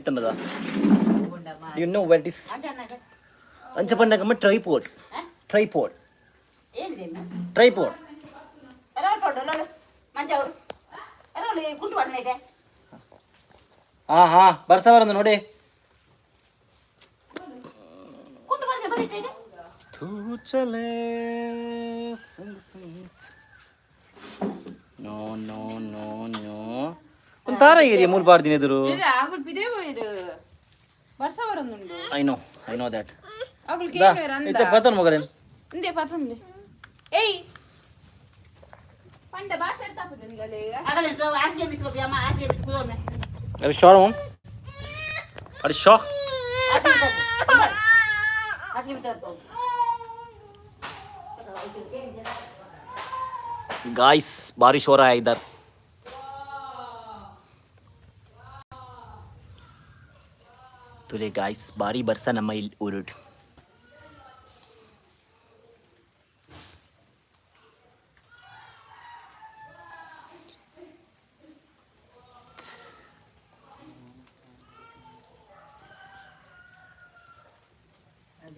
ಇತ್ತಂಡದ. You know what is ಅಂಚ ಪಂಡಗಮ್ಮ tripod, tripod, tripod. ಹಾ ಹಾ, ಬರ್ಸ ಬರಂದು ನೋಡಿ. ತೂ ಚಲೆ ಸಂಗ್ ಸಂಗ್. ನೋ ನೋ ನೋ ನೋ, ಒಂಥರ ಏರಿಯಾ ಮೂಲ ಬಾರ್ದಿನ ಎದುರು. ಅಗುಲ್ ಪಿದೆ ಪೋಯಿರು, ಬರ್ಸ ಬರೋದುಂಡು. I know, I know that. ಅಗುಲ್ ಕೇನುವೆರ್ ಅಂದ. ಇತ್ತೆ ಪತನ್ ಮಗರೇನ್. ಇಂದೆ ಪತಂದೆ. ಏಯ್ ಪಂಡ ಭಾಷೆ ತಾಪುಜ ನಿಗಲೆ ಈಗ. ಅರೆ ಶೋರ್ ಮಮ್, ಅರೆ ಶೋ. गाइस, बारिश हो रहा है इधर. ತುಲೆ ಗಾಯ್ಸ್, ಭಾರಿ ಬರ್ಸ ನಮ್ಮ ಇಲ್ಲಿ ಊರುಡ್.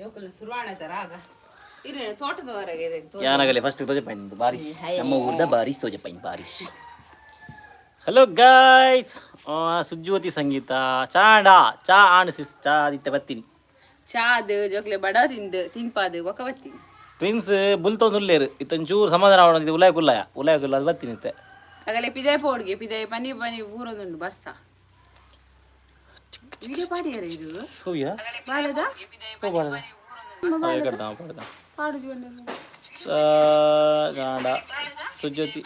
ಜೋಕುಲು ಸುರುವಾಣ ರಾಗ ಇರ್ಲಿ ತೋಟದವರೆಗೆ ಇರೆ. ಯಾನಾಗಲಿ ಫಸ್ಟ್ ತೋಜಪ್ಪ ಬಾರಿಶ್, ನಮ್ಮ ಊರ್ದ ಬಾರಿಶ್ ತೋಜಪ್ಪ ಬಾರಿಶ್. ಹಲೋ ಗಾಯ್ಸ್, ಸುಜ್ಯೋತಿ ಸಂಗೀತ ಚಾಂಡ ಚಾ ಆಣ್ ಸಿಸ್ ಚಾ ಆದಿತ್ಯ ಬತ್ತೀನಿ. ಚಾದ್ ಜೋಕ್ಲೆ ಬಡ ತಿಂದು ತಿನ್ಪಾದು ಒಕ ಬತ್ತೀನಿ. ಟ್ವಿನ್ಸ್ ಬುಲ್ತೊಂದು ಉಲ್ಲೇರು ಇತ್ತೊಂಚೂರು ಸಮಾಧಾನ ಆವಣ. ಉಲಾಯ ಕುಲ್ಲಾಯ ಉಲಾಯ ಕುಲ್ಲ ಅದು ಬತ್ತೀನಿ ಇತ್ತೆ. ಆಗಲೆ ಪಿದೆ ಪೋಡ್ಗೆ ಪಿದೆ ಪನಿ ಪನಿ ಊರೊಂದುಂಡು ಬರ್ಸ. ವಿಡಿಯೋ ಪಾಡಿಯರ ಇದು. ಹೂವಿಯಾ. ಬಾಲದ. ಕಡ್ದ ಪಡ್ದ. ಪಾಡು. ಗಾಂಡ ಸುಜ್ಯೋತಿ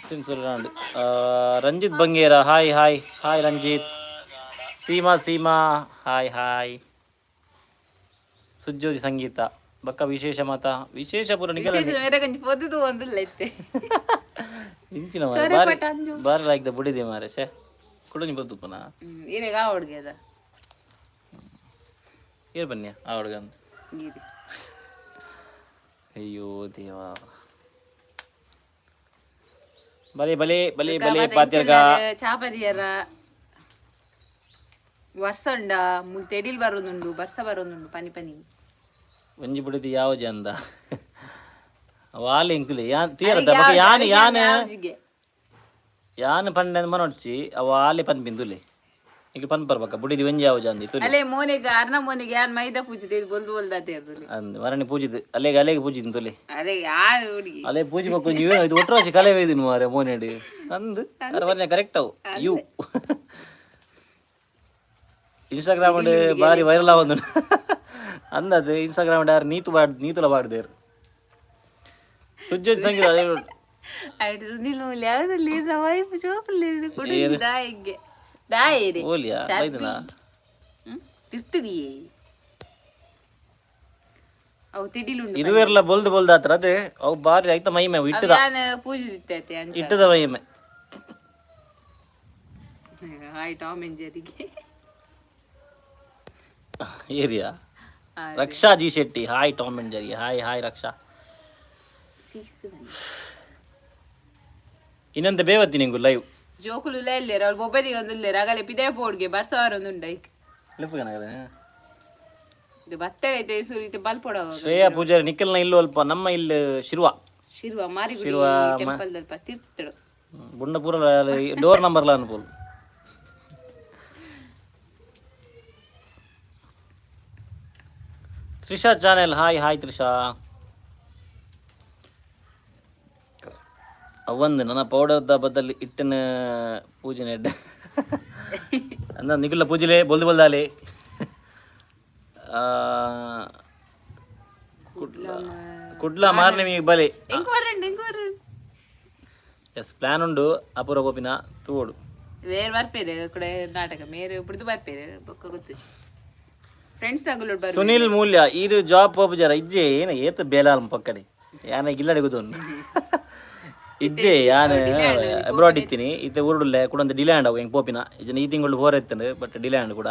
ತಿನ್ಸುರಾಂಡ್. Ranjith Bangera, hi hi hi Ranjith. Seema Seema, hi hi. Sujyothi ಸಂಗೀತ ಬಕ್ಕ ವಿಶೇಷ ಮಾತ ವಿಶೇಷ ಪೂರ ನಿಗಲ. ವಿಶೇಷ ಮೇರೆ ಕೊಂಚ ಪೊದ್ದುದು ಒಂದುಲ್ಲ ಇತ್ತೆ. ಇಂಚಿನ ಮಾರೆ ಬಾರಿ ಬಾರಿ ಲಾಯ್ಕ್ ಬುಡಿದೆ ಮಾರೆ. ಶೇ ಕುಡನಿ ಬದ್ದುಪನ. ಇರೆಗ ಆ ಹುಡುಗಿ ಅದ. ಏರ್ ಬನ್ನಿ ಆ ಹುಡುಗ. ನೀರಿ. ಅಯ್ಯೋ ದೇವಾ, ಬಲೆ ಬಲೆ ಬಲೆ ಬಲೆ ಪಾತ್ಯರ್ಗ. ಚಾಪರಿಯರ ವರ್ಷ ಉಂಡ ಮುಲ್ ತೆಡಿಲ್ ಬರೋದುಂಡು, ಬರ್ಸ ಬರೋದುಂಡು ಪನಿ ಪನಿ. ಒಂಜಿ ಬುಡಿದಿ ಯಾವ ಜಂದ ವಾಲೆ ಇಂಕುಲೆ ಯಾನ್ ತೀರದ ಬೊಕ ಯಾನ್ ಯಾನ್ ಯಾನ್ ಪಂಡ ಮನೊಡ್ಚಿ ಅವ ಆಲೆ ಪನ್ಪಿಂದುಲೆ ಈಗ ಪನ್ಪರ್ ಬಕ್ಕ ಬುಡಿದಿ ಒಂಜಿ ಯಾವ ಜಂದಿ ತುಲೆ. ಅಲ್ಲೇ ಮೋನೆಗೆ ಅರ್ನ ಮೋನೆಗೆ ಯಾನ್ ಮೈದಾ ಪೂಜಿದೆ ಬೊಲ್ದು ಬೊಲ್ದು ಅಂದ್ ಮರಣಿ ಪೂಜಿದ್ ಅಲ್ಲೇಗೆ ಅಲ್ಲೇಗೆ ಪೂಜಿದ್ ತುಲೆ. ಅದೇ ಯಾರು ಹುಡುಗಿ. ಅಲ್ಲೇ ಪೂಜಿ ಬೊಕ್ಕ ಒಂಜಿ ಇದು ಒಟ್ಟರಾಶಿ ಕಲೆ ವೇದಿನ ಮಾರೆ ಮೋನೆಡ್ ಅಂದ್ ಅರೆ ವರ್ಣ ಕರೆಕ್ಟ್ ಅವು. You Instagram ಬಾರಿ ವೈರಲ್ ಆವೊಂದು ಅಂದದು. ಇನ್ಸ್ಟಾಗ್ರಾಮ್ ಯಾರು ನೀತು ಬಾಡ್ ನೀತುಲ ಬಾಡ್ದೇರು ಸುಜ್ಜೋಜ್ ಸಂಗೀತ ಅದೇ. ಆಯ್ತು ಸುನಿಲ್ ಮೂಲೆ ಯಾವ್ದಲ್ಲಿ ವೈಫ್ ಚೋಪಲ್ಲಿ ಕೊಡು ದಾಯಿಗೆ ದಾಯಿರಿ. ಓಲಿಯಾ ಬೈದನಾ? ತಿರ್ತಿದಿಯೇ ಅವು ತಿಡಿಲುಂಡು. ಇರುವೆರ್ಲ ಬೊಲ್ದು ಬೊಲ್ದು ಆತ್ರ ಅದೇ ಅವು ಬಾರಿ ಐತ ಮಹಿಮೆ ಅವು ಇಟ್ಟದ. ಯಾನ್ ಪೂಜಿದಿತ್ತೆ ಅಂಚ. ಇಟ್ಟದ ಮಹಿಮೆ. Hi Tom and ಜೆರಿಗೆ. Area Raksha G Shetty, hi. Tom and Jerry, hi hi Raksha. ಇನ್ನೊಂದು ಬೇವತ್ತಿ ನಿಂಗು ಲೈವ್. ಜೋಕುಲು ಎಲ್ಲೇರು ಅವ್ರು ಬೊಬ್ಬದಿಗೆ ಒಂದು ಉಲ್ಲೇರು ಆಗಲೆ ಪಿದೆ ಪೋಡ್ಗೆ ಬರ್ಸವಾರ ಒಂದು ಉಂಡು ಐಕ್. ಇದು ಬತ್ತಳೆ ಐತೆ ಸುರಿತೆ ಬಲ್ಪೊಡ. ಶ್ರೇಯಾ ಪೂಜಾರಿ, ನಿಖಲ್ನ ಇಲ್ಲು ಅಲ್ಪ? ನಮ್ಮ ಇಲ್ಲಿ ಶಿರ್ವ. ಶಿರ್ವ ಮಾರಿಗುಡಿ ಟೆಂಪಲ್ ದಲ್ಪ ತಿರ್ತಳು. ಬುಂಡಪುರ ಡೋರ್ ನಂಬರ್ಲ ಅನ್ಪೋಲ್. Trisha channel, hi hi Trisha. ಅವೊಂದು ನನ್ನ ಪೌಡರ್ದ ಬದಲು ಇಟ್ಟಿನ ಪೂಜೆ ನೆಡ್ ಅಂದ ನಿಗುಲ ಪೂಜೆಲೆ ಬೊಲ್ದು ಬೊಲ್ದಾಲೆ. ಕುಡ್ಲ ಕುಡ್ಲ ಮಾರ್ನೆಮಿ ಬಲೆ. ಎಂಕ್ ಬರ್ರಂಡು ಎಂಕ್ ಬರ್ರಂಡು. ಎಸ್, ಪ್ಲಾನ್ ಉಂಡು ಅಪೂರ ಗೋಪಿನ ತೂವೊಡು. ಬೇರೆ ಬರ್ಪೇರು ಕೂಡ ನಾಟಕ ಮೇರೆ ಬಿಡ್ದು ಬರ್ಪೇರು ಬೊಕ್ಕ ಗೊತ್ತು ಫ್ರೆಂಡ್ಸ್ ತಗುಲು ಬರ್. ಸುನಿಲ್ ಮೂಲ್ಯ, ಈರು ಜಾಬ್ ಪೋಪುಜಾರ? ಇಜ್ಜೆ, ಏನ ಏತ್ ಬೇಲಾಲ್ ಪಕ್ಕಡೆ ಯಾನ ಗಿಲ್ಲಡೆ ಗೊತ್ತುಂಡು. ಇಜ್ಜೆ, ಯಾನ್ ಅಬ್ರಾಡ್ ಇತ್ತೀನಿ ಇತ್ತೆ ಊರುಡುಲ್ಲೆ ಕೂಡ. ಒಂದು ಡಿಲೇ ಆಂಡ್ ಅವು ಹೆಂಗ್ ಪೋಪಿನ ಇಜ್ಜನ. ಈ ತಿಂಗಳು ಹೋರ್ ಇತ್ತಂಡು, ಬಟ್ ಡಿಲೇ ಆಂಡ್ ಕೂಡ.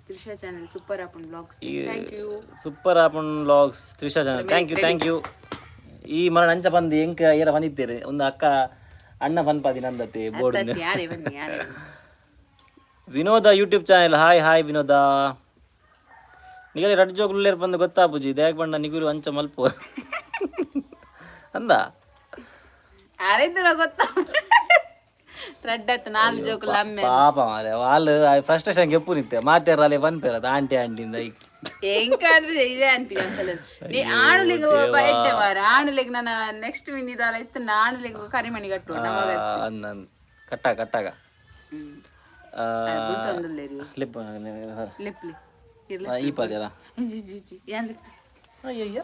Trisha channel, super open blogs, thank you. Super open vlogs Trisha channel, thank you thank you. ಈ ಮರಣ ಅಂಚ ಬಂದು ಎಂಕ ಏರ ಬಂದಿತ್ತೇರು ಒಂದು ಅಕ್ಕ ಅಣ್ಣ ಪನ್ಪಾದಿ ನಂದತ್ತೆ ಬೋರ್ಡ್. ಯಾರೇ ಬನ್ನಿ ಯಾರೇ ಬನ್ನಿ. ವಿನೋದ ಯೂಟ್ಯೂಬ್ ಚಾನೆಲ್. ಹಾಯ್ ಹಾಯ್ ವಿನೋದ. ನಿಗಲಿ ರಡ್ಡ್ ಜೋಕುಲು ಬಂದು ಗೊತ್ತಾಪುಜಿ. ದಾಯೆಗ್ ಪಂಡ ನಿಗುಲು ಅಂಚ ಮಲ್ಪು ಅಂದ. ಆರೈದ್ರ ಗೊತ್ತಾ? ರಡ್ಡತ್ ನಾಲ್ ಜೋಕುಲು ಅಮ್ಮೆ. ಪಾಪ ಮಾರೆ, ವಾಲ್ ಫ್ರಸ್ಟ್ರೇಷನ್ ಗೆಪ್ಪು ನಿತ್ತೆ ಮಾತೇರ ಅಲೆ ಪನ್ಪೇರ ಆಂಟಿ ಆಂಟಿಂದ ಐಕ್. ಎಂಕಾದ್ರೆ ಇದೆ ಅನ್ಪಿ ಅಂಕಲ್. ನೀ ಆಣುಲಿಗೆ ಎಡ್ಡೆ ಮಾರ, ಆಣುಲಿಗೆ ನನ್ನ ನೆಕ್ಸ್ಟ್ ಮಿನಿ ದಾಲ ಇತ್ತು, ಆಣುಲಿಗೆ ಕರಿಮಣಿ ಕಟ್ಟುವ ನಮಗ. ಅಂದ ಅಂದ್ ಕಟ್ಟಾಗ ಕಟ್ಟಾಗ. ಲಿಪ್. ಲಿಪ್ಲಿ. ಈ ಪದ್ಯಲ್ಲ. ಜಿ ಜಿ ಜಿ ಯಾನ್. ಅಯ್ಯಯ್ಯ.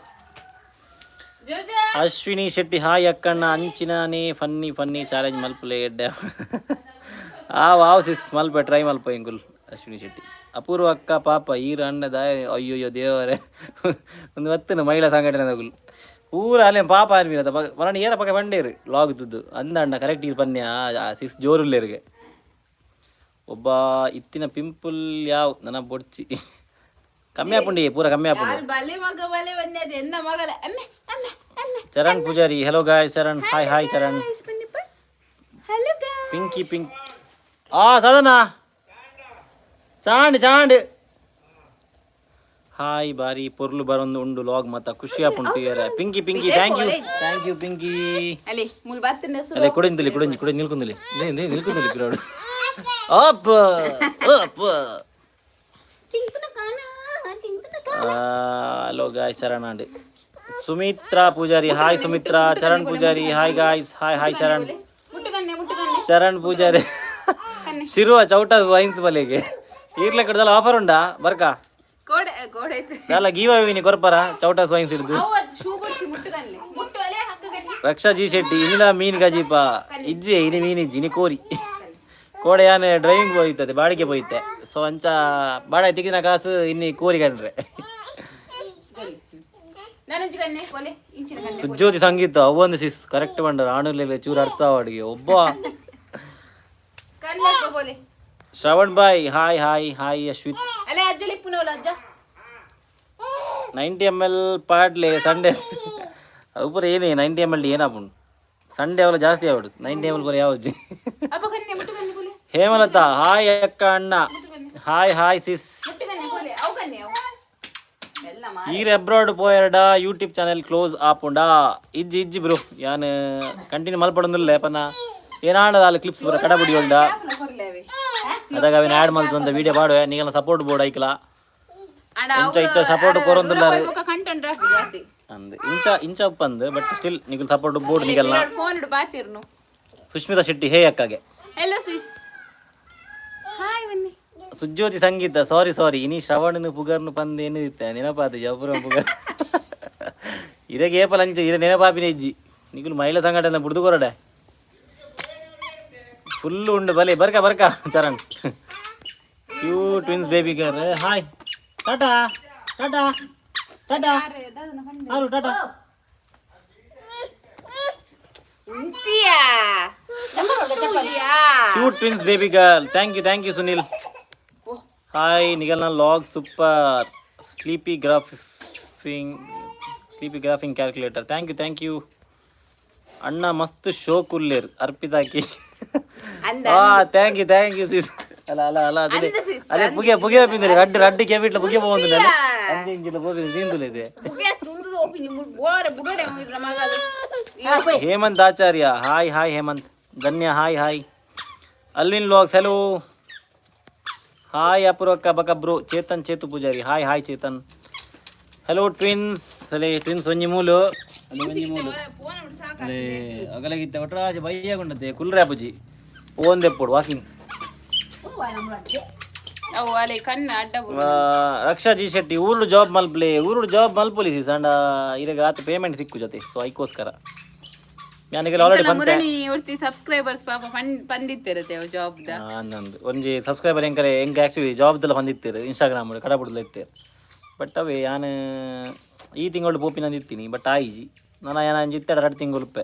ಅಶ್ವಿನಿ ಶೆಟ್ಟಿ, ಹಾಯ್ ಅಕ್ಕಣ್ಣ. ಅಂಚಿನಾನೇ ಫನ್ನಿ ಫನ್ನಿ ಚಾಲೆಂಜ್ ಮಲ್ಪುಲೆ ಎಡ್ಡೆ. ಆ ವಾವ್ ಸಿಸ್, ಮಲ್ಪ ಟ್ರೈ ಮಲ್ಪ ಎಂಕುಲ್. ಅಶ್ವಿನಿ ಶೆಟ್ಟಿ. ಅಪೂರ್ವ ಅಕ್ಕ, ಪಾಪ ಈರು ಅಣ್ಣ ದಾಯ. ಅಯ್ಯೋಯ್ಯೋ ದೇವರೇ, ಒಂದು ಹೊತ್ತಿನ ಮಹಿಳಾ ಸಂಘಟನೆ ದಗುಲು ಪೂರ ಅಲ್ಲೇ ಪಾಪ ಅನ್ವಿನದ ಮರಣ ಏರ ಪಕ್ಕ ಬಂಡೇರು ಲಾಗ್ ದುದ್ದು ಅಂದ ಅಣ್ಣ. ಕರೆಕ್ಟ್ ಇರ್ ಪನ್ಯ ಸಿಸ್, ಜೋರುಲ್ಲೇರಿಗೆ ಒಬ್ಬ ಇತ್ತಿನ ಪಿಂಪಲ್ ಯಾವ ನನ್ನ ಬೊಡ್ಚಿ ಕಮ್ಮಿ ಆಪುಂಡಿ, ಪೂರ ಕಮ್ಮಿ ಆಪುಂಡು. ಬಲೆ ಮಗ ಬಲೆ ಬಂದೆ ಎನ್ನ ಮಗಲ ಅಮ್ಮೆ ಅಮ್ಮೆ ಅಮ್ಮೆ. Charan Poojary, hello guys. Charan, hi hi Charan. Hello. Pinky pink ಆ ಸಾಧನ ಚಾಂಡ್ ಚಾಂಡ್. ಹಾಯ್. ಬಾರಿ ಪೊರ್ಲು ಬರೊಂದು ಉಂಡು ಲಾಗ್ ಮತ್ತ ಖುಷಿ ಆಪುಂಡು ತುಯರೆ. Pinki Pinki, thank you thank you Pinki. ಅಲ್ಲಿ ಮುಲ್ ಬರ್ತನೆ. ಅಲ್ಲೇ ಕುಡಿಂದುಲಿ, ಕುಡಿಂಜಿ ಕುಡಿ ನಿಲ್ಕುಂದುಲಿ ನೇ ನಿಲ್ಕುಂದುಲಿ ಪಿರೋಡು up up. Hello guys Charan and Sumitra Poojary. Hi Sumitra. Charan Poojary, hi guys. Hi hi Charan. ಮುಟ್ಟುಕನ್ನೆ ಮುಟ್ಟುಕನ್ನೆ. ಚರಣ್ ಪೂಜಾರಿ, ಶಿರುವ ಚೌಟ ವೈನ್ಸ್ ಬಲೆಗೆ ಈರ್ಲೆ ಕಡ್ದಲ್ಲ ಆಫರ್ ಉಂಡಾ ಬರ್ಕ. ಕೋಡೆ ಕೋಡೆ ಐತೆ. ದಾಲ ಗೀವ ವಿನಿ ಕೊರ್ಪರ ಚೌಟಾಸ್ ವೈನ್ಸ್ ಹಿಡಿದು. ಅವು ಅದು ಶೂ ಬಡ್ಸಿ ಮುಟ್ಟುಕನ್ನೆ ಮುಟ್ಟು ಅಲೆ ಹಕ್ಕಗನ್ನೆ. ರಕ್ಷಾ ಜಿ ಶೆಟ್ಟಿ, ಇನ್ನಿಲ ಮೀನ್ ಗಜೀಪ ಇಜ್ಜಿ ಇನಿ ಮೀನ್ ಇಜ್ಜಿ ಇನಿ ಕೋರಿ ಕೋಡೆ. ಯಾನೆ ಡ್ರೈವಿಂಗ್ ಹೋಯ್ತದೆ, ಬಾಡಿಗೆ ಪೋಯ್ತೆ. ಸೊ ಅಂಚ ಬಾಡ ತಿಕ್ಕಿನ ಕಾಸು ಇನ್ನಿ ಕೋರಿ ಕಂಡ್ರೆ. ನಾನಂಜು ಕನ್ನೆ ಕೊಲೆ ಇಂಚಿನ ಕನ್ನೆ. ಸುಜ್ಯೋತಿ ಸಂಗೀತ, ಅವೊಂದು ಸಿಸ್ ಕರೆಕ್ಟ್ ಬಂಡರ್. ಆಣುಲೆಲ್ಲ ಚೂರು ಅರ್ಥ ಅಡಿಗೆ ಒಬ್ಬ. ಕನ್ನೆ ಬೋಲೆ. Shravan bye, hi hi hi Ashwith. ಅಲೆ ಅಜ್ಜ ಲಿಪ್ಪುನವಲ ಅಜ್ಜ. 90 ಎಮ್ ಎಲ್ ಪಾಡ್ಲೆ ಸಂಡೆ ಅವು ಪೂರ ಏನೇ 90 ಎಮ್ ಎಲ್ ಏನಾಪುಂಡು? ಸಂಡೆ ಅವಲ ಜಾಸ್ತಿ ಆವಡು 90 ಎಮ್ ಎಲ್ ಪೂರ ಯಾವಜ್ಜಿ. ಅಪ್ಪ ಕನ್ನೆ ಮುಟ್ಟು ಕನ್ನೆ ಬೋಲೆ. ಹೇಮಲತಾ, ಹಾಯ್ ಅಕ್ಕ ಅಣ್ಣ. Hi hi sis. ಮುಟ್ಟು ಕನ್ನೆ ಬೋಲೆ ಅವು ಕನ್ನೆ ಅವು ಎಲ್ಲ ಮಾ. ಈರ್ ಅಬ್ರಾಡ್ ಪೋಯರ್ಡ ಯೂಟ್ಯೂಬ್ ಚಾನೆಲ್ ಕ್ಲೋಸ್ ಆಪುಂಡಾ? ಇಜ್ಜಿ ಇಜ್ಜಿ ಬ್ರೋ, ಯಾನ್ ಕಂಟಿನ್ಯೂ ಮಲ್ಪಡೊಂದುಲ್ಲೆ ಪನ್ನ ಏನಾಂಡದ ಅಲ್ಲಿ ಕ್ಲಿಪ್ಸ್ ಪೂರ ಕಡಬುಡಿ ಉಂಡ. ಕೊರ್ಲೇವೆ. ಅದಾಗ ಅವಿನ ಆ್ಯಡ್ ಮಲ್ತೊಂದ ವಿಡಿಯೋ ಪಾಡುವೆ. ನೀಗೆಲ್ಲ ಸಪೋರ್ಟ್ ಬೋರ್ಡ್ ಐಕ್ಲ. ಅಣ್ಣ. ಇಂಚ ಇತ್ತ ಸಪೋರ್ಟ್ ಕೊರೊಂದುಲ್ಲಾರು. ಕಂಟೆಂಟ್ ಜಾಸ್ತಿ. ಅಂದ್ ಇಂಚ ಇಂಚ ಉಪ್ಪಂದು, ಬಟ್ ಸ್ಟಿಲ್ ನಿಗುಲ್ ಸಪೋರ್ಟ್ ಬೋರ್ಡ್ ನಿಗಲ್ನ. ಫೋನ್ ಇಡು ಬಾತಿರ್ನು. ಸುಷ್ಮಿತಾ ಶೆಟ್ಟಿ, ಹೇ ಅಕ್ಕಗೆ. ಹೆಲೋ ಸಿಸ್, ಹಾಯ್ ಬನ್ನಿ. ಸುಜ್ಯೋತಿ ಸಂಗೀತ, ಸಾರಿ ಸಾರಿ. ಇನಿ ಶ್ರವಣನು ಪುಗರ್ನು ಪಂದ್ ಏನಿತ್ತೆ ನೆನಪಾತ ಜಪುರ ಪುಗರ್ ಇದಕ್ಕೆ ಏಪಲ ಅಂಚ ಇರ ನೆನಪಾಪಿನ ಇಜ್ಜಿ. ನಿಗುಲು ಮಹಿಳಾ ಸಂಘಟನೆ ಬುಡ್ದು ಕೊರಡೆ ಫುಲ್ ಉಂಡು. ಬಲೆ ಬರ್ಕ ಬರ್ಕ Charan. You twins baby girl, hi. Tata tata tata ಆರು Tata. ಉಂಟಿಯಾ? Cute twins baby girl, thank you thank you Sunil. Hi ನಿಗಲ್ನ log super. Sleepy graphing, sleepy graphing calculator, thank you thank you ಅಣ್ಣ. ಮಸ್ತ್ ಶೋ ಕುಲ್ಲೇರ್ ಅರ್ಪಿತಾಕಿ. ಅಂದ. ಆ thank you thank you sis. ಅಲ್ಲ ಅಲ್ಲ ಅಲ್ಲ, ಅದೇ. ಅಂದ sis. ಅದೇ ಪುಗೆ ಪುಗೆ ಪಿಂದರೆ ರಡ್ಡು ರಡ್ಡು ಕೆಬಿಟ್ಲ ಪುಗೆ ಪೋವಂದು ಅಂಜಿ ಇಂಚಿನ ಪೋಪಿನ ಸೀಂದುಲ ಇದೆ. Hemanth Acharya, hi hi Hemanth. Dhanya, hi hi. Alvin logs, hello. Hi ಅಪೂರ್ವಕ್ಕ ಬಕ bro. Chetan Chethu Poojary, hi hi Chetan. Hello twins. ಅಲೆ ಟ್ವಿನ್ಸ್ ಒಂಜಿ ಮೂಲು ಅಲ್ಲಿ ಒಂಜಿ ಮೂಲು. ಅಲೆ ಅಗಲಗಿತ್ತ ಒಟ್ರಾಜ ಬಯ್ಯಗೊಂಡತೆ ಕುಲ್ರೆ ಅಪುಜಿ ಓಂದೆಪ್ಪೋಡು ವಾಕಿಂಗ್. ಅವು ಅಲೆ ಕಣ್ಣು ಅಡ್ಡ. ರಕ್ಷಾ ಜಿ ಶೆಟ್ಟಿ, ಊರುಡು ಜಾಬ್ ಮಲ್ಪ್ಲೆ. ಊರುಡು ಜಾಬ್ ಮಲ್ಪೊಲಿ ಸಿಸ್, ಅಂಡ ಇರೆಗ್ ಆತ ಪೇಮೆಂಟ್ ಸಿಕ್ಕು ಜೊತೆ. ಸೊ ಐಕೋಸ್ಕರ ಯಾನಿಗೆಲ್ಲ ಆಲ್ರೆಡಿ ಬಂತೆ. ಮುರಳಿ ಒರ್ತಿ ಸಬ್ಸ್ಕ್ರೈಬರ್ಸ್ ಪಾಪ ಪಂದಿತ್ತಿರತ್ತೆ ಅವು ಜಾಬ್ ದ. ನಂದು ಒಂಜಿ ಸಬ್ಸ್ಕ್ರೈಬರ್ ಎಂಕರೆ ಎಂಕ್ ಆಕ್ಚುಲಿ ಜಾಬ್ದೆಲ್ಲ ಬಂದಿತ್ತೀರು, ಇನ್ಸ್ಟಾಗ್ರಾಮ್ ಕಡಬುಡ್ಲ ಇತ್ತೇರು. ಬಟ್ ಅವೇ ಯಾನ್ ಈ ತಿಂಗಳು ಪೋಪಿನಂದು ಇತ್ತೀನಿ, ಬಟ್ ಆಯಿಜಿ. ನಾನು ಏನ ಅಂಜಿ ಇತ್ತೆರಡು ಎರಡು ತಿಂಗಳು ಉಪ್ಪೆ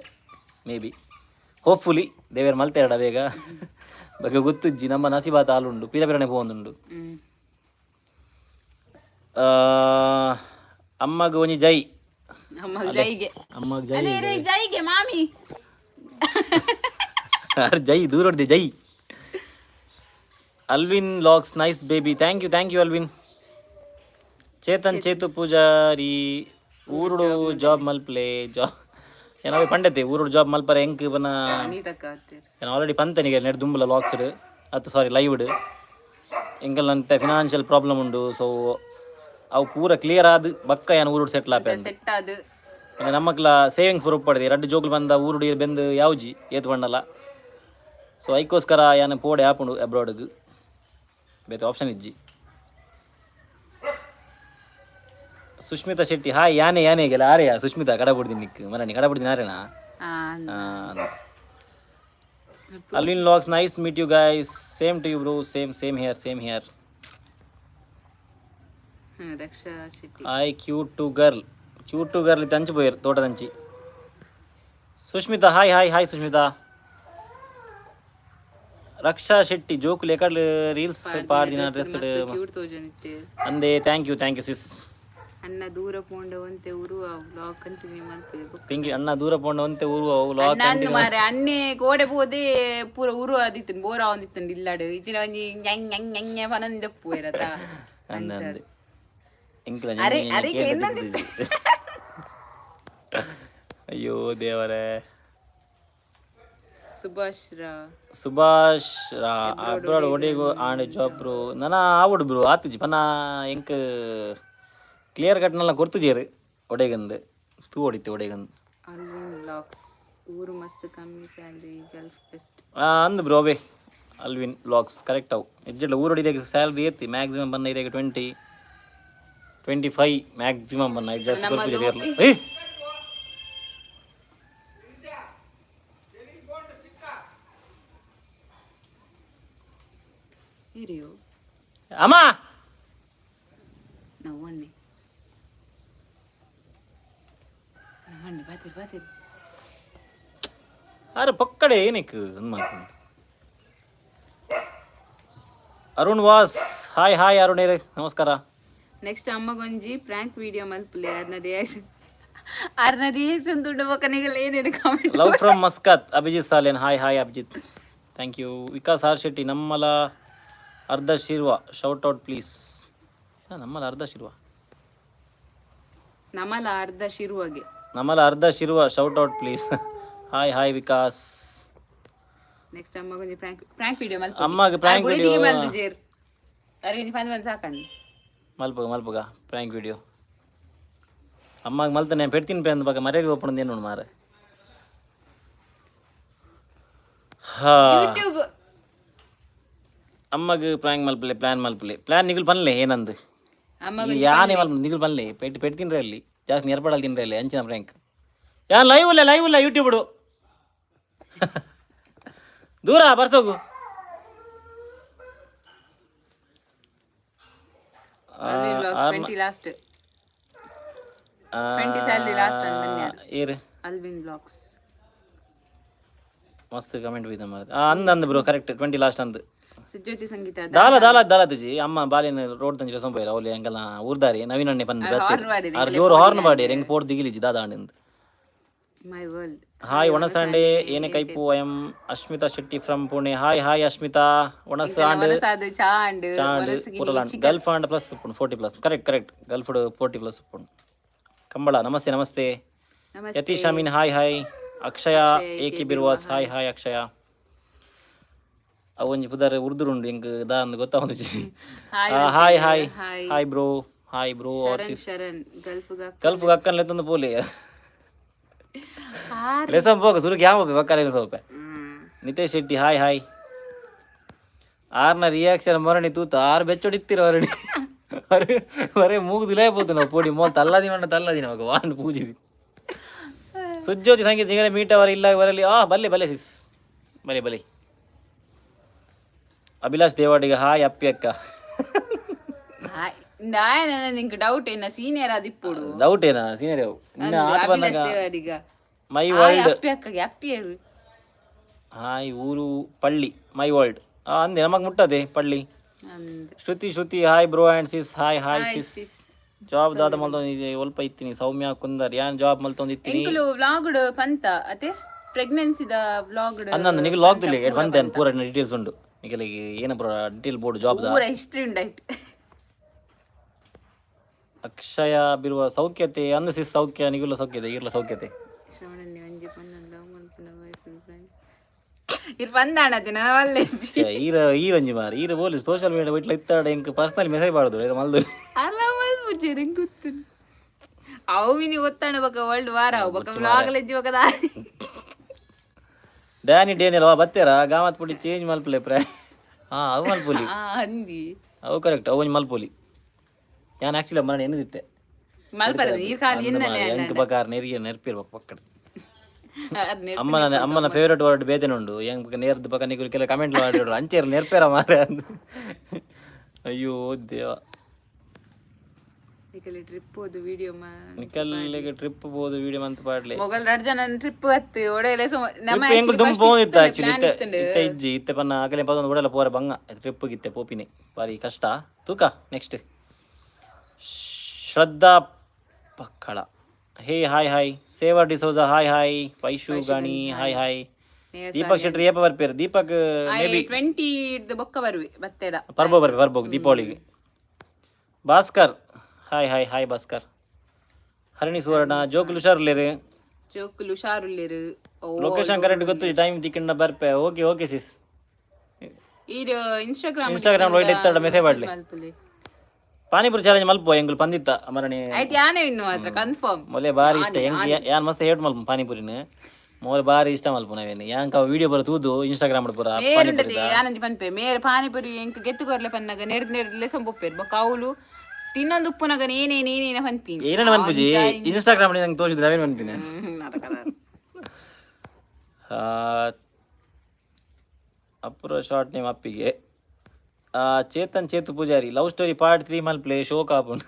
ಮೇ ಬಿ, ಹೋಪ್ಫುಲಿ ದೇವೇರ್ ಮಲ್ತೆರಡ ಬೇಗ ಬಗ್ಗೆ ಗೊತ್ತುಜ್ಜಿ. ನಮ್ಮ ನಸಿಬಾತ ಹಾಲುಂಡು ಪಿರ ಪಿರನೆ ಪೋವೊಂದುಂಡು. ಅಮ್ಮಗ್ ಒಂಜಿ ಜೈ. ಅಮ್ಮ ಜೈಗೆ. ಅಮ್ಮಗ್ ಜೈ. ಅಲೆ ರೇ ಜೈಗೆ ಮಾಮಿ. ಅರೆ ಜೈ ದೂರ ಹೊಡ್ದೆ ಜೈ. Alvin vlogs, nice baby. Thank you, thank you Alvin. Chetan Chethu Poojary, ಊರುಡು ಜಾಬ್ ಮಲ್ಪ್ಲೆ. ಜಾಬ್ ಏನಾವೆ ಪಂಡತೆ, ಊರುಡು ಜಾಬ್ ಮಲ್ಪರೆ ಎಂಕ್ ಪನ. ನೀತಕ್ಕ ಆತೇರ್. ನಾನು ಆಲ್ರೆಡಿ ಪಂತನಿಗೆ ನೆಡ್ ದುಂಬುಲ ಲಾಕ್ಸ್ಡ್ ಅತ್ತು, ಸಾರಿ, ಲೈವ್ಡ್. ಎಂಕಲ್ನಂತೆ ಫಿನಾನ್ಷಿಯಲ್ ಪ್ರಾಬ್ಲಮ್ ಉಂಡು. ಸೊ ಅವು ಪೂರ ಕ್ಲಿಯರ್ ಆದ್ ಬಕ್ಕ ಯಾನ್ ಊರುಡು ಸೆಟ್ಲ್ ಆಪೆ ಅಂದ್. ಸೆಟ್ ಆದ್. ಅಂದ್ರೆ ನಮ್ಮಕ್ಲ ಸೇವಿಂಗ್ಸ್ ಬರೋಪಡ್ದೆ. ರಡ್ಡ್ ಜೋಕುಲು ಬಂದ ಊರುಡು ಇರ್ ಬೆಂದು ಯಾವ್ಜಿ ಏತ್ ಬಂಡಲ. ಸೊ ಐಕೋಸ್ಕರ ಯಾನ್ ಪೋಡೆ ಆಪುಂಡು ಅಬ್ರಾಡ್ಗ್, ಬೇತೆ ಆಪ್ಷನ್ ಇಜ್ಜಿ. ಸುಷ್ಮಿತಾ ಶೆಟ್ಟಿ, ಹಾಯ್. ಯಾನೆ ಯಾನೆ ಗೆಲ ಆರೆಯಾ ಸುಷ್ಮಿತಾ ಕಡಬುಡ್ದಿನಿ ನಿಕ್ ಮರಣಿ ಕಡಬುಡ್ದಿನ ಆರೇನಾ? Alvin vlogs, nice meet you guys. Same to you bro. Same, same here, same here. Raksha Shetty. I cute to girl, cute to girl. ಇತ್ತು ಅಂಚು ಪೋಯರ್ ತೋಟದಂಚಿ. Sushmita, hi hi hi Sushmita. Raksha Shetty, ಜೋಕುಲು ಎಕಡ್ ರೀಲ್ಸ್ ಪಾಡ್ದಿನ ಡ್ರೆಸ್ ಕ್ಯೂಟ್ ತೋಜನಿತ್ತೆ. ಅಂದೆ. Thank you, thank you sis. ಅಣ್ಣ ದೂರ ಪೋಂಡ ಒಂತೆ ಉರು ವ್ಲಾಗ್ ಕಂಟಿನ್ಯೂ ಮಲ್ಪೆ. ಪಿಂಕಿ ಅಣ್ಣ ದೂರ ಪೋಂಡ ಒಂತೆ ಊರು ಅವು ಲಾಕ್. ಅಣ್ಣ ಅಂದು ಮಾರೆ, ಅಣ್ಣೆ ಕೋಡೆ ಪೋದೆ ಪೂರ ಉರು ಆದಿತ್ತು, ಬೋರ್ ಆವೊಂದಿತ್ತು ಇಲ್ಲಾಡು. ಇಚಿನ ಒಂಜಿ ñಂ ñಂ ñಂ ಪನಂದೆಪ್ಪು ಇರತ. ಅಂದೆ ಅಂದೆ ಎಂಕ್ಲ. ಅರೆ, ಅರೆ, ಏನಂದಿತ್ತೆ? ಅಯ್ಯೋ ದೇವರೇ. ಸುಭಾಷ್ ರಾ. ಸುಭಾಷ್ ಅಬ್ರಾಡ್ ಒಡೆಗು ಆಂಡ್ ಜಾಬ್ ಬ್ರೋ? ನನ ಆವಡ್ ಬ್ರೋ, ಆತಿಜಿ ಪನ. ಎಂಕ್ ಕ್ಲಿಯರ್ ಕಟ್ನೆಲ್ಲ ಕೊರ್ತುಜೇರು ಒಡೆಗಂದು ತೂ ಹೊಡಿತೆ ಒಡೆಗಂದು. ಅಲ್ವಿನ್ ವ್ಲಾಗ್ಸ್, ಊರು ಮಸ್ತ್ ಕಮ್ಮಿ ಸ್ಯಾಲ್ರಿ, ಗಲ್ಫ್ ಬೆಸ್ಟ್. ಅಂದ್ ಬ್ರೋ ಅವೇ ಅಲ್ವಿನ್ ವ್ಲಾಗ್ಸ್ ಕರೆಕ್ಟ್ ಅವು. ಎಜ್ಜೆಡ್ಲ ಊರೊಡಿದಾಗ ಸ್ಯಾಲ್ರಿ ಏತಿ ಮ್ಯಾಕ್ಸಿಮಮ್ ಬನ್ನ ಇರೇಗ 20, 25 ಮ್ಯಾಕ್ಸಿಮಮ್ ಬನ್ನ ಜಾಸ್ತಿ ಕೊರ್ಪುಜೆರ್ ಏರ್ಲ. ಏ ಹಿರಿಯೋ. ಅಮ್ಮ. ನವ್ವಣ್ಣೆ ನವ್ವಣ್ಣೆ, ಬಾತಿರಿ ಬಾತಿರಿ. ಅರೆ ಪಕ್ಕಡೆ ಏನಕ್ಕೆ ಅಂದ್ ಮಾಡ್ಕೊಂಡು. ಅರುಣ್ ವಾಸ್, ಹಾಯ್ ಹಾಯ್ ಅರುಣ್ ಏರೆ, ನಮಸ್ಕಾರ. ನೆಕ್ಸ್ಟ್ ಅಮ್ಮಗೊಂಜಿ ಪ್ರ್ಯಾಂಕ್ ವಿಡಿಯೋ ಮಲ್ಪುಲೆ. ಅರ್ನ ರಿಯಾಕ್ಷನ್, ಅರ್ನ ರಿಯಾಕ್ಷನ್ ದುಡ್ಡು ಬೊಕ್ಕನಿಗೆಲ್ಲ ಏನೇನು comment. Love from Muscat, Abhijit Salian, hi hi Abhijit, thank you. Vikas R Shetty, ನಮ್ಮಲ ಅರ್ಧ ಶಿರ್ವ ಶೌಟ್ ಔಟ್ ಪ್ಲೀಸ್. ನಮ್ಮಲ ಅರ್ಧ ಶಿರ್ವ. ನಮಲ ಅರ್ಧ ಶಿರುವಾಗೆ. ನಮ್ಮಲ ಅರ್ಧ Shirva shout out please. Hi hi Vikas. Next ಅಮ್ಮಗೊಂಜಿ prank prank video ಮಲ್ಪ. ಅಮ್ಮಗ್ prank video. ಮಲ್ದು ಜೇರ್ Aravind ಪಂದ್ ಬಂದು ಸಾಕಂడి. ಮಲ್ಪಗ ಮಲ್ಪಗ prank video ಅಮ್ಮಗೆ ಮಲ್ತನೆ ಪೆಡ್ತೀನಿ pay ಅಂದ ಬಗ ಮರ್ಯಾದೆ ಓಪನ್ ಏನು ಮಾರ ಹಾ. ಯೂಟ್ಯೂಬ್. ಅಮ್ಮಗ್ ಪ್ರ್ಯಾಂಕ್ ಮಲ್ಪಲೆ, ಪ್ಲಾನ್ ಮಲ್ಪಲೆ. ಪ್ಲಾನ್ ನಿಗುಲ್ ಪನ್ಲೆ ಏನಂದು. ಅಮ್ಮಗ್. ಯಾನೆ ಮಲ್ಪ ನಿಗುಲ್ ಪನ್ಲೆ. ಪೆಟ್ಟು ಪೆಟ್ಟು ತಿನ್ರೆ ಅಲ್ಲಿ ಜಾಸ್ತಿ ನೆರ್ಪಡಲ್ ತಿನ್ರೆ ಅಲ್ಲಿ ಅಂಚಿನ ಪ್ರ್ಯಾಂಕ್. ಯಾನ್ ಲೈವ್ ಇಲ್ಲ, ಲೈವ್ ಇಲ್ಲ ಯೂಟ್ಯೂಬ್. ದೂರ ಬರ್ಸೋಗು. 20 ಲಾಸ್ಟ್, 20 ಸ್ಯಾಲರಿ ಲಾಸ್ಟ್ ಅಂತ ಬನ್ನಿ. ಏರು? Alvin vlogs. ಮಸ್ತ್ ಕಮೆಂಟ್ ಬೈದ ಮಾರ್ರೆ. ಅಂದ್ ಅಂದ್ ಬ್ರೋ, ಕರೆಕ್ಟ್, 20 ಲಾಸ್ಟ್ ಅಂದ್. ಸುಜ್ಯೋತಿ ಸಂಗೀತ. ದಾಲ ದಾಲ ದಾಲ ತಿಜಿ. ಅಮ್ಮ ಬಾಲಿನ ರೋಡ್ ತಂಚಿರ ಸಂಪೈರ ಅವಲಿ ಅಂಕಲ್ನ ಊರ್ದಾರಿ ನವೀನ್ ಅಣ್ಣೆ ಪಂದ್. ಹಾರ್ನ್ ಬಾಡಿರಿ. ಆರ್ ಜೋರು ಹಾರ್ನ್ ಬಾಡಿ ಎಂಗ್ ಪೋಡ್ ದಿಗಿಲಿಜಿ ದಾದ ಅಂದ್. My world. Hi ಒಣಸಾಂಡೆ ಏನೆ ಕೈಪು? I am Ashmita Shetty from Pune. Hi hi Ashmita. ಒಣಸ and ಒನಸಾದ ಚಾ ಅಂಡ್. ಚಾಂಡ್ ಪುರಲಾಂಡ್. Gulf and plus 40 plus, correct correct. Gulf 40 plus ಉಪ್ಪುಂಡು. Kambala, namaste namaste. Namaste. Yatish Amin, hi hi. Akshaya A K Birwas, hi hi Akshaya. ಅವು ಒಂಜಿ ಪುದರ್ ಉರ್ದುರುಂಡು, ಎಂಕ್ ದಾ ಅಂದ್ ಗೊತ್ತಾವಂದಿಜಿ. Hi. Hi hi. Hi. Hi bro, hi bro or Sharan sis. Sharan Gulf. Gulf ಅಕ್ಕನ್ ಲೆತ್ತೊಂದು ಪೋಲಿ ಲೆಸಂ ಪೋಕ ಸುರುಕ್ ಯಾಮ ಬಕ್ಕಲೆ ಸೋಪೆ. Nitesh Shetty, hi hi. ಆರ್ನ ರಿಯಾಕ್ಷನ್ ಮರಣಿ ತೂತ ಆರ್ ಬೆಚ್ಚೊಡಿತ್ತೀರ ವರಣಿ ಅರೆ ವರೆ ಮೂಗು ದುಲೇ ಪೋತು. ನಾವು ಪೋಡಿ ಮೋಲ್ ತಲ್ಲದಿ ಮಣ್ಣ ತಲ್ಲದಿ ನಮಗ ವಾಂಡ್ ಪೂಜಿದಿ. ಸುಜ್ಯೋತಿ ಸಂಗೀತ ನಿಗಲೆ ಮೀಟ್ ಅವರ ಇಲ್ಲ ಬರಲಿ. ಆ ಬಲ್ಲೆ ಬಲ್ಲೆ ಸಿಸ್, ಬಲೆ ಬಲೆ. ಅಭಿಲಾಷ್ ದೇವಾಡಿಗ, ಹಾಯ್ ಅಪ್ಪಿ ಅಕ್ಕ. ನಿಂಗೆ ಡೌಟ್ ಏನ? ಸೀನಿಯರ್ ಆದಿಪ್ಪುಡು. ಡೌಟ್ ಏನಾ ಸೀನಿಯರ್ ಅವು ಇನ್ನು ಆತ ಅಭಿಲಾಷ್ ಬಂದಾಗ. ದೇವಾಡಿಗ. My world. ಅಪ್ಪಿ ಅಕ್ಕಗೆ ಅಪ್ಪಿಯರು. ಹಾಯ್ ಊರು ಪಳ್ಳಿ my world ಅಂದೆ ನಮಗೆ ಮುಟ್ಟದೆ ಪಳ್ಳಿ. ಅಂದ್. Shruti Shruti, hi bro and sis. Hi hi sis. Sis. Job ದಾದ ಮಲ್ತೊಂದು ಒಲ್ಪ ಇತ್ತೀನಿ? ಸೌಮ್ಯ ಕುಂದರ್, ಯಾನ್ ಜಾಬ್ ಮಲ್ತೊಂದಿತ್ತೀನಿ. ಎಂಕುಲು ವ್ಲಾಗ್ ಪಂತ ಅತೆ, ಪ್ರೆಗ್ನೆನ್ಸಿದ ವ್ಲಾಗ್. ಅಂದಂದು ನಿಗ್ ಲಾಗ್ ದುಲ್ಲೆ ಬಂತೆ ಪೂರ ಡೀಟೇಲ್ಸ್ ಉಂಡು. ನಿಕಲಿಗೆ ಏನ ಪೂರ ಡೀಟೇಲ್ ಬೋರ್ಡ್ ಜಾಬ್ ಪೂರ ಹಿಸ್ಟ್ರಿ ಉಂಡಾಯ್ತು. ಅಕ್ಷಯ ಬಿರುವ ಸೌಖ್ಯತೆ ಅಂದ ಸಿಸ್ ಸೌಖ್ಯ, ನಿಗುಲ ಸೌಖ್ಯತೆ, ಇರ್ಲ ಸೌಖ್ಯತೆ. ಶ್ರವಣಲ್ಲಿ ಒಂಜಿ ಪನ್ನೊಂದು ಮಲ್ಪುನ ಇರ್ ಪಂದಾಣ ದಿನ ವಲ್ಲೆ. ಛೆ, ಈರ ಈರಂಜಿ ಮಾರ ಈರ ಬೋಲಿ ಸೋಷಿಯಲ್ ಮೀಡಿಯಾ ಬಿಟ್ಲ ಇತ್ತಾಡ, ಎಂಕ್ ಪರ್ಸನಲ್ ಮೆಸೇಜ್ ಪಾಡುದು ಇದು ಮಲ್ದು. ಅಲ್ಲ, ಮಲ್ಪುಜೆರ್ ಎಂಕ್ ಗೊತ್ತುಂಡು. ಅವು ಮಿನಿ ಗೊತ್ತಾಣ ಬೊಕ ವರ್ಲ್ಡ್ ವಾರ ಅವು ಬೊಕ ವ್ಲಾಗ್ ಲೆಜ್ಜಿ ಬೊಕ ದಾನಿ. ಡ್ಯಾನಿ ಡೇನಿಯಲ್ ವಾ ಬತ್ತೇರಾ ಗಾಮತ್ ಪುಡಿ ಚೇಂಜ್ ಮಲ್ಪಲೆ ಪ್ರೇ. ಹಾ, ಅವು ಮಲ್ಪುಲಿ. ಆ ಅಂದಿ. ಅವು ಕರೆಕ್ಟ್, ಅವು ಒಂಜಿ ಮಲ್ಪುಲಿ. ಯಾನ್ ಆಕ್ಚುಲಿ ಮರಣ ಎನ್ನದಿತ್ತೆ. ಮಲ್ಪರದ ನೀರ್ ಖಾಲಿ ಎನ್ನನೆ. ಎಂಕ್ ಬಕಾರ ನೆರಿಗೆ ನೆರ್ಪಿರ್ಬೇಕು ಪಕ್ಕಡ. ಅಮ್ಮನ ಅಮ್ಮನ ಫೇವರೇಟ್ ವರ್ಡ್ ಬೇತೆನೆ ಉಂಡು. ಹೆಂಗ್ ಬಕ ನೇರ್ದ ಬಕ ನಿಗುಲು ಕೆಲ ಕಮೆಂಟ್ ಮಾಡಿದ್ರು, ಅಂಚೇರು ನೆರ್ಪೇರ ಮಾರೆ ಅಂದ್. ಅಯ್ಯೋ ದೇವ. ಟ್ರಿಪ್ ಹೋದು ವಿಡಿಯೋ. ನಿಕಲ್ಲಿಗೆ ಟ್ರಿಪ್ ಬೋದು ವಿಡಿಯೋ ಮಂತ್ ಪಾಡ್ಲೆ. ಮೊಗಲ್ ರಡ್ ಜನ ಟ್ರಿಪ್ ಹತ್ತು ಒಡೆಯಲೆ ನಮ್ಮ. ಟ್ರಿಪ್ ಎಂಕುಲು ದುಂಬು ಪೋಂದಿತ್ತ ಆಕ್ಚುಲಿ. ಇತ್ತೆ ಇತ್ತೆ ಇಜ್ಜಿ. ಇತ್ತೆ ಪನ್ನ ಆಗಲೇ ಪದೊಂದು ಉಡಲ ಪೋರೆ ಬಂಗ. ಟ್ರಿಪ್ ಗಿತ್ತೆ ಪೋಪಿನಿ ಬಾರಿ ಕಷ್ಟ. ತೂಕ next. Shraddha Pakkala, hey hi hi. Seva D'Souza, hi hi. Vaishu Gani, hi hi. Deepak Shetty ಏಪ ಬರ್ಪೇರು ದೀಪಕ್? May be 20 ಬೊಕ್ಕ ಬರುವೆ ಬತ್ತೇಡ. ಪರ್ಬೋ ಬರ್ಪೆ, ಪರ್ಬೋಗ್ ದೀಪಾವಳಿಗೆ. Bhaskar, hi hi hi Bhaskar. Harini Suvarna, ಜೋಕುಲು ಹುಷಾರುಲ್ಲೇರು? ಜೋಕುಲು ಹುಷಾರುಲ್ಲೇರು. ಓ. ಲೊಕೇಶನ್ ಕರೆಕ್ಟ್ ಗೊತ್ತು, ಟೈಮ್ ತಿಕ್ಕಂಡ ಬರ್ಪೆ. Okay okay sis. ಈರ್ ಇನ್ಸ್ಟಾಗ್ರಾಮ್. ಇನ್ಸ್ಟಾಗ್ರಾಮ್ ಒಯ್ಟ್ ಇತ್ತಾಡ ಮೆಸೇಜ್ ಮಾಡ್ಲಿ. ಮಲ್ಪುಲಿ. ಪಾನಿಪುರಿ ಚಾಲೆಂಜ್ ಮಲ್ಪ ಎಂಗುಲು ಪಂದಿತ್ತ ಮರಣಿ. ಆಯ್ತು, ಯಾನೇ ಇನ್ನು ಮಾತ್ರ ಕನ್ಫರ್ಮ್. ಮೊಲೆ ಬಾರಿ ಇಷ್ಟ ಎಂಕ್. ಯಾನ್ ಮಸ್ತ್ ಹೇಟ್ ಮಲ್ಪ ಪಾನಿಪುರಿನ. ಮೋಲೆ ಬಾರಿ ಇಷ್ಟ ಮಲ್ಪ ನಾವೇನು. ಯಾಂಕ ವಿಡಿಯೋ ಬರ ತೂದು ಇನ್ಸ್ಟಾಗ್ರಾಮ್ ಪೂರ. ಮೇರುಂಡತೆ ಯಾನಂಜಿ ಪನ್ಪೆ ಮೇರ್ ಪಾನಿಪುರಿ ಎಂಕ್ ಗೆತ್ತು ಕೊರ್ಲೆ ಪನ್ನಾಗ ನೆರ್ದ್ ನೆರ್ದ್ ಲೆಸೊಂಬ ಉಪ್ಪೇರ್ ಬೊಕ್ಕ ಅವ್ಲು ತಿನ್ನೊಂದು ಉಪ್ಪುನಾಗ ನೇನೇ ನೇನೇನ ಪನ್ಪಿ. ಏನೇನು ಮನ್ಪುಜಿ ಇನ್ಸ್ಟಾಗ್ರಾಮ್ ನಂಗೆ ತೋರಿಸಿದ್ ನಾವೇನು ಮನ್ಪಿನ. ಅಪ್ಪುರ ಶಾರ್ಟ್ ನೇಮ್ ಅಪ್ಪಿಗೆ. Chetan Chethu Poojary, love story part 3 ಮಲ್ಪ್ಲೆ, ಶೋಕ್ ಆಪುಂಡು.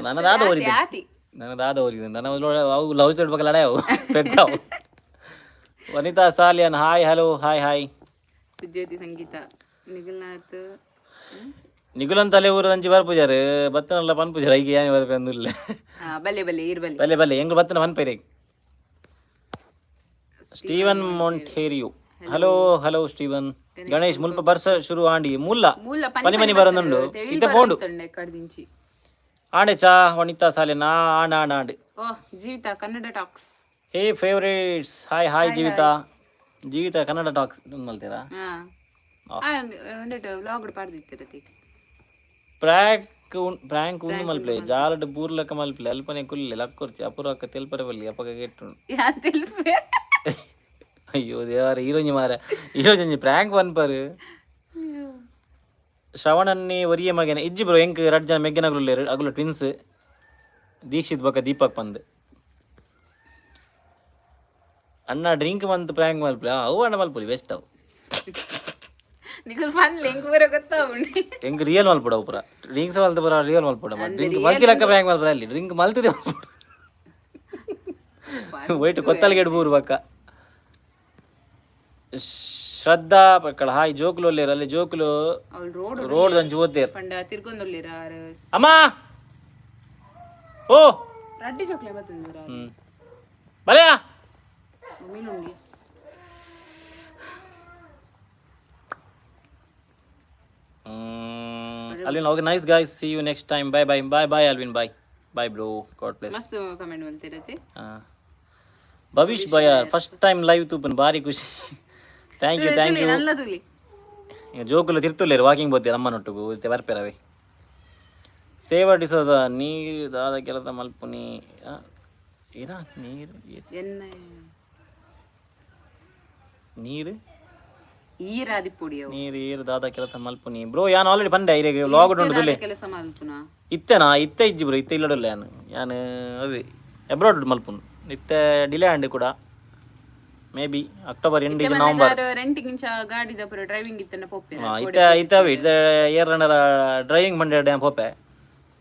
ನನದಾದ ಓರಿದೆ. ಆತಿ. ನನದಾದ ಓರಿದೆ. ನನ್ನ ಅವು ಲವ್ ಸ್ಟೋರಿ ಬಗ್ಗೆ ಲಡಾಯ ಅವು ಪೆಟ್ಟಾವು. Vanitha Salian, hi hello hi hi. Sujyothi Sangeetha ನಿಗಲ್ನಾಥ್. ನಿಗುಲಂತಲೆ ಊರು ಅಂಚಿ ಬರ್ಪುಜಾರು ಬತ್ತನಲ್ಲ ಪನ್ಪುಜಾರು. ಐಗೆ ಯಾನಿ ಬರ್ಪೆ ಅಂದುಲ್ಲೆ. ಬಲ್ಲೆ ಬಲ್ಲೆ ಇರ್ ಬಲ್ಲೆ. ಬಲ್ಲೆ ಬಲ್ಲೆ, ಎಂಗ್ಳು ಬತ್ತನ ಪನ್ಪೈರೆ. Steven Monteiro, hello hello Steven. Ganesh, ಮುಲ್ಪ ಬರ್ಸ ಶುರು ಆಂಡಿ ಮುಲ್ಲ. ಮೂಲ. ಪನಿ ಪನಿ ಬರೊಂದುಂಡು ಇತ್ತೆ ಪೋಂಡು. ಕಡ್ದಿಂಚಿ. ಆಂಡೆ ಚಾ ವನಿತಾ ಸಾಲೆ ನಾ ಆಂಡ್ ಆಂಡ್ ಆಂಡ್. ಓ ಜೀವಿತ ಕನ್ನಡ ಟಾಕ್ಸ್. ಹೇ favourites, hi hi Jeevitha. Jeevitha Kannada tax ಮಲ್ತೀರಾ? ಹಾ, ಒಂದೆಟ್ ವ್ಲಾಗ್ ಪಾಡ್ದಿತ್ತಿರತಿ. ಪ್ರಾಂಕ್ ಪ್ರಾಂಕ್ ಉಂದು ಮಲ್ಪ್ಲೆ, ಜಾಲಡ್ ಬೂರ್ಲಕ್ಕ ಮಲ್ಪ್ಲೆ, ಅಲ್ಪನೆ ಕುಲ್ಲೆ ಲಕ್ಕೊರ್ಚಿ ಅಪುರಕ್ಕ ತೆಲ್ಪರೆ ಬಲ್ಲಿ ಅಪಗ ಗೆಟ್ಟುಂಡು. ಯಾ ತೆಲ್ಪೆ. ಅಯ್ಯೋ ದೇವರ, ಹೀರೋಂಜಿ ಮಾರ, ಹೀರೋಂಜಿ ಪ್ರಾಂಕ್ ಪನ್ಪರು. ಶ್ರವಣನ್ನೇ ಒರಿಯೆ ಮಗನ ಇಜ್ಜಿ ಬ್ರೋ. ಎಂಕ್ ರಡ್ಡ್ ಜನ ಮೆಗ್ಗೆನಗುಲು, ಅಗುಲು ಟ್ವಿನ್ಸ್, ದೀಕ್ಷಿತ್ ಬೊಕ ದೀಪಕ್ ಪಂದ್. ಅಣ್ಣ ಡ್ರಿಂಕ್ ಮಂತ್ ಪ್ರಾಂಕ್ ಮಲ್ಪ್ಲೆ. ಅವು ಅಣ್ಣ ಮಲ್ಪುಲಿ, ಬೆಸ್ಟ್ ಅವು. ನಿಕುಲ್ ಪನ್ಲೆ, ಎಂಕ್ ಪೂರ ಗೊತ್ತಾವುಂಡು. ಎಂಕ್ ರಿಯಲ್ ಮಲ್ಪುಡ ಅವು ಪೂರ. ಡ್ರಿಂಕ್ಸ್ ಮಲ್ತ ಪೂರ ರಿಯಲ್ ಮಲ್ಪುಡ. ಡ್ರಿಂಕ್ ಮಲ್ತಿಲಕ್ಕ ಪ್ರಾಂಕ್ ಮಲ್ಪುಡ. ಅಲ್ಲಿ ಡ್ರಿಂಕ್ ಮಲ್ತಿದೆ ಮಲ್ಪುಡ. ವೈಟ್ ಕೊತ್ತಲ್ಗೆ ಬೂರು ಬಕ್ಕ. ಶ್ರದ್ಧಾ ಪಕ್ಕಳ, ಹಾಯ್. ಜೋಕುಲು ಒಲ್ಲೇರು ಅಲ್ಲಿ ಜೋಕುಲು? ಅವಳು ರೋಡ್ ರೋಡ್ ದಂಚು ಓದ್ತೇರು. ಪಂಡ ತಿರ್ಗೊಂದುಲ್ಲೇರ ಆರು. ಅಮ್ಮ ಓ. ರಡ್ಡಿ ಜೋಕ್ಲೆ ಬತ್ತಂದಿರ. ಹ್ಮ್ ಬಲೆಯಾ. ಮೀನುಂಡಿ. Alvin, okay, nice guys, see you next time, bye bye bye bye Alvin, bye bye bro, God bless. ಮಸ್ತ್ ಕಮೆಂಟ್ ಬಂತಿರತ್ತೆ. Bhavish Bayar, first time live ತೂಪನ್, ಭಾರಿ ಖುಷಿ. Thank you thank you. ನಲ್ಲ ತುಲಿ. ಈಗ ಜೋಕುಲು ತಿರ್ತುಲ್ಲೇರು, ವಾಕಿಂಗ್ ಬೋತೇರು ಅಮ್ಮನೊಟ್ಟುಗು, ಇತ್ತೆ ಬರ್ಪೇರವೆ. ಸೇವಾ ಡಿಸೋದ, ನೀರು ದಾದ ಕೆಲಸ ಮಲ್ಪುನಿ. ಏನ ನೀರು? ಎನ್ನ ನೀರು. ಈರಾದಿ ಪೊಡಿ ಅವು. ನೀರು ಏರು ದಾದ ಕೆಲಸ ಮಲ್ಪುನಿ ಬ್ರೋ. ಯಾನ್ ಆಲ್ರೆಡಿ ಪಂಡೆ ಇರೆಗ್ ವ್ಲಾಗ್ ಉಂಡು ತುಲೆ. ಕೆಲಸ ಮಲ್ಪುನ. ಇತ್ತೆನಾ? ಇತ್ತೆ ಇಜ್ಜಿ ಬ್ರೋ, ಇತ್ತೆ ಇಲ್ಲಡಲ್ಲ. ಯಾನ್ ಯಾನ್ ಅದೇ ಅಬ್ರಾಡ್ ಮಲ್ಪುನು. ಇತ್ತೆ ಡಿಲೇ ಆಂಡ್ ಕೂಡ, ಮೇ ಬಿ ಅಕ್ಟೋಬರ್ ಎಂಡ್ ಇದು ನವಂಬರ್. ರೆಂಟಿಗಿಂಚ ಗಾಡಿದ ಪೂರ ಡ್ರೈವಿಂಗ್ ಇತ್ತನ ಪೋಪೆರ. ಇತ್ತೆ ಇತ್ತೆ ಅವೆ ಇತ್ತೆ ಏರ್ ಡ್ರೈವಿಂಗ್ ಮಂಡೆ ಡ್ಯಾಮ್ ಪೋಪೆ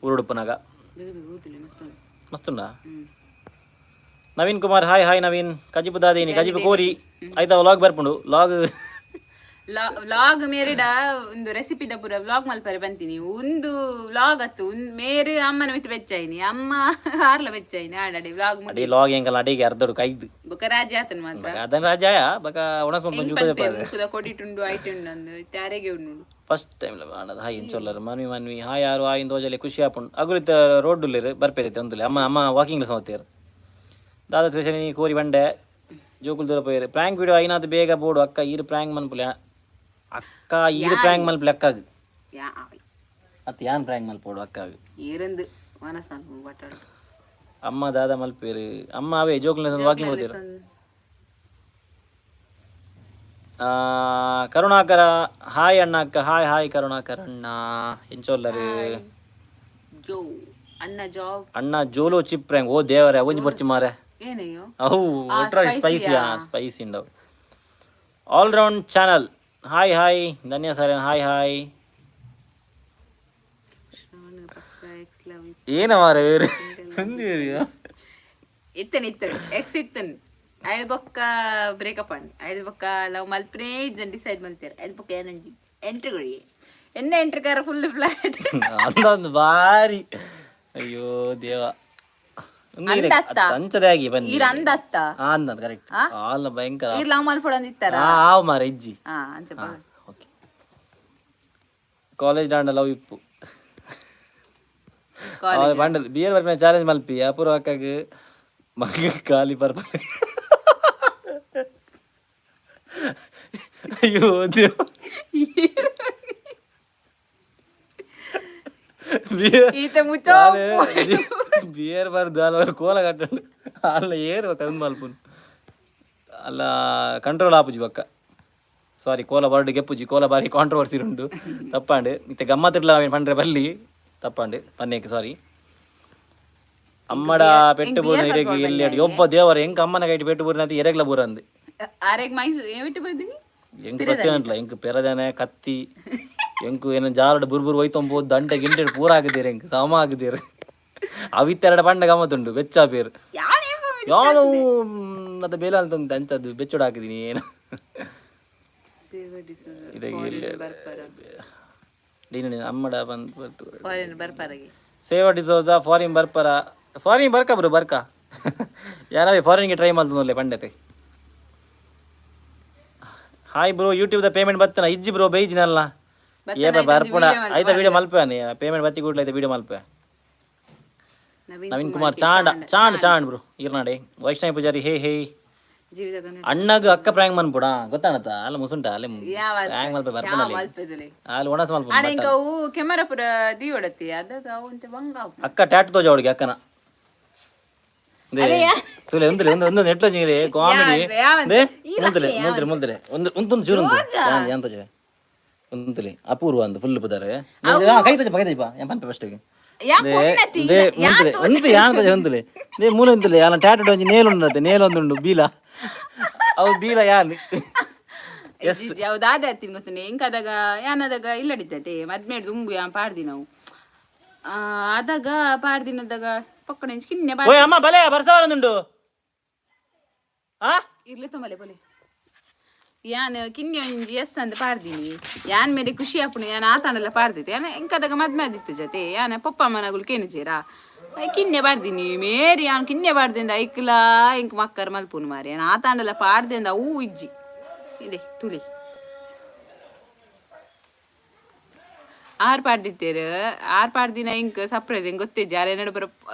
ಊರುಡುಪ್ಪನಾಗ. ಬೇಗ ಬೇಗ ಓದುಲೆ, ಮಸ್ತ್ ಉಂಡು. ಮಸ್ತುಂಡಾ? ಹ್ಮ್. Naveen Kumar, hi hi Naveen. ಕಜಿಪು ದಾದೀನಿ? ಕಜಿಪು ಕೋರಿ ಆಯ್ತಾ? ವ್ಲಾಗ್ ಬರ್ಪುಂಡು ವ್ಲಾಗ್. ವ್ಲಾಗ್ ಮೇರಿಡ ಒಂದು ರೆಸಿಪಿ ಪೂರ ವ್ಲಾಗ್ ಮಲ್ಪರೆ ಬಂತೀನಿ. ಒಂದು ವ್ಲಾಗ್ ಅತ್ತು ಮೇರು ಅಮ್ಮನ ಮಿತ್ತು ಬೆಚ್ಚಾಯಿನಿ, ಅಮ್ಮ ಆರ್ಲ ಬೆಚ್ಚಾಯಿನಿ ಆಡಾಡಿ ವ್ಲಾಗ್. ಅಡಿ ಲಾಗ್ ಎಂಕಲ್ ಅಡಿಗೆ ಅರ್ಧಡು ಕೈದು. ಬೊಕ ರಾಜಿ ಆತನ ಮಾತ್ರ. ಅದನ್ನ ರಾಜಾಯ ಬಕ ಒಣಸ್ ಮಲ್ಪುನ ಜೂತ ಜಪ್ಪಾದೆ. ಮುಕ್ಕುದ ಕೊಡಿಟುಂಡು ಐಟುಂಡು ಅಂದು ತ್ಯಾರೆಗೆ ಉಂಡು. ಫಸ್ಟ್ ಟೈಮ್ ಆಂಡದ. ಹಾಯ್ ಇಂಚೊಲ್ಲರು ಮನ್ವಿ ಮನ್ವಿ ಹಾಯ್. ಯಾರು ಹಾಯ್ ಇಂದ ತೋಜಲೆ, ಖುಷಿ ಆಪುಂಡು. ಅಗುಲಿತ ರೋಡ್ ಉಲ್ಲೆರ್ ಬರ್ಪೇರೈತೆ ಒಂದುಲೆ. ಅಮ್ಮ ಅಮ್ಮ ವಾಕಿಂಗ್ ಸೋತೇರು. ದಾದ ಸ್ಪೆಷಲಿ ಕೋರಿ ಬಂಡೆ ಜೋಕುಲ್ ದೂರ ಪೋಯೆರ್. ಪ್ರಾಂಕ್ ವಿಡಿಯೋ ಐನಾತ್ ಬೇಗ ಬೋಡು ಅಕ್ಕ. ಈರ್ ಪ್ರಾಂಕ್ ಮನ್ಪುಲೆ ಅಕ್ಕ, ಈರ್ ಪ್ರಾಂಕ್ ಮನ್ಪುಲೆ ಅಕ್ಕಾಗ. ಯಾ. ಅತ್ ಯಾನ್ ಪ್ರಾಂಕ್ ಮಲ್ಪೋಡು ಅಕ್ಕಾಗ? ಏರಂದು ಮನಸ್ಸು ಬಟ್ಟಾಡು. ಅಮ್ಮ ದಾದ ಮಲ್ಪೇರು? ಅಮ್ಮ ಅವೇ ಜೋಕುಲ್ ವಾಕಿಂಗ್ ಹೋಗ್ತೀರು. ಕರುಣಾಕರ ಹಾಯ್ ಅಣ್ಣ ಅಕ್ಕ. ಹಾಯ್ ಹಾಯ್ ಕರುಣಾಕರ ಅಣ್ಣ, ಎಂಚೊಲ್ಲರು? ಜೋ ಅಣ್ಣ ಜಾಬ್. ಅಣ್ಣ ಜೋಲೋ ಚಿಪ್ ಪ್ರಾಂಕ್. ಓ ದೇವರೇ, ಒಂಜಿ ಬರ್ಚಿ ಮಾರೆ. ಏನಯ್ಯೋ? ಅವು ಸ್ಪೈಸಿ, ಸ್ಪೈಸಿ ಉಂಡವು. All round channel hi hi. Dhanya sir hi hi. Shravana ಪಕ್ಕ ಎಕ್ಸ್ ಲವ್. ಏನ ಮಾರೆ ಬೇರೆ ಒಂದು ಬೇರೆ. ಇತ್ತನ್ ಇತ್ತನ್ ಎಕ್ಸ್ ಇತ್ತನ್. ಐದು ಬೊಕ್ಕ ಬ್ರೇಕಪ್ ಅನ್, ಐದು ಬೊಕ್ಕ ಲವ್ ಮಲ್ಪನೇ ಇದ್ದನ್ ಡಿಸೈಡ್ ಮಲ್ತೇರ್. ಐದು ಬೊಕ್ಕ ಏನಂಜಿ ಎಂಟ್ರಿ ಕೊಡಿ ಎನ್ನ ಎಂಟ್ರಿ ಕಾರ ಫುಲ್ ಫ್ಲಾಟ್. ಅಂದೊಂದು ಬಾರಿ, ಅಯ್ಯೋ ದೇವ. ಅಂದತ್ತ? ಅಂಚದೆ ಆಗಿ ಬನ್ನಿ. ಈರ್ ಅಂದತ್ತ? ಅಂದ ಕರೆಕ್ಟ್ ಅಲ್ಲ, ಭಯಂಕರ. ಈರ್ ಲವ್ ಮಲ್ಪೊಡಂದ್ ಇತ್ತಾರ? ಆವ್ ಮಾರ ಇಜ್ಜಿ. ಹಾ, ಅಂಚ. ಓಕೆ, ಕಾಲೇಜ್ ದಾಂಡ ಲವ್ ಇಪ್ಪು ಬಂಡಲ್. ಬಿಯರ್ ಬರ್ಪಿನ ಚಾಲೆಂಜ್ ಮಲ್ಪಿ ಅಪೂರ್ವ ಅಕ್ಕಗ್. ಮಗ ಖಾಲಿ ಪರ್ಪ. ಅಯ್ಯೋ ದೇವ. ಬಿಯರ್ ಈತ ಮುಚ್ಚೋ. ಬಿಯರ್ ಬರ್ದು ಅಲ್ಲ ಕೋಲ ಕಟ್ಟಂಡು ಅಲ್ಲ ಏರು ಕಂದು ಮಲ್ಪುನು ಅಲ್ಲ ಕಂಟ್ರೋಲ್ ಆಪುಜಿ ಬಕ್ಕ. ಸಾರಿ, ಕೋಲ ಬರ್ಡು ಗೆಪ್ಪುಜಿ. ಕೋಲ ಬಾರಿ ಕಾಂಟ್ರವರ್ಸಿ ಉಂಡು, ತಪ್ಪಾಂಡು. ಇತ್ತೆ ಗಮ್ಮತ್ತಿಡ್ಲ ಅವೇನು ಪಂಡ್ರೆ ಬಲ್ಲಿ ತಪ್ಪಾಂಡು ಪನ್ನೇಕ್ ಸಾರಿ. ಅಮ್ಮಡ ಪೆಟ್ಟು ಬೂರ್ನ ಇರೆಗ್ ಎಲ್ಲಿ ಅಡಿ ಒಬ್ಬ ದೇವರ ಎಂಕ್ ಅಮ್ಮನ ಕೈಟ್ ಪೆಟ್ಟು ಬೂರ್ನ ಅಂತ ಎರೆಗ್ಲ ಬೂರಂದು. ಆರೆಗ್ ಮೈಸೂರು ಏಮಿಟ್ಟು ಬರ್ದಿನಿ. ಎಂಕ್ ಗೊತ್ತೇ ಎಂಕ್ ಪೆರದನೆ ಕತ್ತಿ ಎಂಕು ಏನೋ ಜಾರಡ್ ಬುರ್ಬುರ್ ಹೋಯ್ತೊಂಬೋದು. ದಂಟೆ ಗಿಂಟೆ ಪೂರ ಆಗಿದ್ದೀರಿ, ಎಂಕ್ ಸಮ ಆಗಿದ್ದೀರಿ. ಅವಿತ್ತೆರಡ ಪಂಡ ಗಮ್ಮತ್ತುಂಡು ಬೆಚ್ಚ ಪೇರು. ಯಾನು ಅದು ಬೇಲೆ ಅಂತ ಅಂಚದ್ದು ಬೆಚ್ಚೋಡು ಹಾಕಿದೀನಿ ಏನು. ನೀನು ಅಮ್ಮಡ ಬಂದು ಬರ್ತು. ಫಾರಿನ್ ಬರ್ಪಾರಗೆ. ಸೇವಾ ಡಿಸೋಜಾ ಫಾರಿನ್ ಬರ್ಪರ? ಫಾರಿನ್ ಬರ್ಕ ಬ್ರೋ, ಬರ್ಕ. ಯಾರವೇ ಫಾರಿನ್ಗೆ ಟ್ರೈ ಮಾಡ್ತನಲ್ಲೇ ಪಂಡತೆ. ಹಾಯ್ ಬ್ರೋ, ಯೂಟ್ಯೂಬ್ದ ಪೇಮೆಂಟ್ ಬತ್ತನ? ಇಜ್ಜಿ ಬ್ರೋ, ಬೇಯ್ಜಿನಲ್ಲ. ಏಪ ಬರ್ಪುಣ ಐತ ವಿಡಿಯೋ ಮಲ್ಪೆ. ಪೇಮೆಂಟ್ ಬತ್ತಿ ಕೂಡ್ಲ ಐತ ವಿಡಿಯೋ ಮಲ್ಪೆ. ನವೀನ್ ಕುಮಾರ್ ಚಾಂಡ ಚಾಂಡ್ ಚಾಂಡ್ ಬ್ರೋ ಈರ್ನಾಡೆ. Vaishnavi Poojary hey hey. ಜೀವಿತ ಕನ್ನಡ. ಅಣ್ಣಗ್ ಅಕ್ಕ ಪ್ರಾಂಗ್ ಮನ್ಪುಡ ಗೊತ್ತಾಣತ ಅಲ್ಲ ಮುಸುಂಟ ಅಲ್ಲೇ. ಯಾವ? ಪ್ರಾಂಗ್ ಮಲ್ಪ ಬರ್ಪುಣಲ್ಲಿ. ಮಲ್ಪೆದಲೆ. ಅಲ್ಲಿ ಒಣಸ್ ಮಲ್ಪ. ಆಡ ಇಂಕ ಅವು ಕೆಮರಾ ಪುರ ದೀವಡತಿ ಅದಾಗ ಅವು ಅಂತೆ ಬಂಗ. ಅಕ್ಕ ಟ್ಯಾಟ್ ತೋಜ ಅವಳಿಗೆ ಅಕ್ಕನ. ತುಲೆ ಒಂದುಲೆ ಒಂದು ಒಂದು ನೆಟ್ಲ ಇದೆ ಕಾಮಿಡಿ. They ಮುಲ್ತಲೆ ಮುಲ್ತಲೆ ಮುಲ್ತಲೆ ಒಂದು ಒಂದು ಚೂರು ಉಂಟು ಯಾನ್ ಯಾನ್ ತೋಜ ಉಂತುಲೆ ಅಪೂರ್ವ ಅಂದು ಫುಲ್ ಪುದಾರೆ. ಕೈ ತೋಜ, ಕೈ ತೋಜ ಯಾನ್ ಪನ್ಪೆ ಫಸ್ಟ್. ಯಾ. They ಪೊನ್ನತಿ. They ಮುಲ್ತಲೆ ಒಂದು ಯಾನ್ ತೋಜ ಒಂದುಲೆ. They ಮೂಲ ಉಂತುಲೆ ಯಾನ ಟ್ಯಾಟ್ ಒಂಜಿ ನೇಲ್ ಉಂಡತೆ, ನೇಲ್ ಒಂದುಂಡು ಬೀಲ ಅವು ಬೀಲ ಯಾನ್. ಎಸ್ ಯಾವ್ದಾದ ಅತ್ತಿನ ಗೊತ್ತನೆ ಎಂಕಾದಾಗ ಯಾನದಾಗ ಇಲ್ಲಡಿದ್ದತೆ ಮದ್ಮೇಡ್ ದುಂಬು ಯಾನ್ ಪಾಡ್ದಿ ನಾವು. ಆದಾಗ ಪಾಡ್ದಿನದಾಗ ಪಕ್ಕಣ ಕಿನ್ನೆ. ಓಯ್ ಅಮ್ಮ ಬಲೆ ಬರ್ಸವರಂದುಂಡು ಆ. ಇರ್ಲಿ ತುಂಬಲೆ ಬೋಲೆ. ಯಾನ್ ಕಿನ್ನೆ ಒಂಜಿ ಎಸ್ ಅಂದ್ ಪಾಡ್ದಿನಿ. ಯಾನ್ ಮೇರೆ ಖುಷಿ ಆಪುಣು ಯಾನ್ ಆತಾಂಡಲ ಪಾಡ್ದಿತ್ತೆ. ಯಾನ್ ಎಂಕಾದಾಗ ಮದ್ಮೆ ಆದಿತ್ತು ಜೊತೆ ಯಾನ್ ಪಪ್ಪ ಅಮ್ಮನಗುಲು ಕೇನುಜೇರಾ. ಕಿನ್ನೆ ಪಾಡ್ದಿನಿ ಮೇರಿ. ಯಾನ್ ಕಿನ್ನೆ ಪಾಡ್ದಿಂದ ಐಕ್ಲಾ ಇಂಕ್ ಮಕ್ಕರ್ ಮಲ್ಪುನು ಮಾರಿ. ಯಾನ್ ಆತಾಂಡಲ ಪಾಡ್ದಿಂದ ಅವು ಇಜ್ಜಿ ಇದೆ ತುಲಿ. ಆರ್ ಪಾಡ್ದಿತ್ತೇರು ಆರ್ ಪಾಡ್ದಿನ ಇಂಕ್ ಸರ್ಪ್ರೈಸ್ ಇಂಕ್ ಗೊತ್ತಿಜ್ಜಿ. ಆರ್ ಎನ್ನಡ ಬರ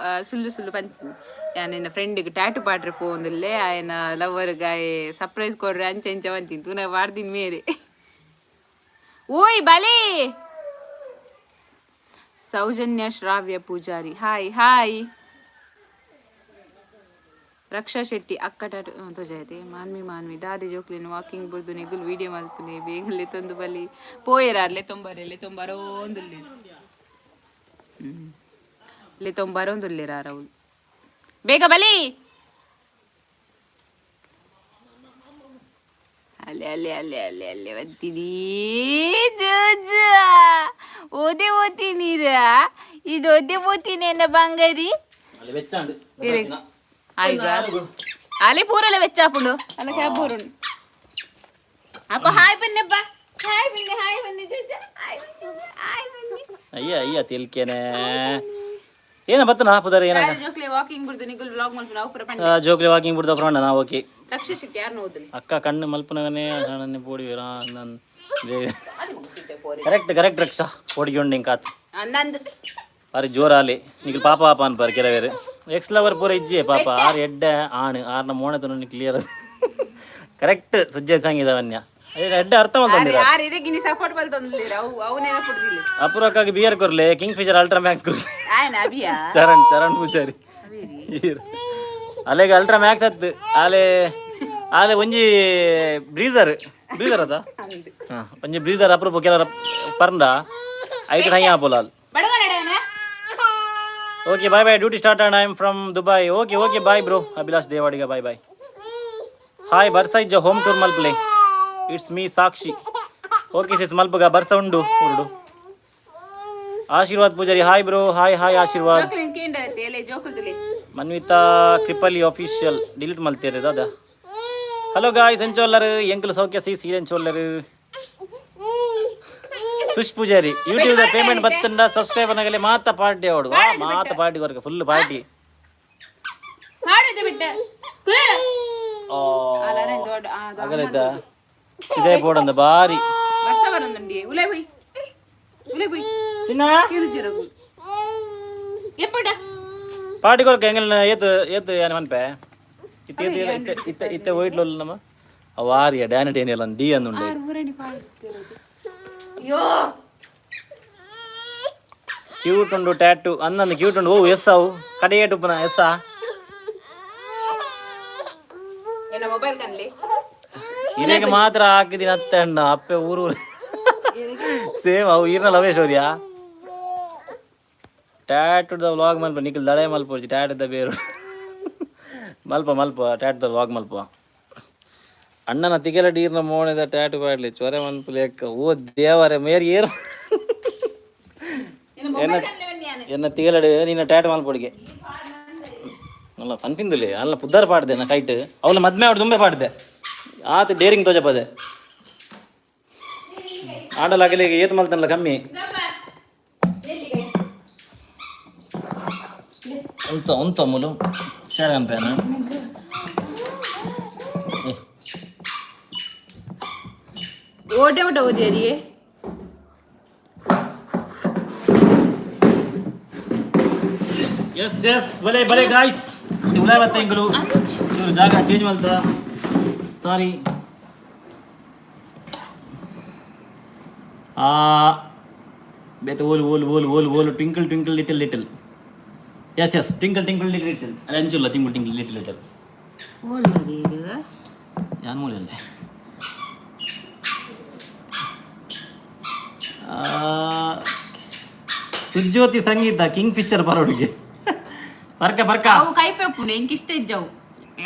ಸುಳ್ಳು ಸುಳ್ಳು ಪಂತೀನಿ. ಯಾನ್ ಎನ್ನ ಫ್ರೆಂಡಿಗೆ ಟ್ಯಾಟು ಪಾಡ್ರೆ ಪೋಂದುಲ್ಲೆ, ಆಯನ ಲವರ್ಗೆ ಆಯೆ ಸರ್ಪ್ರೈಸ್ ಕೊಡ್ರೆ ಅಂಚೆ ಅಂಚೆ ಬಂತೀನಿ ತೂನ ಪಾಡ್ದಿನ ಮೇರೆ. ಓಯ್ ಬಲಿ. Soujanya Shravya Poojary hi hi. ರಕ್ಷಾ ಶೆಟ್ಟಿ ಅಕ್ಕ ಟಾಟು ತೋಜಾಯ್ತೆ. ಮಾನ್ವಿ ಮಾನ್ವಿ ದಾದಿ ಜೋಕ್ಲಿನ ವಾಕಿಂಗ್ ಬುರ್ದು ನಿಗುಲ್ ವಿಡಿಯೋ ಮಲ್ಪುನೆ ಬೇಗಲೆ ತಂದು ಬಲಿ ಪೋಯರಾರ್ಲೆ ತೊಂಬರೆಲೆ ತೊಂಬರೋಂದುಲ್ಲೆ ಲೆ ತೊಂಬರೋಂದುಲ್ಲೆರಾರವು. ಬೇಗ ಬಲಿ. ಅಲ್ಲೇ ಅಲ್ಲೇ ಅಲ್ಲೇ ಅಲ್ಲೇ ಅಲ್ಲೇ ಬರ್ತೀನಿ. ಜೋಜ ಓದೆ ಓದ್ತೀನೀರ ಇದು ಓದೆ ಓದ್ತೀನಿ ಎನ್ನ ಬಂಗಾರಿ. ಅಲ್ಲಿ ಬೆಚ್ಚಾಂಡು. ಆಯ್ಗ ಅಲ್ಲಿ ಪೂರಲೆ ವೆಚ್ಚಾಪುಂಡು ಅಲ್ಲ ಕ್ಯಾಬ್ ಪೂರುಂಡು. ಅಪ್ಪ ಹಾಯ್ ಬನ್ನಪ್ಪ. ಹಾಯ್ ಬನ್ನಿ, ಹಾಯ್ ಬನ್ನಿ ಜಜ್ಜ, ಹಾಯ್ ಬನ್ನಿ, ಹಾಯ್ ಬನ್ನಿ. ಅಯ್ಯ ಅಯ್ಯ, ತಿಲ್ಕೇನೆ ಏನ ಬತ್ತನ ಪುದರ್ ಏನ? ಜೋಕ್ಲೆ ವಾಕಿಂಗ್ ಬಿಡ್ದು ನಿಗುಲ್ ವ್ಲಾಗ್ ಮಲ್ಪುನ ಅವು ಪೂರ ಪಂಡೆ. ಜೋಕ್ಲೆ ವಾಕಿಂಗ್ ಬಿಡ್ದ ಪ್ರಮಾಣ ನಾ, ಓಕೆ. ರಕ್ಷಿಸಕ್ಕೆ ಯಾರು ನೋದಿಲ್ಲ. ಅಕ್ಕ ಕಣ್ಣು ಮಲ್ಪನಗನೇ ನನ್ನೆ ಪೋಡಿ. ನನ್ ಕರೆಕ್ಟ್ ಕರೆಕ್ಟ್ ರಕ್ಷಾ, ಪೋಡಿಗೆ ಹಿಂಗೆ ಕಾತ್. ನಂದು. ಬಾರಿ ಜೋರಾಲಿ ನಿಖಿಲ್ ಪಾಪ ಪಾಪ ಅನ್ಪಾರು ಕೆಲವೇರು. ಎಕ್ಸ್ ಲವರ್ ಪೂರ ಇಜ್ಜೆ ಪಾಪ. ಆರು ಎಡ್ಡೆ ಆಣು ಆರ್ನ ಮೋಣೆ ತುನು ಕ್ಲಿಯರ್ ಕರೆಕ್ಟ್ ಸುಜ್ಜೆ ಸಂಗೀತವನ್ಯ ಎಡ್ಡೆ ಅರ್ಥ ಮಾಡ್ಕೊಂಡಿರ. ಯಾರು ಇರಗಿನಿ ಸಪೋರ್ಟ್ ಬಲ್ತೊಂದಿಲ್ಲ, ಅವು ಅವನೇನ ಪುಡ್ದಿಲ್ಲ. ಅಪೂರ್ವಕ್ಕಾಗಿ ಬಿಯರ್ ಕೊರ್ಲೆ, ಕಿಂಗ್ ಫಿಶರ್ ಅಲ್ಟ್ರಾ ಮ್ಯಾಕ್ಸ್ ಕೊರ್ಲೆ. ಆಯ್ನ ಅಭಿಯಾ? ಚರಣ್ ಚರಣ್ ಪೂಜಾರಿ ಅಲೆಗೆ ಅಲ್ಟ್ರಾ ಮ್ಯಾಕ್ಸ್ ಹತ್ತು ಆಲೆ ಆಲೆ ಒಂಜಿ ಬ್ರೀಸರ್ ಬ್ರೀಸರ್ ಅದ. ಹಾಂ, ಒಂಜಿ ಬ್ರೀಸರ್ ಅಪರೂಪ ಕೆಲವರ ಪರ್ಂಡ ಐಟ್ ಹೈ ಆಪೋಲಾಲ್. ಬಡವ ನಡೆಯನ. Okay, bye bye, duty start and I am from Dubai. Okay okay, bye bro. Abhilash Devadiga, bye bye. Hi, ಬರ್ಸ ಇಜ್ಜ? ಹೋಮ್ ಟೂರ್ ಮಲ್ಪಲೆ. It's me Sakshi. Okay sis, ಮಲ್ಪಗ ಬರ್ಸ ಉಂಡು ಉರುಡು. Ashirwad Pujari, hi bro. Hi hi Ashirwad. ಜೋಕ್ಲಿನ್ ಕೇಂದ್ರ ಎಲೆ ಜೋಕುಲ್ದುಲೆ. Manvita ಕ್ರಿಪಲಿ official delete ಮಲ್ತೇರೆ ದಾದ. Hello guys, ಎಂಚೋಲ್ಲರು ಎಂಕುಲು ಸೌಖ್ಯ C C ಎಂಚೋಲ್ಲರು. Sush Poojary, YouTube payment ಬತ್ತಂಡ subscriber ನಗಲೆ ಮಾತ ಪಾರ್ಟಿ ಅವಡು ಮಾತ ಪಾರ್ಟಿ ವರ್ಗ ಫುಲ್ ಪಾರ್ಟಿ. ಮಾಡಿದ ಬಿಟ್ಟ. ದೊಡ್ಡ ಅಗಲಿದ್ದ ಇದೇ ಬೋರ್ಡ್ ಬಾರಿ. ಬರ್ಸ ಬರಂದುಂಡಿ, ಉಲೆ ಬೈ ಉಲೆ ಬೈ. ಚಿನ್ನ. ಕಿರುಜಿರಗು ಎಪ್ಪಡ. ಪಾರ್ಟಿ ಕೊರಕ ಎಂಗಲ್ ಏತು ಏತು ಯಾನ ಮನ್ಪೆ ಇತ್ತೆ ಇತ್ತೆ ಇತ್ತೆ ಇತ್ತೆ ಇತ್ತೆ ಒಯ್ಟ್ಲೊಲ್ಲ ನಮ್ಮ ವಾರಿಯ ಡ್ಯಾನ್ ಏನಿಲ್ಲ ಡಿ ಅಂದುಂಡೆ. ಆರು ಊರಣಿ ಪಾಡ್ತಿರೋದು ಅಯ್ಯೋ. ಕ್ಯೂಟ್ ಉಂಡು ಟ್ಯಾಟು ಅಂದಂದು ಕ್ಯೂಟ್ ಉಂಡು. ಓ ಎಸ್, ಅವು ಕಡೆಯೇಟು ಪುನಃ ಎಸ್ಸಾ. ಎನ್ನ ಮೊಬೈಲ್ ಕನ್ಲಿ. ಇದಕ್ಕೆ ಮಾತ್ರ ಹಾಕಿದೀನಿ ಅತ್ತೆ ಅಣ್ಣ ಅಪ್ಪೆ ಊರು ಊರು ಸೇಮ್ ಅವು ಈರ್ನ ಲವೇ ಶೌರ್ಯ ಟ್ಯಾಟುದ ವ್ಲಾಗ್ ಮಲ್ಪ ನಿಖಿಲ್ ದಳೆ ಮಲ್ಪೊರ್ಚಿ ಟ್ಯಾಟುದ ಬೇರು ಮಲ್ಪ ಮಲ್ಪ ಟ್ಯಾಟುದ ವ್ಲಾಗ್ ಮಲ್ಪ. ಅಣ್ಣನ ತಿಗೆಲ ಡೀರ್ನ ಮೋಣೆದ ಟ್ಯಾಟು ಪಾಡ್ಲಿ ಚೊರೆ ಮನ್ಪು ಲೆಕ್ಕ. ಓ ದೇವರೇ, ಮೇರಿ ಏರು. ಎನ್ನ ಮೊಬೈಲ್ ಕನ್ಲಿ ಬನ್ನಿ ಯಾನು. ಎನ್ನ ತಿಗಲಡು ನಿನ್ನ ಟ್ಯಾಟು ಮಲ್ಪೊಡಿಗೆ ಅಲ್ಲ ಪನ್ಪಿಂದುಲೆ ಅಲ್ಲ ಪುದ್ದಾರ ಪಾಡ್ದೆ ನಾ ಕೈಟ್ ಅವಳ ಮದ್ಮೆ ಅವಳು ತುಂಬೆ ಪಾಡ್ದೆ ಆತ ಡೇರಿಂಗ್ ತೋಜಪದೆ ಆಡಲಾಗಲಿ ಏತ್ ಮಲ್ತನಲ್ಲ ಕಮ್ಮಿ. ಉಂತ ಉಂತ ಮೂಲು ಸರಿ ಅನ್ಪೇನ. ಓಟೆ ಓಟ ಓದಿಯರಿಯೇ. ಎಸ್ ಎಸ್, ಬಲೆ ಬಲೆ ಗಾಯ್ಸ್, ಉಲಾಯ್ ಬತ್ತ ಇಂಗುಲು ಚೂರು ಜಾಗ ಚೇಂಜ್ ಮಲ್ತ, ಸಾರಿ. ಆ ಬೇತೆ ಓಲು ಓಲು ಓಲು ಓಲು ಓಲು. Twinkle twinkle little little, yes yes, twinkle twinkle little little ಅಲ್ಲ ಅಂಚುಲ್ಲ ಟಿಂಕಲ್ ಟಿಂಕಲ್ ಲಿಟಲ್ ಲಿಟಲ್. ಓಲ್ವರಿ. ಯಾನ್ ಮೂಲೆಯಲ್ಲೇ ಸುಜ್ಯೋತಿ ಸಂಗೀತ ಕಿಂಗ್ ಫಿಶರ್ ಪರೋಡಿಗೆ ಪರ್ಕ ಪರ್ಕ. ಅವು ಕೈಪೆ ಉಪ್ಪುಂಡು, ಎಂಕ್ ಇಷ್ಟ ಇಜ್ಜವು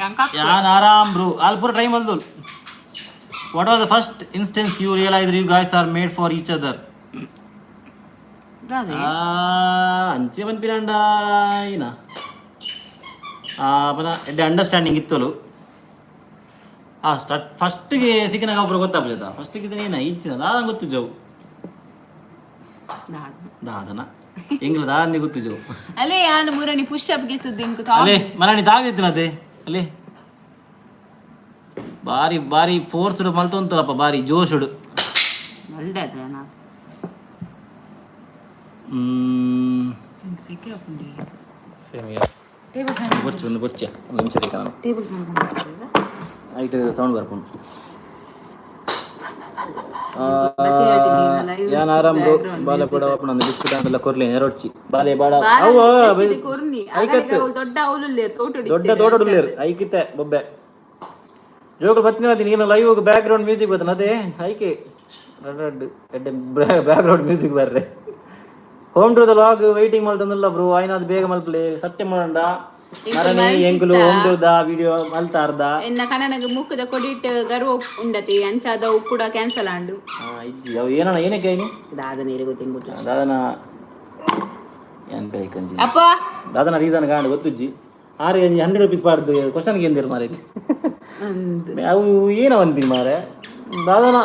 ಅಂಕ. ಯಾನ್ ಆರಾಮ್ ಬ್ರೋ, ಆಲ್ ಪೂರ try ಮಲ್ದು. What was the first instance you realise you guys are made for each other? ಅಂಚೆ ಪನ್ಪಿನಾಂಡ ಏನ ಪನ ಎಡ್ಡೆ ಅಂಡರ್ಸ್ಟ್ಯಾಂಡಿಂಗ್ ಇತ್ತಲು. ಆ ಸ್ಟಾರ್ಟ್ ಫಸ್ಟ್ಗೆ ಸಿಕ್ಕಿನಾಗ ಒಬ್ರು ಗೊತ್ತಾಗ್ಲಿಲ್ಲ. ಫಸ್ಟಿಗೆ ಇದನ್ನ ಏನ ಇಚ್ಚಿನ ದಾದ ಗೊತ್ತು ಜವು ದಾದನ ಎಂಗ್ಲ ದಾದನಿ ಗೊತ್ತು ಜವು. ಅಲ್ಲೇ ಯಾನು ಮೂರನಿ ಪುಷ್ ಅಪ್ ಗೆತ್ತದ್ದು ಇಂಕು. ಅಲ್ಲೇ ಮರಣಿ ತಾಗಿತ್ತಿನ ಅದೇ ಅಲ್ಲಿ ಬಾರಿ ಬಾರಿ ಫೋರ್ಸ್ ಮಲ್ತೊಂತಲಪ್ಪ, ಬಾರಿ ಜೋಶುಡು. ಮಲ್ದೆ ನಾ. ಹ್ಮ್. ಸೆಕೆ ಉಪ್ಪುಂಡು. ಸೇಮ್. Table fan. ಬೊರ್ಚಿ ಒಂದು ಬೊರ್ಚಿ ಒಂದು ನಿಮಿಷ ಬೇಕಾ ನಾನು. Table fan. ಐಟ್ ಸೌಂಡ್ ಬರ್ಪುಂಡು. ಯಾನ್ ಆರಾಮ್ ಬ್ರೋ. ಬಾಲೆ ಪಡ ಒಂದು ಬಿಸ್ಕಿಟ್ ಅಂತೆಲ್ಲ ಕೊರ್ಲಿ ನೆರೊಡ್ಚಿ ಬಾಲೆ ಬಾಡ ಅವು. ಕೊರ್ನಿ. ದೊಡ್ಡ ಅವಲು ತೋಟ. ದೊಡ್ಡ ತೋಟಡುಲ್ಲೇರು ಐಕಿತ್ತೆ ಬೊಬ್ಬೆ ಜೋಕುಲು ಬತ್ತಿನ ನೀನು live back ground music ಬತ್ತನ ಅದೇ ಐಕೆ ರೆಡ್ ಎಡ್ಡೆ ಬ್ಯಾಕ್ ಗ್ರೌಂಡ್ ಮ್ಯೂಸಿಕ್ ಬರ್ರೆ. Home tour the vlog waiting ಮಲ್ತಂದುಲ್ಲ bro, ಆಯ್ನಾದ್ ಬೇಗ ಮಲ್ಪಲೆ. ಸತ್ಯ ಮಾಡಂಡ ಮರನಿ ಎಂಕುಲು home tour the video ಮಲ್ತಾರ್ದ. ಎನ್ನ ಕನನಗ ಮೂಕದ ಕೊಡಿಟ್ ಗರ್ವ ಉಂಡತಿ ಅಂಚಾದ ಕೂಡ ಕ್ಯಾನ್ಸಲ್ ಆಂಡು. ಇಜ್ಜಿ ಅವು ಏನಣ್ಣ ಏನಕ್ಕೆ ಐನು. ದಾದ ನೀರು ಗೊತ್ತಿಂಗುಟ್ಟು. ದಾದನ ಏನ್ ಬೇಕಂಜಿ. ಅಪ್ಪ. ದಾದನ ರೀಸನ್ ಕಾಂಡ್ ಗೊತ್ತುಜ್ಜಿ. ಆರು 100 ರುಪೀಸ್ ಪಾಡ್ದು ಕ್ವಶನ್ಗೆ ಏಂದಿರು ಮಾರೈತಿ. ಅವು ಏನೋ ಅನ್ಪಿನಿ ಮಾರೆ ದಾದನ.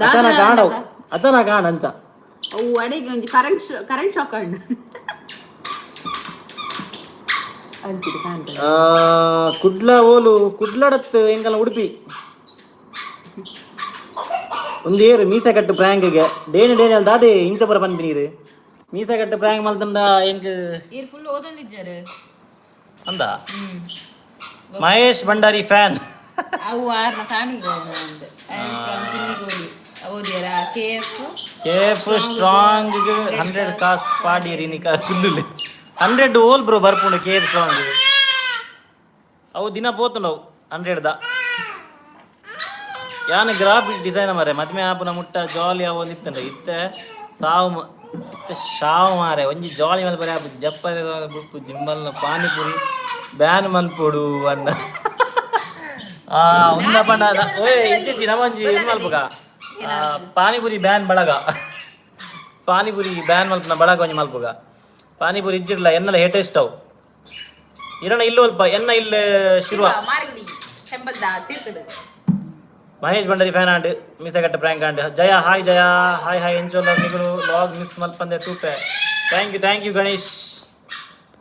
ಅಚಾನಕ್ ಆಡವು, ಅಚಾನಕ್ ಆಣ ಅಂಚ. ಅವು ಅಡೆಗೆ ಒಂಜಿ ಕರೆಂಟ್ ಕರೆಂಟ್ ಶಾಕ್ ಆಂಡ್ ಅಂಚಿದ ಕಾಣ್ತದೆ. ಕುಡ್ಲ ಓಲು ಕುಡ್ಲಡತ್ ಎಂಕಲ್ನ ಉಡುಪಿ. ಒಂದು ಏರು ಮೀಸೆ ಕಟ್ಟು ಪ್ರಾಂಕ್ಗೆ ಡೇನೆ ಡೇನೆ ಅಲ್ಲಿ ದಾದೆ ಇಂಚಪುರ ಪನ್ಪಿನೀರು ಮೀಸೆ ಕಟ್ಟು ಪ್ರಾಂಕ್ ಮಲ್ತಂಡ ಎಂಕ್. ಈರ್ ಫುಲ್ ಓದೊಂದಿಜ್ಜಾರು. ಅಂದ ಮಹೇಶ್ ಭಂಡಾರಿ ಫ್ಯಾನ್. ಅವು ಆರ್ನ family. I am from Kinnigoli. ಓದಿಯರಾ K F? K F strong 100 ಕಾಸ್ ಪಾಡಿರಿ ನಿಕ ಕುಲ್ಲುಲೆ 100 ಓಲ್ ಬ್ರೋ ಬರ್ಪುಂಡು ಕೆ ಎಫ್ ಸ್ಟ್ರಾಂಗ್. ಅವು ದಿನ ಪೋತುಂಡವು 100 the. ಯಾನ್ ಗ್ರಾಫಿಕ್ ಡಿಸೈನ್ ಮಾರೆ, ಮದ್ಮೆ ಆಪುನ ಮುಟ್ಟ ಜಾಲಿ ಅವು ಇತ್ತಂಡ. ಇತ್ತೆ ಸಾವು ಇತ್ತೆ ಶಾವು ಮಾರೆ. ಒಂಜಿ ಜಾಲಿ ಮಲ್ಪರೆ ಆಪುಜಿ, ಜಪ್ಪರೆ ಬುಕ್ಕು ಜಿಮ್ಮಲ್ನ ಪಾನಿಪುರಿ ಬ್ಯಾನ್ ಮಲ್ಪೊಡು ಅನ್ನ. ಆ ಉಂದ ಪಂಡ ಓಯ್ ಇಂಚಿ ನಮಂಜಿ ಇದು ಮಲ್ಪುಗ. ಪಾನಿಪುರಿ ಬ್ಯಾನ್ ಬಳಗ, ಪಾನಿಪುರಿ ಬ್ಯಾನ್ ಮಲ್ಪುನ ಬಳಗ ಒಂಜಿ ಮಲ್ಪುಗ. ಪಾನಿಪುರಿ ಇಜ್ಜಿರ್ಲ ಎನ್ನಲ ಹೇಟೆಸ್ಟ್ ಅವು ಇರಣ ಇಲ್ಲೋ ಅಲ್ಪ ಎನ್ನ ಇಲ್ಲ ಶಿರುವ. ಮಾರ್ಗಡಿ ಟೆಂಪಲ್ the ತೀರ್ಥದ. ಮಹೇಶ್ ಭಂಡಾರಿ ಫ್ಯಾನ್ and ಮೀಸಗಟ್ಟ prank and. Jaya hi, Jaya hi hi. ಎಂಚೋಲ್ಲ ನಿಗುಲು? Log miss ಮಲ್ಪಂದೆ ತೂಪೆ. Thank you, thank you Ganesh.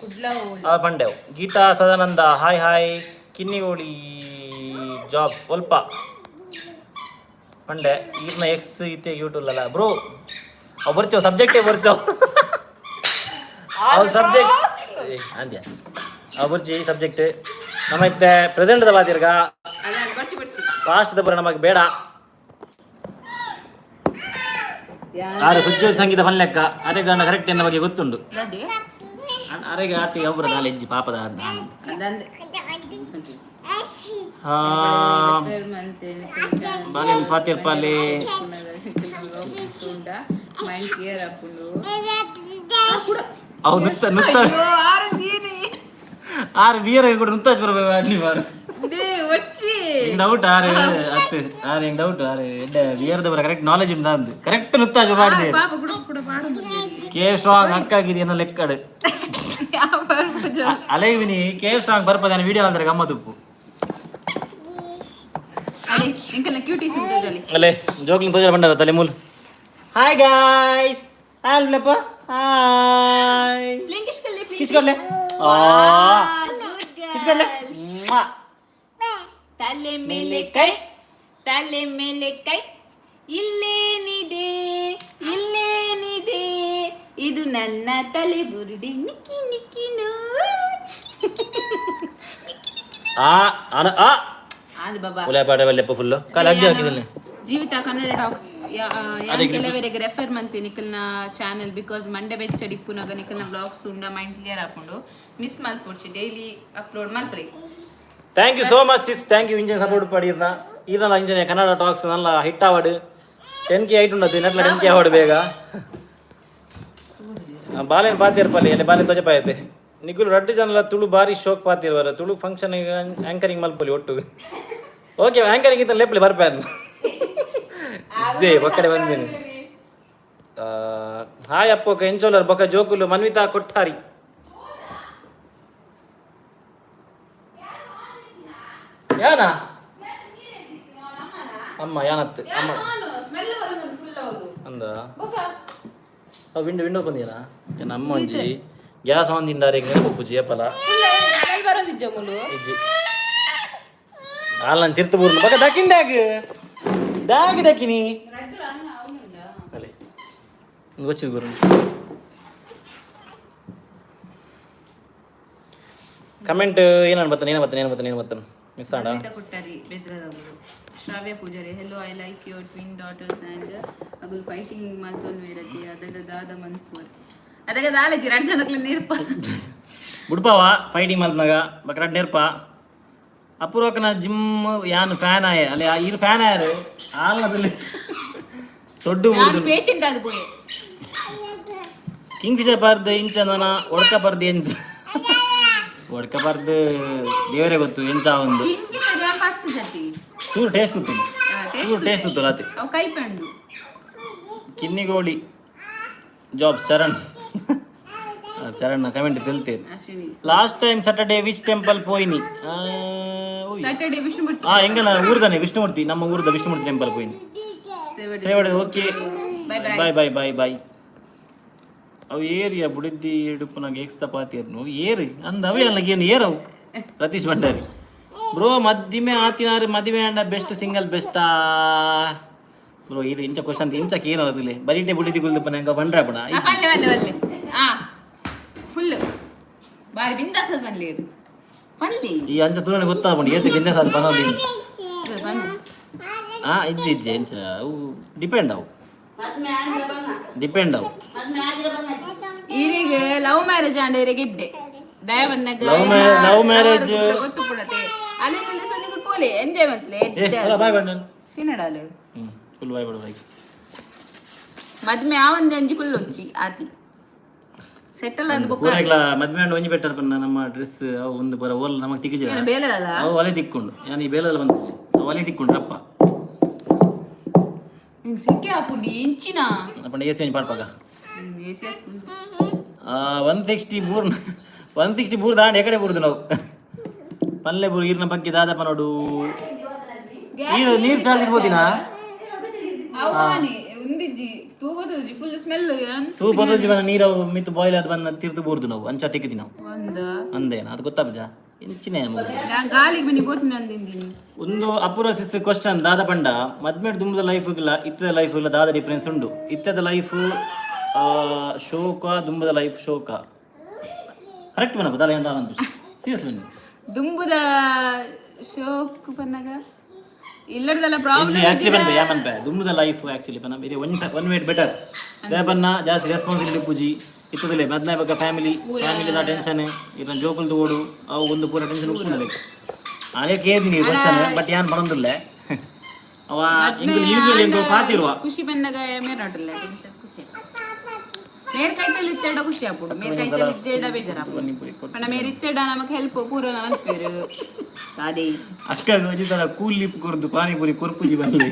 Kudla. ಆ ಬಂಡೆವ್. Geetha Sadananda hi hi. Kinnigoli job ಒಲ್ಪ ಪಂಡೆ. ಈರ್ನ ಎಕ್ಸ್ ಇತ್ತೆ ಯೂಟ್ಯೂಬ್ ಅಲ್ಲ ಬ್ರೋ. ಅವು ಬರ್ಚೋ ಸಬ್ಜೆಕ್ಟೇ ಬರ್ಚೋ ಅವು ಸಬ್ಜೆಕ್ಟ್ ಅಂದ್ಯ. ಅವು ಬರ್ಚಿ ಸಬ್ಜೆಕ್ಟ್ ನಮ್ಮ ಇತ್ತೆ ಪ್ರೆಸೆಂಟ್ the ಬಾತಿರ್ಗ. ಅದ ಬರ್ಚಿ ಬರ್ಚಿ. ಪಾಸ್ಟ್ the ಬರ ನಮಗೆ ಬೇಡ. ಆರೆ ಸುಜ್ಜೋಲ್ ಸಂಗೀತ ಪನ್ಲೆಕ್ಕ ಅರೆಗ ಕರೆಕ್ಟ್ ಎನ್ನ ಬಗ್ಗೆ ಗೊತ್ತುಂಡು. ದಾದಿ. ಅರೆಗೆ ಆತಿ ಒಬ್ಬರ ದಾಲ ಇಜ್ಜಿ ಪಾಪದ. ಅದಂದೆ. ಹಾ, ಬಾಲೆನ್ ಪಾತಿರ್ಪಾಲೆ. ಮೈಂಡ್ ಕ್ಲಿಯರ್ ಆಪುಂಡು. ಅವು ನುತ್ತ ನುತ್ತ. ಅಯ್ಯೋ, ಆರಂದೀನಿ. ಆರು ಬಿಯರ್ ಕೂಡ ನುತ್ತಾಶ್ ಬರ್ಬೇಕು ಅಡ್ನಿ ಬಾರು. They ಒಚ್ಚಿ. ಹಿಂಗ್ ಡೌಟ್ ಆರು ಅತ್ತು ಆರು ಹಿಂಗ್ ಡೌಟ್ ಆರು ಎಡ್ಡೆ ಬಿಯರ್ದ ಬರ ಕರೆಕ್ಟ್ ನಾಲೆಜ್ ಉಂಟು ಅಂದು ಕರೆಕ್ಟ್ ನುತ್ತಾಶ್ ಮಾಡಿದೆ. ಪಾಪ ಗುಡ ಕೂಡ ಪಾಡು. ಕೆ ಸ್ಟ್ರಾಂಗ್ ಅಕ್ಕಾಗಿರಿ ಅನ್ನೋ ಲೆಕ್ಕಡು. ಯಾವ ಬರ್ಪುಜ. ಅಲೆವಿನಿ ಕೆ ಸ್ಟ್ರಾಂಗ್ ಬರ್ಪದ ವಿಡಿಯೋ ಅಂದ್ರೆ ಗಮ್ಮ ತುಪ್ಪು. ಅಲೆ ಇಂಕಲ್ನ ಕ್ಯೂಟೀಸ್ ತೋಜಲಿ. ಅಲ್ಲೇ ಜೋಕ್ಲಿನ್ ತೋಜಲ ಬಂಡಾರ ತಲೆ ಮೂಲ್. ಹಾಯ್ ಗಾಯ್ಸ್, ಹಾಯ್ ಲೆಪ್ಪ, ಹಾಯ್. ಪ್ಲಿಂಗಿಶ್ ಕಲ್ಲೆ ಪ್ಲೀಸ್. ಕಿಚ್ಕೊಡ್ಲೆ ಆ ಕಿಚ್ಕೊಡ್ಲೆ. ತಲೆ ಮೇಲೆ ಕೈ, ತಲೆ ಮೇಲೆ ಕೈ, ಇಲ್ಲೇನಿದೆ, ಇಲ್ಲೇನಿದೆ, ಇದು ನನ್ನ ತಲೆ ಬುರುಡೆ, ನಿಕ್ಕಿ ನಿಕ್ಕಿನೋ. ಆ ಅನ ಆ. ಅದು ಬಾಬಾ. ಉಲೆ ಪಾಡೆ ಬಲ್ಲೆಪ್ಪ ಫುಲ್ಲು ಕಾಲ ಅಜ್ಜಿ ಹಾಕಿದ್ದೀನಿ. ಜೀವಿತ ಕನ್ನಡ ಟಾಕ್ಸ್ ಯಾನ್ ಕೆಲವರಿಗೆ ರೆಫರ್ ಮಂತೆ ನಿಕಲ್ನ ಚಾನೆಲ್, because Monday ಬೆಚ್ಚಡಿ ಇಪ್ಪುನಗ ನಿಕಲ್ನ ವ್ಲಾಗ್ಸ್ ತುಂಡ ಮೈಂಡ್ ಕ್ಲಿಯರ್ ಆಪುಂಡು. ಮಿಸ್ ಮಲ್ಪೊಡ್ಚಿ, ಡೈಲಿ ಅಪ್ಲೋಡ್ ಮಲ್ಪ್ರಿ. Thank you so much sis, thank you. Engine support ಪಡೀರ್ನ ಈರ್ನ ಇಂಜಿನ್ ಕನ್ನಡ ಟಾಕ್ಸ್ ನಲ್ಲ ಹಿಟ್ ಆವಡ್. 10K height ಉಂಡದು ನೆಟ್ಲ 10K award ಬೇಗ. ಬಾಲೆನ್ ಪಾತಿರ್ಪಲ್ಲಿ ಅಲ್ಲಿ ಬಾಲೆನ್ ತೋಜಪಾಯತೆ. ನಿಗುಲು ರಡ್ಡು ಜನಲ ತುಳು ಬಾರಿ ಶೋಕ್ ಪಾತಿರ್ವರ. ತುಳು ಫಂಕ್ಷನ್ ಆಂಕರಿಂಗ್ ಮಲ್ಪಲಿ ಒಟ್ಟು. ಓಕೆ, ಆಂಕರಿಂಗ್ ಇತ್ತ ಲೆಪ್ಪಲಿ ಬರ್ಪ್ಯಾನ್ ಜೇ ಒಕ್ಕಡೆ ಬಂದಿನಿ. ಹಾಯ್ ಅಪ್ಪೋಕ ಎಂಚೋಲರ್ ಬೊಕ ಜೋಕುಲು ಮನ್ವಿತಾ ಕೊಟ್ಟಾರಿ ಯಾನ ಅಮ್ಮ ಯಾನತ್ತು ಅಮ್ಮ. ಸ್ಮೆಲ್ ಬರೋದು ಫುಲ್ ಅವರು. ಅಂದ ವಿಂಡೋ ವಿಂಡೋ ಬಂದಿಯಾ ಏನ ಅಮ್ಮ? ಒಂಜಿ ಗ್ಯಾಸ್ ಆನ್ ತಿಂಡಾರೆ ನೆನಪು ಏಪಲ. ಸ್ಮೆಲ್ ಬರೋದಿಜ್ಜ ಮುಲು. ಇಜ್ಜಿ ಆಲ್ ನಾನು ತಿರ್ತು ಬೂರ್ನು ಬಕ ದಕ್ಕಿಂದಾಗ ದಾಗಿ ದಕ್ಕಿನಿ ಅಲೆ ಗೊಚ್ಚಿದ ಗುರು. ಕಮೆಂಟ್ ಏನನ್ ಬರ್ತಾನೆ, ಏನು ಬರ್ತಾನೆ, ಏನು ಬರ್ತಾನೆ, ಏನು ಬರ್ತಾನೆ ಮಿಸ್ ಆಡ. ಕೊಟ್ಟಾರಿ ಬೆದ್ರದವರು. ಶ್ರಾವ್ಯ Poojary, hello, I like your twin daughters and ಅಗುಲ್ fighting ಮಲ್ತೊನ್ ವೇರತಿ ಅದಗ ದಾದ ಮನ್ಪುವರ್ ಅದಗ ದಾಲಜಿ ರಡ್ ಜನಕ್ಲೆ ನೀರ್ಪ. ಬುಡ್ಪಾವ ಫೈಟಿಂಗ್ ಮಲ್ಪನಾಗ ಬಕ ರಡ್ಡ್ ನೇರ್ಪ. ಅಪೂರ್ವಕನ ಜಿಮ್ ಯಾನ್ ಫ್ಯಾನ್ ಆಯೆ ಅಲ್ಲಿ ಈರ್ ಫ್ಯಾನ್ ಆಯರು ಆಲ್ನದಲ್ಲಿ ಸೊಡ್ಡು ಬುಡ್ದು. ಪೇಷಂಟ್ ಅದು ಪೋಯೆ. ಕಿಂಗ್ ಫಿಶರ್ ಪರ್ದು ಇಂಚ ನನ ಒಡ್ಕ ಪರ್ದು ಎಂಚ ಒಡ್ಕ ಪರ್ದು ದೇವರೇ ಗೊತ್ತು ಎಂಚ ಒಂದು. ಕಿಂಗ್ ಫಿಶರ್ ಯಾನ್ ಪತ್ತು ಸತಿ. ಚೂರು ಟೇಸ್ಟ್ ಉತ್ತು, ಚೂರು ಟೇಸ್ಟ್ ಉತ್ತು ರಾತಿ. ಅವು ಕೈಪಂಡು. ಕಿನ್ನಿಗೋಳಿ ಜಾಬ್ ಚರಣ್ ಚರಣ್ ಕಮೆಂಟ್ ತೆಲ್ತೇರಿ. Ashwini. Last time Saturday which temple ಪೋಯಿನಿ? Saturday Vishnumurthy. ಹಾ, ಎಂಗಲ ಊರ್ದಾನೆ ವಿಷ್ಣುಮೂರ್ತಿ, ನಮ್ಮ ಊರ್ದ ವಿಷ್ಣುಮೂರ್ತಿ ಟೆಂಪಲ್ ಪೋಯಿನಿ. ಸೇವಡೆ. Okay. Bye. Bye bye bye bye. ಅವು ಏರಿಯಾ ಬುಡಿದ್ದಿ ಹಿಡುಪುನಾಗ ಏಕ್ಸ್ತ ಪಾತಿರ್ನು ಏರಿ ಅಂದ ಅವೇ ಅಲ್ಲ ಏನು ಏರವು. ರತೀಶ್ ಭಂಡಾರಿ ಬ್ರೋ, ಮದ್ದಿಮೆ ಆತಿನಾರು ಮದಿಮೆ ಅಂಡ ಬೆಸ್ಟ್ ಸಿಂಗಲ್ ಬೆಸ್ಟಾ ಬ್ರೋ? ಇದು ಇಂಚ ಕ್ವಶನ್ ಇಂಚಕ್ಕೆ ಏನು ಅದಿಲ್ಲ. ಬರೀಟೆ ಬುಡಿದಿ ಗುಲ್ದಪ್ಪನ ಹೆಂಗ ಬಂಡ್ರ ಬಣ. ಪಲ್ಲೆ ಪಲ್ಲೆ ಪಲ್ಲೆ. ಆ ಫುಲ್ ಬಾರಿ ಬಿಂದಾಸ ಪಲ್ಲೆ ಇದು ಪಲ್ಲೆ. ಈ ಅಂಚ ತುಳನೆ ಗೊತ್ತಾಪುಂಡು ಏತ್ ಬಿಂದಾಸ ಅದು ಬನ್ನೋದು. ಆ ಇಜ್ಜಿ ಇಜ್ಜಿ, ಎಂಚ ಅವು ಡಿಪೆಂಡ್, ಅವು ಡಿಪೆಂಡ್ ಅವು. ಈರಿಗೆ ಲವ್ ಮ್ಯಾರೇಜ್ ಆಂಡ ಇರಿಗೆ ಇಡ್ಡೆ ದಯ ಬಂದಾಗ. Love marriage. ಗೊತ್ತು ಪುಡತೆ ಅಲ್ಲಿ ಇಲ್ಲಿ ಸೊನ್ನೆ ಪೋಲೆ ಎಂಜಾಯ್ ಮಂತ್ಲೆ. ಏ ಅಲ್ಲ, ಬಾಯ್ ಬಣ್ಣ. ತಿನ್ನಡಾಲು. ಹ್ಞೂ, ಫುಲ್ ಬಾಯ್ ಬಿಡು ಬಾಯ್. ಮದ್ಮೆ ಆ ಒಂದು ಅಂಜಿ ಕುಲ್ಲೊಂಚಿ ಆತಿ ಸೆಟಲ್ ಆದ ಬೊಕ್ಕ. ಪೂರೈಗ್ಲ ಮದ್ವೆ ಅಂಡ್ ಒಂಜಿ ಬೆಟರ್ ಪನ್ನ ನಮ್ಮ ಡ್ರೆಸ್ ಅವು ಒಂದು ಪೂರ ಓಲ್ ನಮಗೆ ತಿಕ್ಕಿಜಿರ. ಬೇಲೆದಲ್ಲ. ಅವು ಒಲೆ ತಿಕ್ಕೊಂಡು ಯಾನ್ ಈ ಬೇಲದಲ್ಲಿ ಬಂದಿದ್ದೆ, ಅವು ಒಲೆ ತಿಕ್ಕೊಂಡ್ರಪ್ಪ. ನಿಂಗೆ ಸಿಕ್ಕಿ ಆಪುಂಡು ಇಂಚಿನ. ಅಪ್ಪಂಡ ಎ ಸಿ ಒಂಜಿ ಪಾಡ್ಪಾಗ. 160 ಬೂರ್, 160 ಬೂರ್ ದಾಂಡ್ ಎಕಡೆ ಬೂರ್ದು ನಾವು ಪಲ್ಲೆ ಬೂರು ಈರ್ನ ಬಗ್ಗೆ ದಾದಪ್ಪ ನೋಡು. ನೀರು ನೀರು ಚಾಲ್ ಇರ್ಬೋದಿನ. ಉಂದಿಜ್ಜಿ ತೂಗದುಜ್ಜಿ ಫುಲ್ ಸ್ಮೆಲ್. ತೂ ಬದೋಜಿ ಬನ್ನ ನೀರು ಅವು ಮಿತ್ತು ಬಾಯ್ಲ್ ಅದು ಬನ್ನ ತೀರ್ತು ಬೂರ್ದು ನಾವು ಅಂಚ ತಿಕ್ಕಿದಿ ನಾವು. ಒಂದು. ಅಂದೇನ ಅದು ಗೊತ್ತಾಪಜ ಇಂಚಿನೇ ಮಗು. ನಾನ್ ಗಾಳಿಗೆ ಬನ್ನಿ ಬೋತಿನ ಅಂದಿಂದಿನಿ. ಒಂದು ಅಪೂರ್ವ ಸಿಸ್ ಕ್ವಶನ್ ದಾದ ಪಂಡ, ಮದ್ಮೇಡ್ ದುಂಬದ ಲೈಫ್ ಇಲ್ಲ ಇತ್ತದ ಲೈಫ್ ಇಲ್ಲ ದಾದ ಡಿಫ್ರೆನ್ಸ್ ಉಂಡು? ಇತ್ತದ ಲೈಫ್ ಶೋಕ, ದುಂಬದ ಲೈಫ್ ಶೋಕ. ಕರೆಕ್ಟ್ ಬನ್ನಪ್ಪ ದಾಲ ಎಂತ ಅಂತ ಸೀರಿಯಸ್ ಬನ್ನಿ. ದುಂಬುದ ಶೋಕ್ ಪನ್ನಗ ಇಲ್ಲಡ್ದಲ್ಲ ಪ್ರಾಬ್ಲಮ್. ಆಕ್ಚುಲಿ ಬನ್ನಿ ಯಾ ಮನ್ಪೆ ದುಂಬದ ಲೈಫ್ ಆಕ್ಚುಲಿ ಪನ್ನ ಇದೆ ಒನ್ ಒನ್ ವೇಟ್ ಬೆಟರ್ ಬನ್ನ. ಜಾಸ್ತಿ ರೆಸ್ಪಾನ್ಸಿಬಿಲಿಟಿ ಪೂಜಿ ಇತ್ತದಲೇ ಮದ್ಮೆ ಬಕ್ಕ ಫ್ಯಾಮಿಲಿ ಫ್ಯಾಮಿಲಿದ ಟೆನ್ಷನ್ ಇನ್ನ ಜೋಕುಲ್ದು ಓಡು ಅವು ಒಂದು ಪೂರ ಟೆನ್ಷನ್ ಉಪ್ಪುಂಡಲೆ. ಅದೇ ಕೇಳಿದೀನಿ ಕ್ವಶನ್, ಬಟ್ ಯಾನ್ ಬರೋದಿಲ್ಲ. ಅವ ಇಂಗ್ಲಿಷ್ ಯೂಶುವಲಿ ಎಂಕೋ ಪಾತಿರುವ. ಖುಷಿ ಬಂದಾಗ ಮೇರ್ ನೋಡ್ರಲ್ಲ ಖುಷಿ. ಮೇರ್ ಕೈತಲ್ಲಿ ಇತ್ತೆಡ ಖುಷಿ ಆಪುಂಡು, ಮೇರ್ ಕೈತಲ್ಲಿ ಇತ್ತೆಡ ಬೇಜಾರಾಪುಂಡು. ಪಂಡ ಮೇರ್ ಇತ್ತೆಡ ನಮಕ್ ಹೆಲ್ಪ್ ಪೂರ ಅನ್ಪೇರು ಅದೇ. ಅಕ್ಕ ಒಂಜಿ ತರ ಕೂಲ್ ಲಿಪ್ ಕೊರ್ದು ಪಾನಿಪುರಿ ಕೊರ್ಪುಜಿ ಬನ್ನಿ.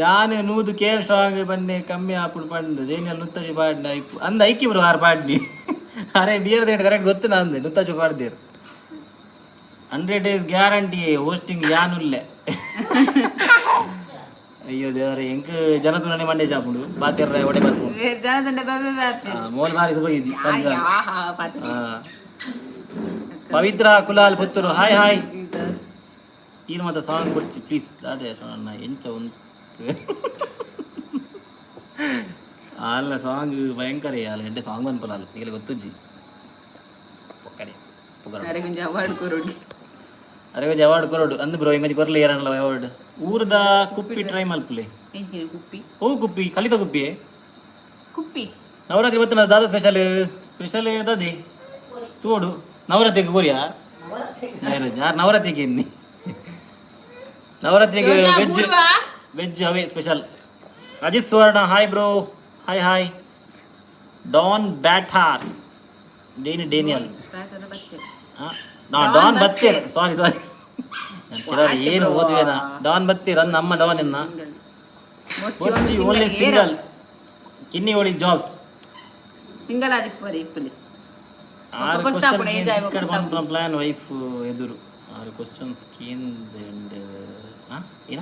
ಯಾನ್ ನೂದು ಕೆ ಸ್ಟ್ರಾಂಗ್ ಬನ್ನಿ ಕಮ್ಮಿ ಆಪುಂಡು ಪಂಡ್ ದೇನಿಯಲ್ಲಿ ನುತ್ತಜಿ ಪಾಡ್ನ ಇಪ್ಪು ಅಂದ ಐಕಿ ಬ್ರೋ ಆರು ಪಾಡ್ನಿ. ಅರೆ ಬಿಯರ್ ದೇಟ್ ಕರೆಕ್ಟ್ ಗೊತ್ತು ನಾ ಅಂದೆ ನುತ್ತಜಿ ಪಾಡ್ದೇರು. 100 ಡೇಸ್ ಗ್ಯಾರಂಟಿ ಹೋಸ್ಟಿಂಗ್ ಯಾನುಲ್ಲೆ. ಅಯ್ಯೋ ದೇವರೇ, ಎಂಕ್ ಜನ ತುನನೆ ಮಂಡೆ ಚಾಪುಂಡು ಬಾತಿರ್ರೆ ಒಡೆ ಬರ್ಪುಂಡು. ಜನದಂಡ ಬಾಬೆ ಬಾಪೆ. ಮೋಲ್ ಬಾರಿ ಸುಖ ಇದ್ದಿ. ಆಹಾ ಪಾತ್ರ. ಪವಿತ್ರ ಕುಲಾಲ್ ಪುತ್ತೂರು, ಹಾಯ್ ಹಾಯ್. ಈರ್ ಮಾತ್ರ ಸಾಂಗ್ ಕೊಡ್ಚಿ ಪ್ಲೀಸ್. ಅದೇ ಸೋಣ ಎಂಚ ಉಂಟು ಅಲ್ಲ ಸಾಂಗ್ ಭಯಂಕರ ಅಲ್ಲ ಎಡ್ಡೆ ಸಾಂಗ್ ಅನ್ಪಲ್ಲ ಅಲ್ಲ ನೀಲಿ ಗೊತ್ತುಜ್ಜಿ ಪೊಕ್ಕಡೆ ಪುಗರ. ಅರೆ ಕೊಂಚ ಅವಾರ್ಡ್ ಕೊರೊಡು. ಅರೆ ಕೊಂಚ ಅವಾರ್ಡ್ ಕೊರೊಡು ಅಂದ್ ಬ್ರೋ. ಇಂಗೊಂಜಿ ಕೊರ್ಲೆ ಏರನಲ್ಲ ಅವಾರ್ಡ್. ಊರ್ದ ಕುಪ್ಪಿ ಟ್ರೈ ಮಲ್ಪುಲೆ. ಎಂಚಿನ ಕುಪ್ಪಿ? ಓ ಕುಪ್ಪಿ ಕಲಿತ ಕುಪ್ಪಿ. ಕುಪ್ಪಿ. ನವರಾತ್ರಿ ಬತ್ತನ ದಾದ ಸ್ಪೆಷಲ್ ಸ್ಪೆಷಲ್ ದಾದಿ ತೋಡು ನವರಾತ್ರಿಗೆ ಕೋರಿಯಾ ಯಾರು ನವರಾತ್ರಿಗೆ ಎನ್ನಿ ನವರಾತ್ರಿಗೆ ವೆಜ್ ವೆಜ್ ಅವೇ special. Ajith Suvarna, hi bro, hi hi. Don ಬ್ಯಾಟಾರ್ ಡೇನಿ ಡೇನಿಯಲ್ ಡಾನ್ ಬತ್ತೀರ್, ಸಾರಿ ಸಾರಿ, ಕೆಲವರು ಏನು ಓದುವೇನಾ. ಡಾನ್ ಬತ್ತೀರ್ ಅಂದ್ ನಮ್ಮ ಡಾನ್ ಎನ್ನ only single Kinnigoli jobs. Single ಆದಿಪ್ಪರೆ ಇಪ್ಪುಲಿ. ಆರು ಗೊತ್ತಾಪುಂಡು, ಏಜ್ ಆಯ್ ಬೊಕ್ಕ. ಕ್ವಶನ್ ಪ್ಲಾನ್ ವೈಫ್ ಎದುರು ಆರು ಕ್ವಶನ್ಸ್ ಕೇಂದ್ ಏನ?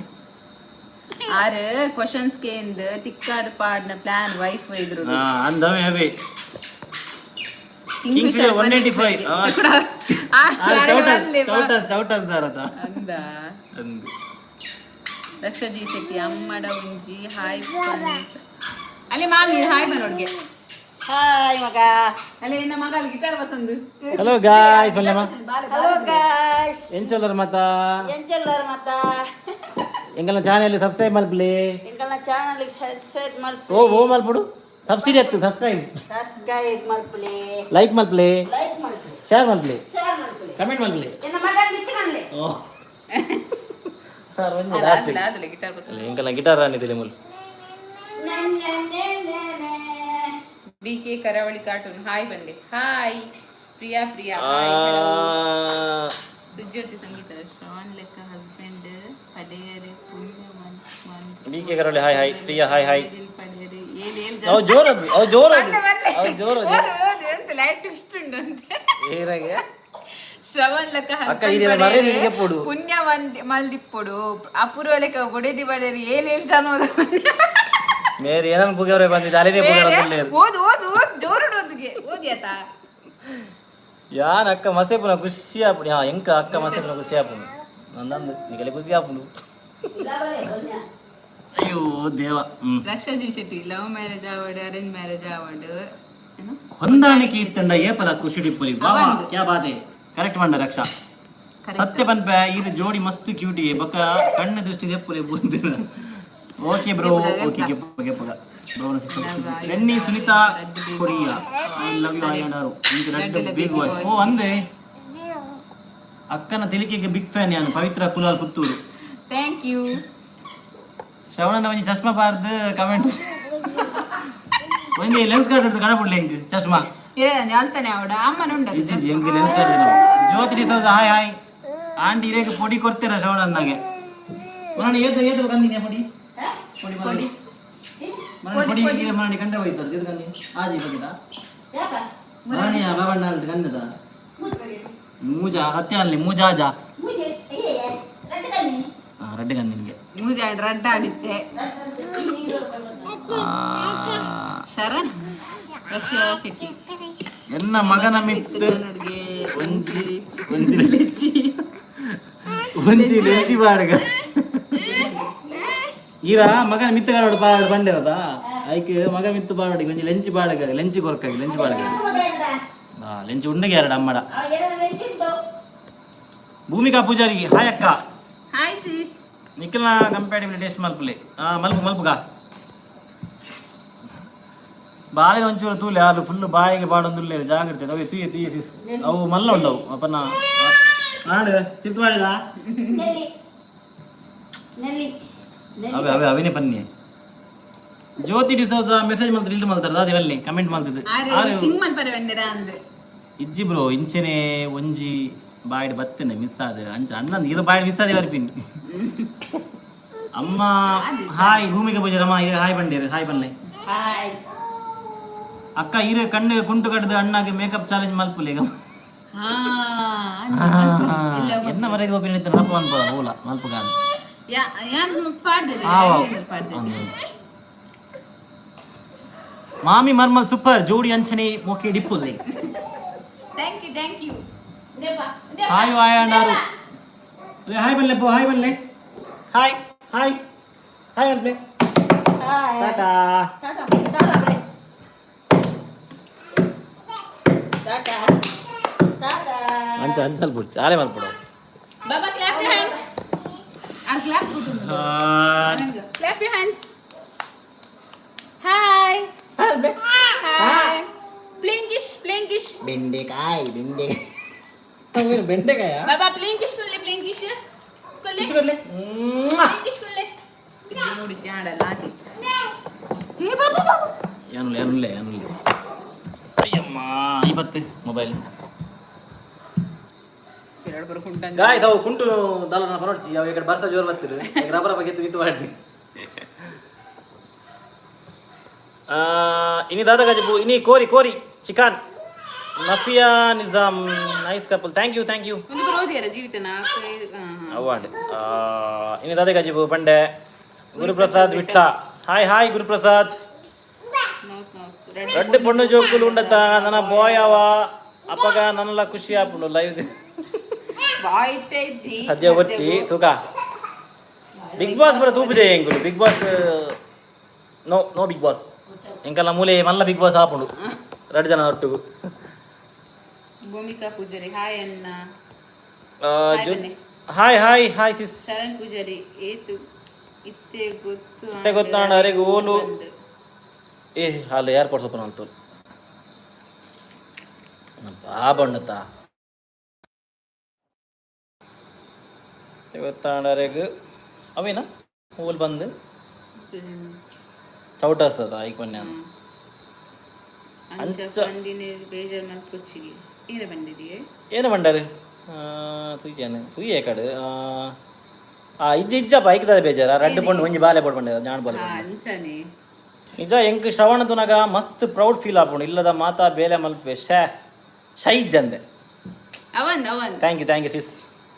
ಆರು ಕ್ವಶನ್ಸ್ ಕೇಂದ್ ತಿಕ್ಕಾದ ಪಾಡ್ನ ಪ್ಲಾನ್ ವೈಫ್ ಇದ್ರು. ಅಂದವೇ ಅವೇ. ಕಿಂಗ್ಫಿಶರ್ 185. ಚೌಟಸ್ ಚೌಟಸ್ ದಾರತ. ಅಂದ. ಅಂದು. ರಕ್ಷಾ ಜಿ ಶೆಟ್ಟಿ ಅಮ್ಮಡ ಒಂಜಿ ಹಾಯ್. ಅಲ್ಲಿ ಮಾಮಿ ಹಾಯ್ ಬರೋಡ್ಗೆ. ಹಾಯ್ ಮಗ. ಅಲ್ಲಿ ನನ್ನ ಮಗ ಅಲ್ಲಿ ಗಿಟಾರ್ ಬಸಂದು. Hello guys Mallamma. Hello guys. ಎಂಚೊಲ್ಲರ್ ಮತ? ಎಂಚೊಲ್ಲರ್ ಮತ? ಎಂಗಲ್ನ ಚಾನೆಲ್ ಸಬ್ಸ್ಕ್ರೈಬ್ ಮಲ್ಪಲೆ. ಎಂಕಲ್ನ ಚಾನಲ್ ಸಬ್ಸ್ಕ್ರೈಬ್ ಮಲ್ಪು. ಓ ಓ ಮಲ್ಪಡು ಸಬ್ಸಿಡಿ ಅತ್ತು ಸಬ್ಸ್ಕ್ರೈಬ್. ಸಬ್ಸ್ಕ್ರೈಬ್ ಮಲ್ಪುಲೆ. ಲೈಕ್ ಮಲ್ಪಲೆ. ಲೈಕ್ ಮಲ್ಪುಲೆ. ಶೇರ್ ಮಲ್ಪಲೆ. ಶೇರ್ ಮಲ್ಪುಲೆ. ಕಮೆಂಟ್ ಮಲ್ಪಲೆ. ಎನ್ನ ಮಗನ್ ನಿತ್ಕನ್ಲೆ. ಓ ಆದಲೆ ಗಿಟಾರ್ ಬಸಂದು. ಎಂಕಲ್ನ ಗಿಟಾರ್ ರಾಣಿದಿಲ್ಲ ಮುಲ್. B K Karavali cartoon hi ಬಂದೆ. Hi Priya Priya, hi hello. Sujyothi Sangeetha Shravan ಲೆಕ್ಕ ಹಸ್ಬೆಂಡ್ ಪಡೆಯರೆ ಪುಣ್ಯ B K Karavali hi hi, Priya hi hi. ಪಡೆಯರೆ ಏಲ್ ಏಲ್. ಅವು ಜೋರದು, ಅವು ಜೋರದು, ಅವು ಜೋರದು. ಓದು ಓದು ಅಂತ ಲೈಟ್ ಟ್ವಿಸ್ಟ್ ಉಂಟು ಅಂತೆ. ಏನಾಗೆ? ಶ್ರವಣ್ ಲೆಕ್ಕ ಅಕ್ಕ, husband ಹಿರಿಯರ ಪಡೆಯರೆ, ಮರ್ಯಾದೆ ಗೆಪ್ಪುಡು. ಪುಣ್ಯ ಮಲ್ದಿಪ್ಪುಡು ಅಪೂರ್ವ ಲೆಕ್ಕ ಬೊಡೆದಿ ಬಡೆರಿ ಏಲ್ ಏಲ್ ಜನ್ಮದ ಪುಣ್ಯ. ಮೇರಿ ಏನನ್ ಪುಗೆವ್ರೆ ಬಂದಿದ್ದ ಅಲೇನೆ ಬೇರೆ ಪುಗೆವ್ರೆ. ಓದು ಓದು ಓದು ಜೋರುಡು ಓದುಗೆ ಓದಿ ಆತ. ಯಾನ್ ಅಕ್ಕ ಮಸೆಪುನ ಖುಷಿ ಆಪುಣಿ. ಹಾ, ಎಂಕ ಅಕ್ಕ ಮಸೆಪುನ ಖುಷಿ ಆಪುನು ನಂದಂದು ನಿಗಲೆ ಖುಷಿ ಆಪುನು. ಅಯ್ಯೋ ದೇವ. ರಕ್ಷಾ ಜಿ ಶೆಟ್ಟಿ ಲವ್ ಮ್ಯಾರೇಜ್ ಆವಡ್ ಅರೇಂಜ್ ಮ್ಯಾರೇಜ್ ಆವಡ್ ಏನು? ಹೊಂದಾಣಿಕೆ ಇತ್ತಂಡ ಏಪಲ ಖುಷಿ ಡಿಪ್ಪುಲಿ. ಬಾಬಾ. ಅವಂದು. ಕ್ಯಾ ಬಾತೆ, ಕರೆಕ್ಟ್ ಮಂಡ ರಕ್ಷಾ. Correct. ಸತ್ಯ ಪನ್ಪೆ, ಇದು ಜೋಡಿ ಮಸ್ತ್ ಕ್ಯೂಟಿ ಬೊಕ್ಕ ಕಣ್ಣು ದೃಷ್ಟಿ ದೆಪ್ಪುಲೆ ಬೂಂದಿನ. ಓಕೆ ಬ್ರೋ, ಓಕೆ, ಗೆಪ್ಪ ಗೆಪ್ಪಗ bro. Rennie Sunita Korea, I love you. I and ಆರು ರೆಡ್ ಬಿಗ್ ವಾಯ್ಸ್. ಓ ಅಂದೆ ಅಕ್ಕನ ತಿಳಿಕೆಗೆ ಬಿಗ್ ಫ್ಯಾನ್ ಯಾನು, ಪವಿತ್ರ ಕುಲಾಲ್ ಪುತ್ತೂರು. Thank you. ಶ್ರವಣನ ಒಂಜಿ ಚಶ್ಮಾ ಪಾರ್ದು ಕಮೆಂಟ್. ಒಂಜಿ ಲೆನ್ಸ್ ಕಾರ್ಡ್ ಹಿಡ್ದು ಕಡಪುಡ್ಲೆ ಎಂಕ್ ಚಶ್ಮಾ. ಅಲ್ತಾನೆ ಅವಡ ಅಮ್ಮನ ಉಂಡದು. ಇಜ್ಜಿ, ಎಂಕ್ ಲೆನ್ಸ್ ಕಾರ್ಡ್. ಜ್ಯೋತಿ ಡಿಸೋಜ, ಹಾಯ್ ಹಾಯ್ ಆಂಟಿ. ಇರೇಗ ಪೊಡಿ ಕೊಡ್ತೀರಾ ಶ್ರವಣಣ್ಣಗೆ? ಮರಣ ಏತು ಏತು ಕಂದಿನಿ ಪೊಡಿ ಪೊಡಿ ಪೊಡಿ ಮರಣ ಪೊಡಿ ಈಗ ಮರಣ ಕಂಡ ಹೋಯ್ತಾರೆ. ಏತು ಕಂದಿ ಆಜಿ ಬಗಿದ ಮರಣಿಯ ಬಾಬಣ್ಣ ಅಲ್ದು ಕಂದದ ಮೂಜಾ ಸತ್ಯ ಅಲ್ಲಿ ಮೂಜಾಜ. ಹಾ, ರಡ್ಡೆ ಕಂದಿನಿಗೆ. ಮೂಜೆ ರಡ್ಡ ಆಡಿತ್ತೆ. ಶರಣ್ ರಕ್ಷಾ ಶೆಟ್ಟಿ. ಎನ್ನ ಮಗನ ಮಿತ್ತು ನೋಡ್ಗೆ. ಒಂಜಿ ಒಂಜಿ ಲೆಚ್ಚಿ ಒಂಜಿ ಲೆಚ್ಚಿ ಬಾಡುಗ. ಈರ ಮಗನ ಮಿತ್ತುಗಾರೋಡು ಪಾಡು ಬಂಡಿರದ ಐಕ್ ಮಗ ಮಿತ್ತು ಬಾಡೋಡಿ ಒಂಜಿ ಲೆಂಚಿ ಬಾಡಗ ಲೆಂಚಿ ಕೊರ್ಕಾಗಿ ಲೆಂಚಿ ಬಾಡಗ. ಹಾ, ಲೆಂಚಿ ಉಂಡಗೆ ಎರಡು ಅಮ್ಮಡ. ಭೂಮಿಕಾ ಪೂಜಾರಿ, ಹಾಯ್ ಅಕ್ಕ. ಹಾಯ್ ಸಿಸ್. ನಿಖಿಲ್ನ ಕಂಪ್ಯಾಟಿಬಿಲಿಟಿ ಟೆಸ್ಟ್ ಮಲ್ಪುಲೆ. ಹಾ, ಮಲ್ಪು ಮಲ್ಪುಗ. ಬಾಳೆ ಒಂಚೂರು ತೂಲೆ, ಯಾರು ಫುಲ್ ಬಾಯಿಗೆ ಬಾಡೊಂದುಲ್ಲೇರು, ಜಾಗ್ರತೆ. ಅವೆ ತುಯ್ಯ ತುಯ್ಯ ಸಿಸ್, ಅವು ಮಲ್ಲ ಉಂಡವು ಅಪ್ಪನ ನಾಡು ತಿರ್ತು ಮಾಡಿದ. ಅವೇ ಅವೇ ಅವೇನೆ ಪನ್ನಿ. ಜ್ಯೋತಿ ಡಿಸೋಜ ಮೆಸೇಜ್ ಮಲ್ತಾರೆ, ಇಲ್ಲಿ ಮಲ್ತಾರೆ ದಾದಿ ಕಮೆಂಟ್ ಮಲ್ತಿದ್ದು. ಆರೆ ಸಿಂಗ್ ಮಲ್ಪರೆ ಬಂದಿರ ಅಂದ್. ಇಜ್ಜಿ ಬ್ರೋ, ಇಂಚೆನೆ ಒಂಜಿ ಬಾಯ್ಡ್ ಬತ್ತನೆ ಮಿಸ್ ಆದ ಅಂಚ ಅಂದಂದು ಇರ ಬಾಯ್ಡ್ ಮಿಸ್ ಆದೆ ಬರ್ಪಿನಿ. ಅಮ್ಮ ಹಾಯ್. ಭೂಮಿಗೆ ಪೂಜಾರಮ್ಮ, ಇರ ಹಾಯ್ ಬಂಡೇರು, ಹಾಯ್ ಬನ್ನೆ. ಹಾಯ್. ಅಕ್ಕ, ಇರ ಕಣ್ಣು ಕುಂಟು ಕಡ್ದು ಅಣ್ಣಗೆ ಮೇಕಪ್ ಚಾಲೆಂಜ್ ಮಲ್ಪುಲೆ. ಹಾ. ಎನ್ನ ಮರೆದು ಒಪಿನಿಯನ್ ಇತ್ತು ನಪ್ಪ ಅನ್ಬೋದ ಓಲ ಮಲ್ಪುಗ. ಯಾನ್ ಪಾಡ್ದಿದೆ. ಪಾಡ್ದಿದೆ. ಮಾಮಿ ಮರ್ಮಲ್ ಸೂಪರ್ ಜೋಡಿ ಅಂಚನೆ ಮೋಕೆ ಡಿಪ್ಪುಲ್ಲೆ. Thank you, thank you. Hi hi ಅಣ್ಣಾರು. ಹಾಯ್ ಬಲ್ಲೆ ಪೋ, ಹಾಯ್ ಬಲ್ಲೆ, ಹಾಯ್ ಹಾಯ್ ಹಾಯ್ ಅಲ್ಲೆ. ಟಾಟಾ. Tata tata Tata. ಅಂಚ ಅಂಚಲ್ ಬುಡ್ಚಿ ಆಲೆ ಮಲ್ಪಡು. ಬಾಬಾ, ಕ್ಲಾಪ್ your hands. ಆ ಕ್ಲಾಪ್ ಕೊಟ್ಟು clap your hands. Hi hi. ಪ್ಲಿಂಗಿಶ್ ಪ್ಲಿಂಗಿಶ್. ಬೆಂಡೆಕಾಯಿ ಬೆಂಡೆಕಾಯಿ ಬೆಂಡೆಕಾಯ. ಬಾಬಾ, ಪ್ಲಿಂಗಿಶ್ ಕೊಲ್ಲೆ, ಪ್ಲಿಂಗಿಶ್ ಕೊಲ್ಲೆ. ಪ್ಲಿಂಗಿಶ್ ಕೊಲ್ಲೆ. ಇದು ನೋಡಿ ಜಾಡಲ್ಲ ಆತಿ. ಹೇ ಬಾಬಾ ಬಾಬಾ. ಏನುಲ್ಲ ಏನುಲ್ಲ ಏನುಲ್ಲ. ಅಯ್ಯಮ್ಮ, ಐವತ್ತು ಮೊಬೈಲ್. ಎರಡು ಬರು ಕುಂಟಂಗ. ಗಾಯ್ಸ್, ಅವು ಕುಂಟು ದಾಲ ಪರೋಡ್ಚಿ. ಅವು ಈ ಕಡೆ ಬರ್ಸ ಜೋರು ಬರ್ತಿರು, ರಬ್ಬರ ಬಗ್ಗೆ ಮಿತ್ತು ಮಾಡಿ. ಇನಿ ದಾದ ಗಜಬು ಇನಿ ಕೋರಿ ಕೋರಿ chicken. Nafiya Nizam, nice couple, thank you, thank you. ಒಂದು ಬರೋದಿಯರ ಜೀವಿತನ. ಅವಾರ್ಡ್ ಇನಿ ದಾದ ಗಜಬು ಪಂಡೆ. Guruprasad Vitla, hi hi Guruprasad. Nose nose. ರಡ್ಡು ಪೊಣ್ಣು ಜೋಕುಲು ಉಂಡತ ನನ್ನ ಬಾಯ್ ಅವ ಅಪ್ಪಗ ನನ್ನಲ್ಲ ಖುಷಿ ಆಪುಂಡು ಲೈವ್. ಬಾಯ್ತೆ ಇಜ್ಜಿ. ಸದ್ಯ ಒಚ್ಚಿ ತೂಕ ಬಿಗ್ ಬಾಸ್ ಬರ ತೂಪುಜೆ ಎಂಕುಲು. Big boss no no, big boss ಎಂಕಲ್ಲ ಮೂಲೆ ಮಲ್ಲ ಬಿಗ್ ಬಾಸ್ ಆಪುಂಡು ರಡ್ಡು ಜನ ಒಟ್ಟುಗು. ಭೂಮಿಕಾ ಪೂಜಾರಿ, ಹಾಯ್ ಅಣ್ಣ. ಆ, hi hi hi sis. Sharan Poojary, ಏತು ಇತ್ತೆ ಗೊತ್ತು. ಇತ್ತೆ ಗೊತ್ತಾಂಡ ಅರೆಗ್ ಓಲು. ಏ ಹಾಲು ಏರ್ಪೋರ್ಟ್ ಸೊಪ್ಪು ಅಂತೂ ಬಾ ಬಣ್ಣತ ಗೊತ್ತಾಂಡರೆಗ್ ಅವೇನ ಹೂಲ್ ಬಂದು ಚೌಟಾಸದ ಐಕ್ ಬನ್ನಿ. ಅಂಚ ಅಂಚ. ಬಂದಿನ ಬೇಜಾರ್ ಮಲ್ಪೊಚ್ಚಿಗೆ ಏನ ಬಂದಿದೆಯೇ? ಏನು ಬಂಡಾರು ತೂಯ್ಯಾನೆ ತೂಯ್ಯೆ ಕಡು ಆ ಇಜ್ಜ ಇಜ್ಜಪ್ಪ ಐಕ್ತದ ಬೇಜಾರ. ರಡ್ಡು ಪೊಣ್ಣು ಒಂಜಿ ಬಾಲೆ ಬೋಡ್ ಬಂಡೆ ಜಾಣ ಬಾಲೆ. ಹಾ, ಅಂಚನೆ. ನಿಜ ಎಂಕ್ ಶ್ರವಣ ತುನಗ ಮಸ್ತ್ ಪ್ರೌಡ್ ಫೀಲ್ ಆಪುಂಡು. ಇಲ್ಲದ ಮಾತಾ ಬೇಲೆ ಮಲ್ಪೆ ಶೇ ಶೈ ಇಜ್ಜಂದೆ. ಅವಂದ್ ಅವಂದ್. Thank you, thank you sis.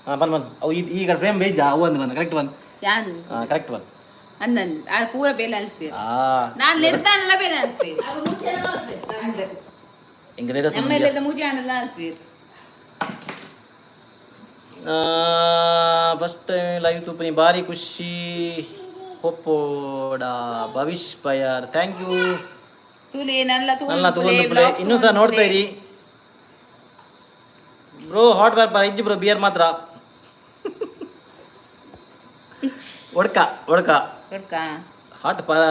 ಹಾಂ, ಬನ್ ಬನ್. ಅವು ಈಗ ಫ್ರೇಮ್ ಬೇಜ ಅವು ಒಂದು ಬನ್, ಕರೆಕ್ಟ್ ಬನ್. ಯಾನ್. ಹಾಂ, ಕರೆಕ್ಟ್ ಬನ್. ಅಂದನ್ ಆರ್ ಪೂರ ಬೇಲೆ ಅಲ್ಪೇರು. ಆ. ನಾನ್ ಲೆಡ್ದಾಣಲ ಬೇಲೆ ಅಲ್ಪೇರು. ಅಂದ್. ಹಿಂಗೆ ಬೇಗ. ನಮ್ಮ ಮೂಜಿ ಆಣಲ ಅಲ್ಪೇರು. ಫಸ್ಟ್ ಟೈಮ್ ಲೈವ್ ತೂಪನಿ, ಭಾರಿ ಖುಷಿ ಒಪ್ಪೋಡ. Bhavish ಪಯಾರ್, thank you. ತೂಲೆ ನಲ್ಲ. ನನ್ನ ತಗೊಂಡು ಪ್ಲೇ ಇನ್ನೂ ಸಹ ನೋಡ್ತಾ ಇರಿ. ಬ್ರೋ, ಹಾಟ್ ಬಾರ್ ಇಜ್ಜಿ ಬ್ರೋ, ಬಿಯರ್ ಮಾತ್ರ. ಒಡ್ಕ ಒಡ್ಕ. ಹಾಟ್ ಪರ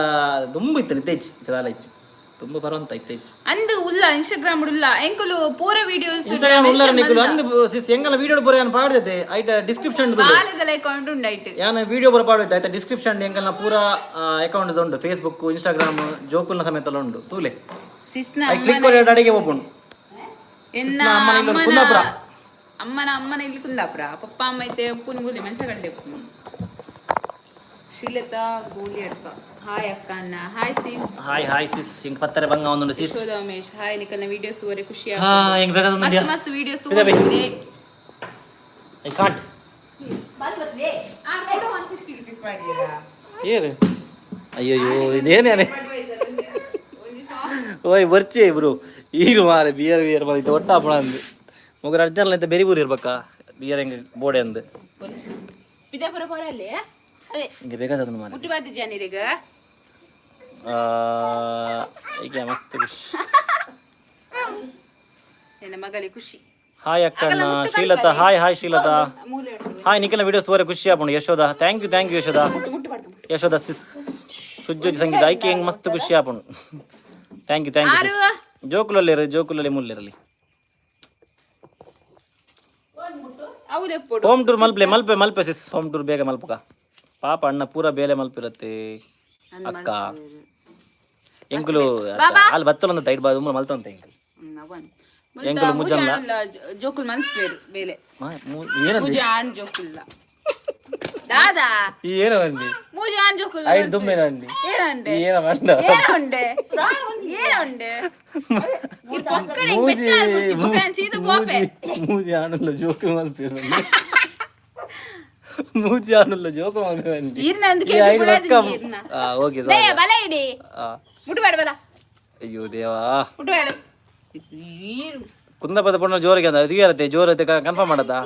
ದುಂಬು ಇತ್ತು, ನಿತ್ತೇಜ್ ಫಿಲಾಲ್ ಇಚ್ಚಿ ತುಂಬ ಬರುವಂತ ಇತ್ತೇಜ್. ಅಂದು ಉಲ್ಲ ಇನ್ಸ್ಟಾಗ್ರಾಮ್ ಉಲ್ಲ ಎಂಕುಲು ಪೂರ ವಿಡಿಯೋಸ್. ಇನ್ಸ್ಟಾಗ್ರಾಮ್ ಉಲ್ಲ ನಿಕುಲು ಅಂದು ಸಿಸ್ ಎಂಗಲ ವಿಡಿಯೋ ಬರೋ ಯಾನ್ ಪಾಡ್ದತೆ ಐಟ ಡಿಸ್ಕ್ರಿಪ್ಷನ್. ಬಾಲೆದ ಅಕೌಂಟ್ ಉಂಡೈಟ್. ಯಾನ್ ವಿಡಿಯೋ ಬರೋ ಪಾಡ್ದತೆ ಆಯ್ತಾ. ಡಿಸ್ಕ್ರಿಪ್ಷನ್ ಎಂಗಲ್ನ ಪೂರ ಅಕೌಂಟ್ ಉಂಡು, ಫೇಸ್ಬುಕ್, ಇನ್ಸ್ಟಾಗ್ರಾಮ್, ಜೋಕುಲ್ನ ಸಮೇತ ಉಂಡು, ತೂಲೆ. ಸಿಸ್ನ I click ಮಾಡಿ ಅಡಿಗೆ ಹೋಗ್ಬುಂಡು. ಎನ್ನ ಸಿಸ್ನ ಅಮ್ಮನ ಇಲ್ಲೊಂದು ಅಮ್ಮನ ಕುಂದಾಪುರ. ಅಮ್ಮನ ಅಮ್ಮನ ಇಲ್ಲಿ ಕುಂದಾಪುರ, ಪಪ್ಪ ಅಮ್ಮ ಐತೆ ಪುನ್ಗುಲಿ ಮಂಚಗಡ್ಡೆ. ಶ್ರೀಲತಾ ಗೂಲಿ ಅಡ್ಕ, ಹಾಯ್ ಅಕ್ಕ ಅಣ್ಣ, ಹಾಯ್ ಸಿಸ್. ಹಾಯ್ ಹಾಯ್ ಸಿಸ್, ಹಿಂಗ್ ಪತ್ತರೆ ಬಂಗ ಒಂದುಂಡು ಸಿಸ್. ಯಶೋಧ ಉಮೇಶ್, ಹಾಯ್. ನಿಕಲ್ನ ವಿಡಿಯೋಸ್ ವರೆ ಖುಷಿ. ಹಾ, ಹೆಂಗ್ ಬೇಕಾದ. ಮಸ್ತ್ ಮಸ್ತ್ ವಿಡಿಯೋಸ್. ಇದೆ ಬೈ. I can't. 160 rupees ಮಾಡಿಯಾ? ಏನು, ಅಯ್ಯಯ್ಯೋ, ಇದೇನೇ? ಓಯ್ ಬರ್ಚಿ ಬ್ರೋ, ಈರು ಮಾರೆ ಬಿಯರ್ ಬಿಯರ್ ಬಂದಿತ್ತು ಒಟ್ಟ ಅಪ್ಪಣ ಅಂದು ಮುಗರ ಅರ್ಜನ್ ಅಂತ ಬೆರಿ ಬೂರಿ ಇರ್ಬೇಕಾ ಬಿಯರ್ ಹೆಂಗೆ ಬೋಡೆ ಅಂದು. ಬಿದಾಪುರ ಪೊರಲ್ಲಿ ಅದೇ. ಹಿಂಗೆ ಬೇಕಾದ ಮಾರೆ. ಮುಟ್ಟು ಬಾತಿ ಜನಿರಿಗ. ಈಗ ಮಸ್ತ್ ಖುಷಿ. ನನ್ನ ಮಗಲಿ ಖುಷಿ. ಹಾಯ್ ಅಕ್ಕಣ್ಣ, ಶ್ರೀಲತಾ, ಹಾಯ್ ಹಾಯ್ ಶ್ರೀಲತಾ. ಮೂಲೆ. ಹಾಯ್, ನಿಖಿಲ ವಿಡಿಯೋಸ್ ತೋರೆ ಖುಷಿ ಆಪುಂಡು. Yashoda, thank you, thank you Yashoda. Yashoda sis, ಸುಜ್ಜೋಜಿ ಸಂಗೀತ ಐಕೆ ಹೆಂಗ್ ಮಸ್ತ್ ಖುಷಿ ಆಪುಂಡು. Thank you, thank you sis. ಜೋಕುಲಲ್ಲಿ ಜೋಕುಲಲ್ಲಿ ಮುಲ್ಲಿರಲಿ. ಅವು ಹೋಮ್ ಟೂರ್ ಮಲ್ಪಲೆ, ಮಲ್ಪೆ ಮಲ್ಪೆ ಸಿಸ್, ಹೋಮ್ ಟೂರ್ ಬೇಗ ಮಲ್ಪಕ. ಪಾಪ ಅಣ್ಣ ಪೂರ ಬೇಲೆ ಮಲ್ಪಿರತ್ತೆ. ಅಕ್ಕ ಎಂಕುಲು ಅಲ್ಲಿ ಬತ್ತಲೊಂದು ತೈಟ್ ಬಾದು ಮಲ್ತಂತ ಎಂಕುಲು. ಎಂಕುಲು ಮುಜಲ್ಲ. ಜೋಕುಲ್ ಮನ್ಸ್ಬೇರು ಬೇಲೆ. ಏನಂದಿ? ಮೂಜಿ ಆಣ್ ಜೋಕುಲ್ಲ ದಾದಾ. ಏನವಂಡಿ? ಮೂಜಿ ಆಣ್ ಜೋಕುಲ್ಲ. ಐದು ದುಮ್ಮೇనండి. ಏನಂಡೆ? ಏನವಂಡ? ಏನಂಡೆ? ಏನಂಡೆ? ಪೊಕ್ಕಡೆ ಮೂಜಿ ಸೀದ ಪೋಪೆ. ಮೂಜಿ ಆಣುಲ್ಲ ಜೋಕು ಮಲ್ಪಿರಂడి, ಮೂಜಿ ಆಣುಲ್ಲ ಜೋಕು ಮಲ್ಪಿರಂಡಿ. ಈರ್ನ ಅಂದ್ಕೆ ಈ ಐದು ಬಿಡೋದು ರೊಕ್ಕ. ಈರ್ನ. ಓಕೆ. ನೇ ಬಲ ಇಡಿ. ಮುಟ್ಟಬೇಡ ಬಲ. ಅಯ್ಯೋ ದೇವಾ. ಮುಟ್ಟಬೇಡ ಈರು. ಕುಂದಪದ ಪೊಣ್ಣ ಜೋರಿಗೆ ಅಂದ್ರೆ ಅದು ಇರತ್ತೆ, ಜೋರತ್ತೆ ಕನ್ಫರ್ಮ್ ಮಾಡತ್ತಾ?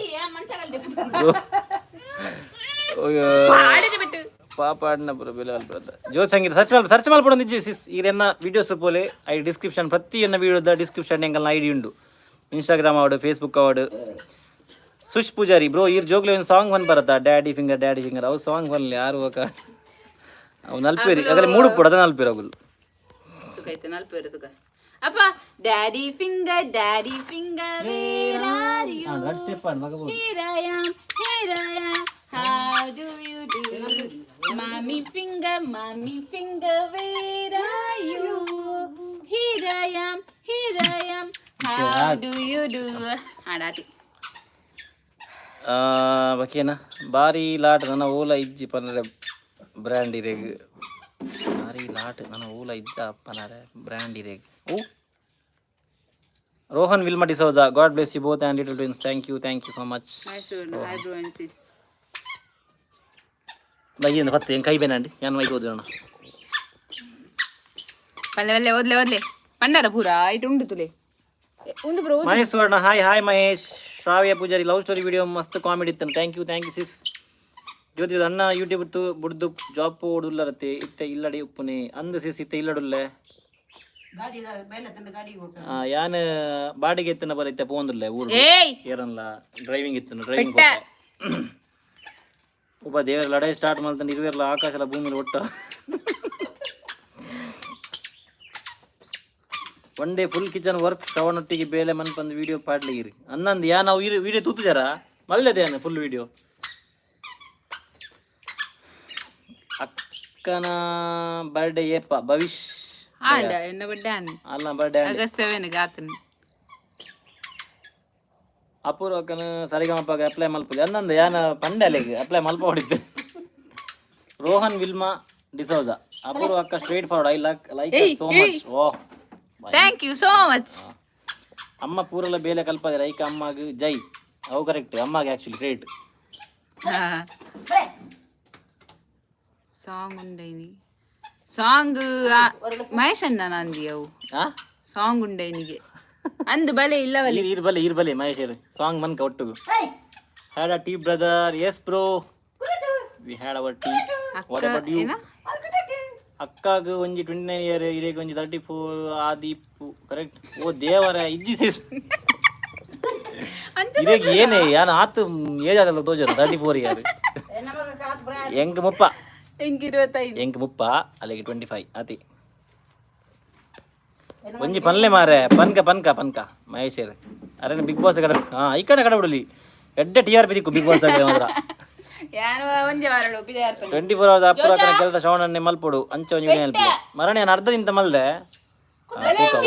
ಪಾಡಿದ ಬಿಟ್ಟು. ಪಾಪ ಅಣ್ಣ ಪುರ ಬೆಲೆ ಅಲ್ಪ ಜೋ ಸಂಗೀತ ಸರ್ಚ್ ಮಲ್ಪ, ಸರ್ಚ್ ಮಲ್ಪಡ ನಿಜ ಸಿಸ್. ಈರೆನ್ನ ವಿಡಿಯೋಸ್ ಪೋಲೆ, I description ಪ್ರತಿ ಎನ್ನ ವಿಡಿಯೋದ ಡಿಸ್ಕ್ರಿಪ್ಷನ್ ಎಂಕಲ್ನ ಐಡಿ ಉಂಡು, Instagram ಆವಡು, Facebook ಆವಡು. Sush Poojary bro, ಈರ್ ಜೋಗ್ಲೆ ಒಂದು ಸಾಂಗ್ ಒನ್ ಬರತ್ತಾ? ಡ್ಯಾಡಿ ಫಿಂಗರ್ ಡ್ಯಾಡಿ ಫಿಂಗರ್ ಅವು ಸಾಂಗ್ ಒನ್ ಯಾರು ఒక ಅವು ನಲ್ಪೇರಿ ಅಗಲೆ ಮೂಡು ಪುಡ ಅದ ನಲ್ಪೇರಿ ಅಗುಲು. ತುಕೈತೆ ನಲ್ಪೇರು ತುಕ ಅಪ್ಪ. Daddy finger, daddy finger, where are you? Step Here I am, here I am, how do you do? Mommy finger, mommy finger, where are you? Here I am, here I am, how do you do? ಹಾಡಾತಿ. ಬಕೇನ ಬಾರಿ lot ನನ್ನ ಓಲ ಇಜ್ಜಿ ಪನ್ನರೆ brand ಇರೆಗ್. ಬಾರಿ lot ನನ್ನ ಓಲ ಇಜ್ಜ ಪನರೆ brand ಇರೆಗ್. ಓ Rohan Wilma D'Souza, God bless you both and little twins. Thank you, thank you so much. Hi bro and sis. ಏನು ಪತ್ತೆ ಏನು ಕೈ ಬೇನಂಡಿ ನಾನು ಮೈಗೆ ಓದೋಣ. ಪಲ್ಲೆ ಪಲ್ಲೆ ಓದ್ಲೆ ಓದ್ಲೆ ಪಂಡಾರ ಪೂರ ಇಟ್ಟು ಉಂಡು ತುಲೆ ಉಂದು ಬ್ರೋ. ಮಹೇಶ್ ಸುವರ್ಣ, ಹಾಯ್ ಹಾಯ್ ಮಹೇಶ್. ಶ್ರಾವ್ಯ ಪೂಜಾರಿ, ಲವ್ ಸ್ಟೋರಿ ವಿಡಿಯೋ ಮಸ್ತ್ ಕಾಮಿಡಿ ಇತ್ತು. Thank you, thank you sis. ಜ್ಯೋತಿ ಅಣ್ಣ, ಯೂಟ್ಯೂಬ್ ತು ಬುಡ್ದು ಜಾಬ್ ಓಡುಲ್ಲರತ್ತೆ, ಇತ್ತೆ ಇಲ್ಲಡಿ ಉಪ್ಪುನೆ ಅಂದು ಸಿಸ್, ಇತ್ತೆ ಇಲ್ಲಡುಲ್ಲೆ. ಯಾನ್ ಬಾಡಿಗೆ ಎತ್ತನ ಬರೈತೆ ಪೋಂದುಲ್ಲೆ ಊರು. ಏಯ್. ಏರನ್ಲ ಡ್ರೈವಿಂಗ್ ಇತ್ತು, ಡ್ರೈವಿಂಗ್. ಒಬ್ಬ ದೇವರ ಲಡಾಯಿ ಸ್ಟಾರ್ಟ್ ಮಾಡ್ತಾನೆ ಇರುವೆರ್ಲ ಆಕಾಶಲ ಭೂಮಿಲಿ ಒಟ್ಟ. One day full kitchen work ಶ್ರವಣೊಟ್ಟಿಗೆ ಬೇಲೆ ಮನ್ಪಂದು ವಿಡಿಯೋ ಪಾಡ್ಲಿಗಿರಿ ಅನ್ನಂದು. ಯಾ ನಾವು ಇರು ವಿಡಿಯೋ ತೂತುಜಾರ ಮಲ್ಲೆದೆ ಯಾನ ಫುಲ್ ವಿಡಿಯೋ. ಅಕ್ಕನ ಬರ್ಡೇ ಏಪ ಭವಿಷ್? ಆಂಡ ಎನ್ನ ಬಡ್ಡೆ ಆನ್. ಅಲ್ಲ ಬರ್ಡೇ. ಆಗಸ್ಟ್ 7 ಗಾತನ್. ಅಪೂರ್ವ ಅಕ್ಕನ ಸರಿಗಮಪಗೆ ಅಪ್ಲೈ ಮಲ್ಪುಜಿ ಅನ್ನಂದು. ಯಾನ ಪಂಡೆ ಅಲ್ಲಿಗೆ ಅಪ್ಲೈ ಮಲ್ಪ ಹೊಡಿದ್ದೆ. ರೋಹನ್ ವಿಲ್ಮಾ ಡಿಸೋಜಾ, ಅಪೂರ್ವ ಅಕ್ಕ straight forward, I like like so much. Oh. Thank you so much. ಅಮ್ಮ ಪೂರಲ ಬೇಲೆ ಕಲ್ಪದೆ ಐಕ ಅಮ್ಮಗೆ ಜೈ. ಅವು ಕರೆಕ್ಟ್, ಅಮ್ಮಗೆ ಆಕ್ಚುಲಿ ಗ್ರೇಟ್. ಸಾಂಗ್ ಉಂಡೈನಿ ಸಾಂಗ್ ಮಹೇಶ್ ಅಣ್ಣ ನಂದಿ ಅವು. ಹಾ. ಸಾಂಗ್ ಉಂಡೈನಿಗೆ ಅಂದ್ ಬಲೆ ಇಲ್ಲವಲ್ಲಿ. ಇರ್ ಬಲೆ, ಇರ್ ಬಲೆ ಮಹೇಶ್ ಸಾಂಗ್ ಮನ್ಕ ಒಟ್ಟುಗು. Had a tea brother? Yes bro, we had our tea. What ಅಕ್ಕ about you? ಏನ? ಅಕ್ಕಾಗ ಒಂಜಿ 29 ಇಯರ್, ಇರೇಗ್ ಒಂಜಿ 34 ಆದೀಪು ಕರೆಕ್ಟ್. ಓ ದೇವರ, ಇಜ್ಜಿ ಸೀಸ್. ಇರೇಗ್ ಏನೇ ಯಾನ್ ಆತು ಏಜ್ ಆದಲ್ಲ ತೋಜರು 34 ಇಯರ್. ಎಂಕ್ 30. ಎಂಕ್ 25. ಎಂಕ್ 30, ಅಲ್ಲಿಗೆ 25 ಅತಿ. ಒಂಜಿ ಪನ್ಲೆ ಮಾರೆ, ಪನ್ಕ ಪನ್ಕ ಪನ್ಕ ಮಹೇಶರ್. ಅರೆ ಬಿಗ್ ಬಾಸ್ ಕಡೆ, ಹಾ ಐಕಣ ಕಡೆ ಬಿಡಲಿ, ಎಡ್ಡೆ ಟಿಆರ್ಪಿ ದಿಕ್ಕು ಬಿಗ್ ಬಾಸ್ ಮಾತ್ರ. ಯಾನು ಒಂಜೆ ವಾರಡು ಪಿದಾರ್ ಪನ್ನಿ. 24 ಅವರ್ಸ್ ಅಪ್ಪುರ ಕೆಲಸ ಶ್ರವಣನ್ನೇ ಮಲ್ಪೊಡು ಅಂಚ ಒಂಜಿ ವಿಡಿಯೋ ಅಲ್ಪೆ ಮರಣ. ನಾನು ಅರ್ಧದಿಂತ ಮಲ್ದೆ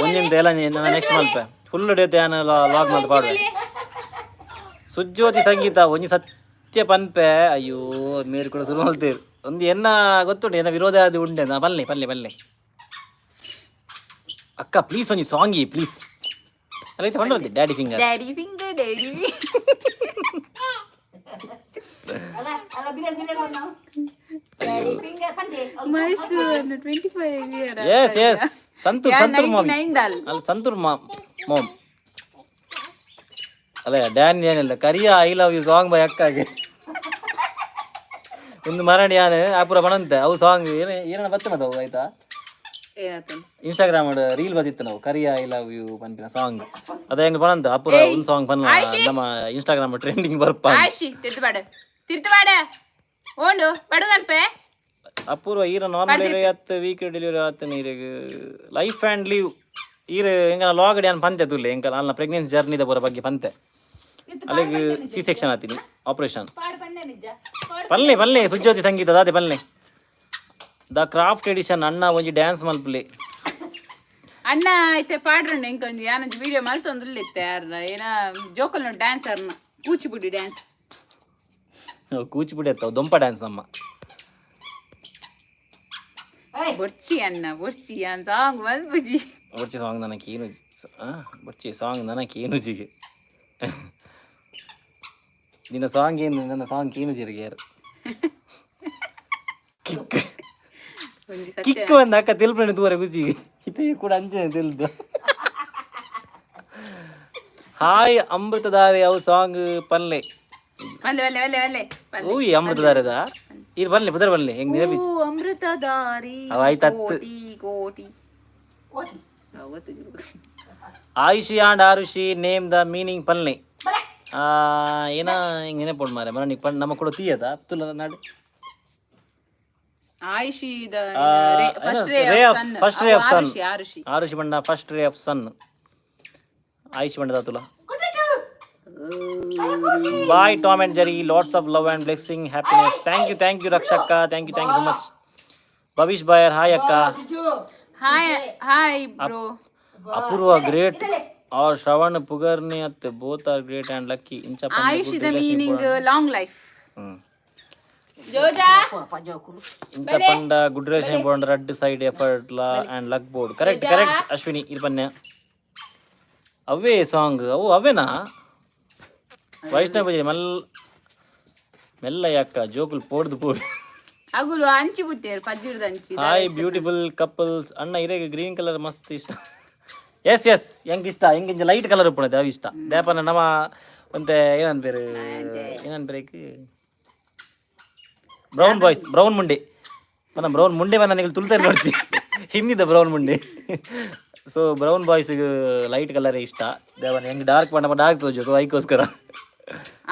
ಒಂಜಿಂತ ಎಲ್ಲ ನೆಕ್ಸ್ಟ್ ಮಲ್ಪೆ. ಫುಲ್ ಡೇ ಯಾನ್ ಲಾಗ್ ಮಲ್ತ ಪಾಡುವೆ. ಸುಜ್ಯೋತಿ ಸಂಗೀತ ಒಂಜಿ ಸತ್ಯ ಪನ್ಪೆ. ಅಯ್ಯೋ, ಮೇರು ಕೂಡ ಶುರು ಮಲ್ತೇರು. ಒಂದು ಎನ್ನ ಗೊತ್ತುಂಟು, ಎನ್ನ ವಿರೋಧ ಅದು ಉಂಡೆ ನಾ. ಪಲ್ಲೆ ಪಲ್ಲೆ ಪಲ್ಲೆ ಅಕ್ಕ, ಪ್ಲೀಸ್ ಒಂಜಿ ಸಾಂಗಿ ಪ್ಲೀಸ್. ಅಲ್ಲ ಕೊಂಡ್ರದ್ದೆ daddy finger. Daddy finger, daddy. ಅಲ್ಲ ಅಲ್ಲ, ಬಿರಿಯಾನಿ ಬಿರಿಯಾನಿ ಡ್ಯಾಡಿ ಫಿಂಗರ್ ಪಂಡೆ. Mahesh 25 year. S S, Santoor, santoor ma'am. 99 dal. ಅಲ್ಲ, ಸಂತೂರ್ ಮಾಮ್ ಅಲ್ಲ. ಡ್ಯಾನ್ ಏನಿಲ್ಲ ಕರಿಯ I love you song by ಅಕ್ಕಾಗೆ. ಒಂದು ಮರಣಿ ಯಾನ್ ಆಪುರ ಬಣಂತೆ ಅವು ಸಾಂಗ್ ಏನ ಏನ ಬತ್ತನದ ಅವು, ಆಯ್ತಾ? ಏನಾತನ್? ಇನ್ಸ್ಟಾಗ್ರಾಮ್ ರೀಲ್ ಬದಿತ್ತು ನಾವು, ಕರಿಯ I love you ಪನ್ಪಿನ ಸಾಂಗ್. ಅದೇ ಹೆಂಗ್ ಬಣಂತ ಅಪುರ ಒಂದು ಸಾಂಗ್ ಪನ್ನ ನಮ್ಮ ಇನ್ಸ್ಟಾಗ್ರಾಮ್ ಟ್ರೆಂಡಿಂಗ್ ಬರ್ಪ. ಆಶಿ ತಿರ್ತು ಬಾಡ, ತಿರ್ತು ಬಾಡ, ಓಂಡು ಪಡುಗನ್ಪೆ. ಅಪೂರ್ವ ಈರ ನಾರ್ಮಲ್ ಹತ್ತು ವೀಕ್ ಡೆಲಿವರಿ ಆತ ನೀರಿಗೆ ಲೈಫ್ ಆ್ಯಂಡ್ ಲೀವ್. ಈರ್ ಎಂಗ ಲಾಗ್ ಯಾನ್ ಪಂತೆ ತುಲ್ಲೆ ಎಂಕ ಅಲ್ಲ ಪ್ರೆಗ್ನೆನ್ಸಿ ಜರ್ನಿದ ಪೂರ ಬಗ್ಗೆ ಪಂತೆ. ಅಲ್ಲಿಗೆ ಸಿ ಸೆಕ್ಷನ್ ಆತೀನಿ ಆಪರೇಷನ್. ಪಾಡು ಪಂಡೆ ನಿಜ. ಪಲ್ಲೆ ಪಲ್ಲೆ ಸುಜ್ಯೋತಿ ಸಂಗೀತ ದಾದೆ ಪಲ್ಲೆ. The craft edition ಅಣ್ಣ ಒಂಜಿ ಡ್ಯಾನ್ಸ್ ಮಲ್ಪಲೆ. ಅಣ್ಣ ಐತೆ ಪಾಡ್ರಂಡು ಎಂಕೊಂಜಿ ಯಾನೊಂಜಿ ವಿಡಿಯೋ ಮಲ್ತೊಂದುಲ್ಲೆ ಇತ್ತೆ ಯಾರ್ನ ಏನ ಜೋಕಲ್ ಡ್ಯಾನ್ಸ್ ಅರ್ನ ಕೂಚಿಪುಡಿ ಡ್ಯಾನ್ಸ್. ಕೂಚಿಪುಡಿ ಅತ್ತವು ದೊಂಪ ಡ್ಯಾನ್ಸ್ ನಮ್ಮ. ಬೊರ್ಚಿ ಅಣ್ಣ, ಬೊರ್ಚಿ ಅನ್ ಸಾಂಗ್ ಮಲ್ಪುಜಿ. ಬೊರ್ಚಿ ಸಾಂಗ್ ನನಗೆ ಏನು ಬೊರ್ಚಿ ಸಾಂಗ್ ನನಗೆ ಏನು ಜಿಗೆ ನಿನ್ನ ಸಾಂಗ್ ಏನು, ನನ್ನ ಸಾಂಗ್ ಏನು ಜಿರಿಗೆ ಯಾರು ಕಿಕ್. ಒಂಜಿ ಸತ್ಯ. ಕಿಕ್ ಬಂದ ಅಕ್ಕ ತಿಲ್ಪಣೆ ತೂರ ಖುಷಿ ಇದೇ ಕೂಡ ಅಂಚನೆ ತಿಲ್ದು. ಹಾಯ್ ಅಮೃತಧಾರೆ, ಅವು ಸಾಂಗ್ ಪಲ್ಲೆ. ವಲ್ಲೆ ವಲ್ಲೆ ವಲ್ಲೆ ವಲ್ಲೆ ವಲ್ಲೆ. ಓಯ್ ಅಮೃತಧಾರೆದ ಇರ್ ಬನ್ಲಿ ಬುದರ್ ಬನ್ಲಿ ಹೆಂಗ್ ನೆನಪಿಸಿ. ಓ ಅಮೃತಧಾರಿ. ಅವ ಆಯ್ತು ಹತ್ತು. ಕೋಟಿ ಕೋಟಿ ಅವ್ ಗೊತ್ತಿಲ್ಲ. Ayushi and Arushi name the meaning ಪಲ್ಲೆ. ಏನ ಹಿಂಗೆ ನೆನಪು ಮಾರೆ ಮರ ಪಣ್ ನಮ್ಮ ಕೂಡ ತೀಯದ ತುಲ ನಾಡು. ಆಯುಷಿ first ray ray of first ray of sun. Arushi Arushi. Arushi ಬಣ್ಣ ಫಸ್ಟ್ ರೇ ಆಫ್ ಸನ್ ಆಯುಷಿ ಬಣ್ಣದ ತುಲ. Bye Tom and Jerry, lots of love and blessing, happiness. Thank you, thank you ರಕ್ಷಕ್ಕ, thank you, thank you so much. Bhavish Bayar hi ಅಕ್ಕ. Hi hi bro. Apoorva great R Shravan ಪುಗರ್ನಿ ಅತ್ತೆ, both are great and lucky ಇಂಚ. ಆಯುಷಿದ meaning long life. ಜೋಜಾ. ಇಂಚ ಪಂಡ good relation ಬೋಂಡ್ ರಡ್ಡ್ side effort ಲಾ and luck board. Correct correct Ashwini ಇರ್ಪನ್ಯ. ಅವೇ song ಅವು ಅವೇನಾ? ವೈಷ್ಣವ ಭಜನೆ ಮಲ್ ಮೆಲ್ಲ ಯಾಕ ಜೋಕುಲ್ ಪೋಡ್ದು ಪೋಡಿ. ಅಗುಲು ಅಂಚಿ ಬುತ್ತೇರು ಪಜ್ಜಿಡ್ದ ಅಂಚಿ. Hi beautiful couples. ಅಣ್ಣ ಇರೇಗ ಗ್ರೀನ್ ಕಲರ್ ಮಸ್ತ್ ಇಷ್ಟ. ಎಸ್ ಎಸ್, ಹೆಂಗ್ ಇಷ್ಟ ಹೆಂಗ್ ಇಂಚ ಲೈಟ್ ಕಲರ್ ಉಪ್ಪುಣತೆ ಅವು ಇಷ್ಟ. ದೇಪನ ನಮ್ಮ ಒಂತೆ ಏನನ್ പേര് ಏನನ್ പേര് ಬ್ರೌನ್ ಬಾಯ್ಸ್ ಬ್ರೌನ್ ಮುಂಡೆ ಪನ ಬ್ರೌನ್ ಮುಂಡೆ ಪನ ನೀವು ತುಳ್ತಾರೆ ನೋಡ್ಸಿ ಹಿಂದಿದ್ದ ಬ್ರೌನ್ ಮುಂಡೆ. ಸೊ ಬ್ರೌನ್ ಬಾಯ್ಸ್ಗೆ ಲೈಟ್ ಕಲರೇ ಇಷ್ಟ. ದೇವನ ಹೆಂಗ್ ಡಾರ್ಕ್ ಬಣ್ಣ ಡಾರ್ಕ್ ತೋಜು ಐಕೋಸ್ಕರ.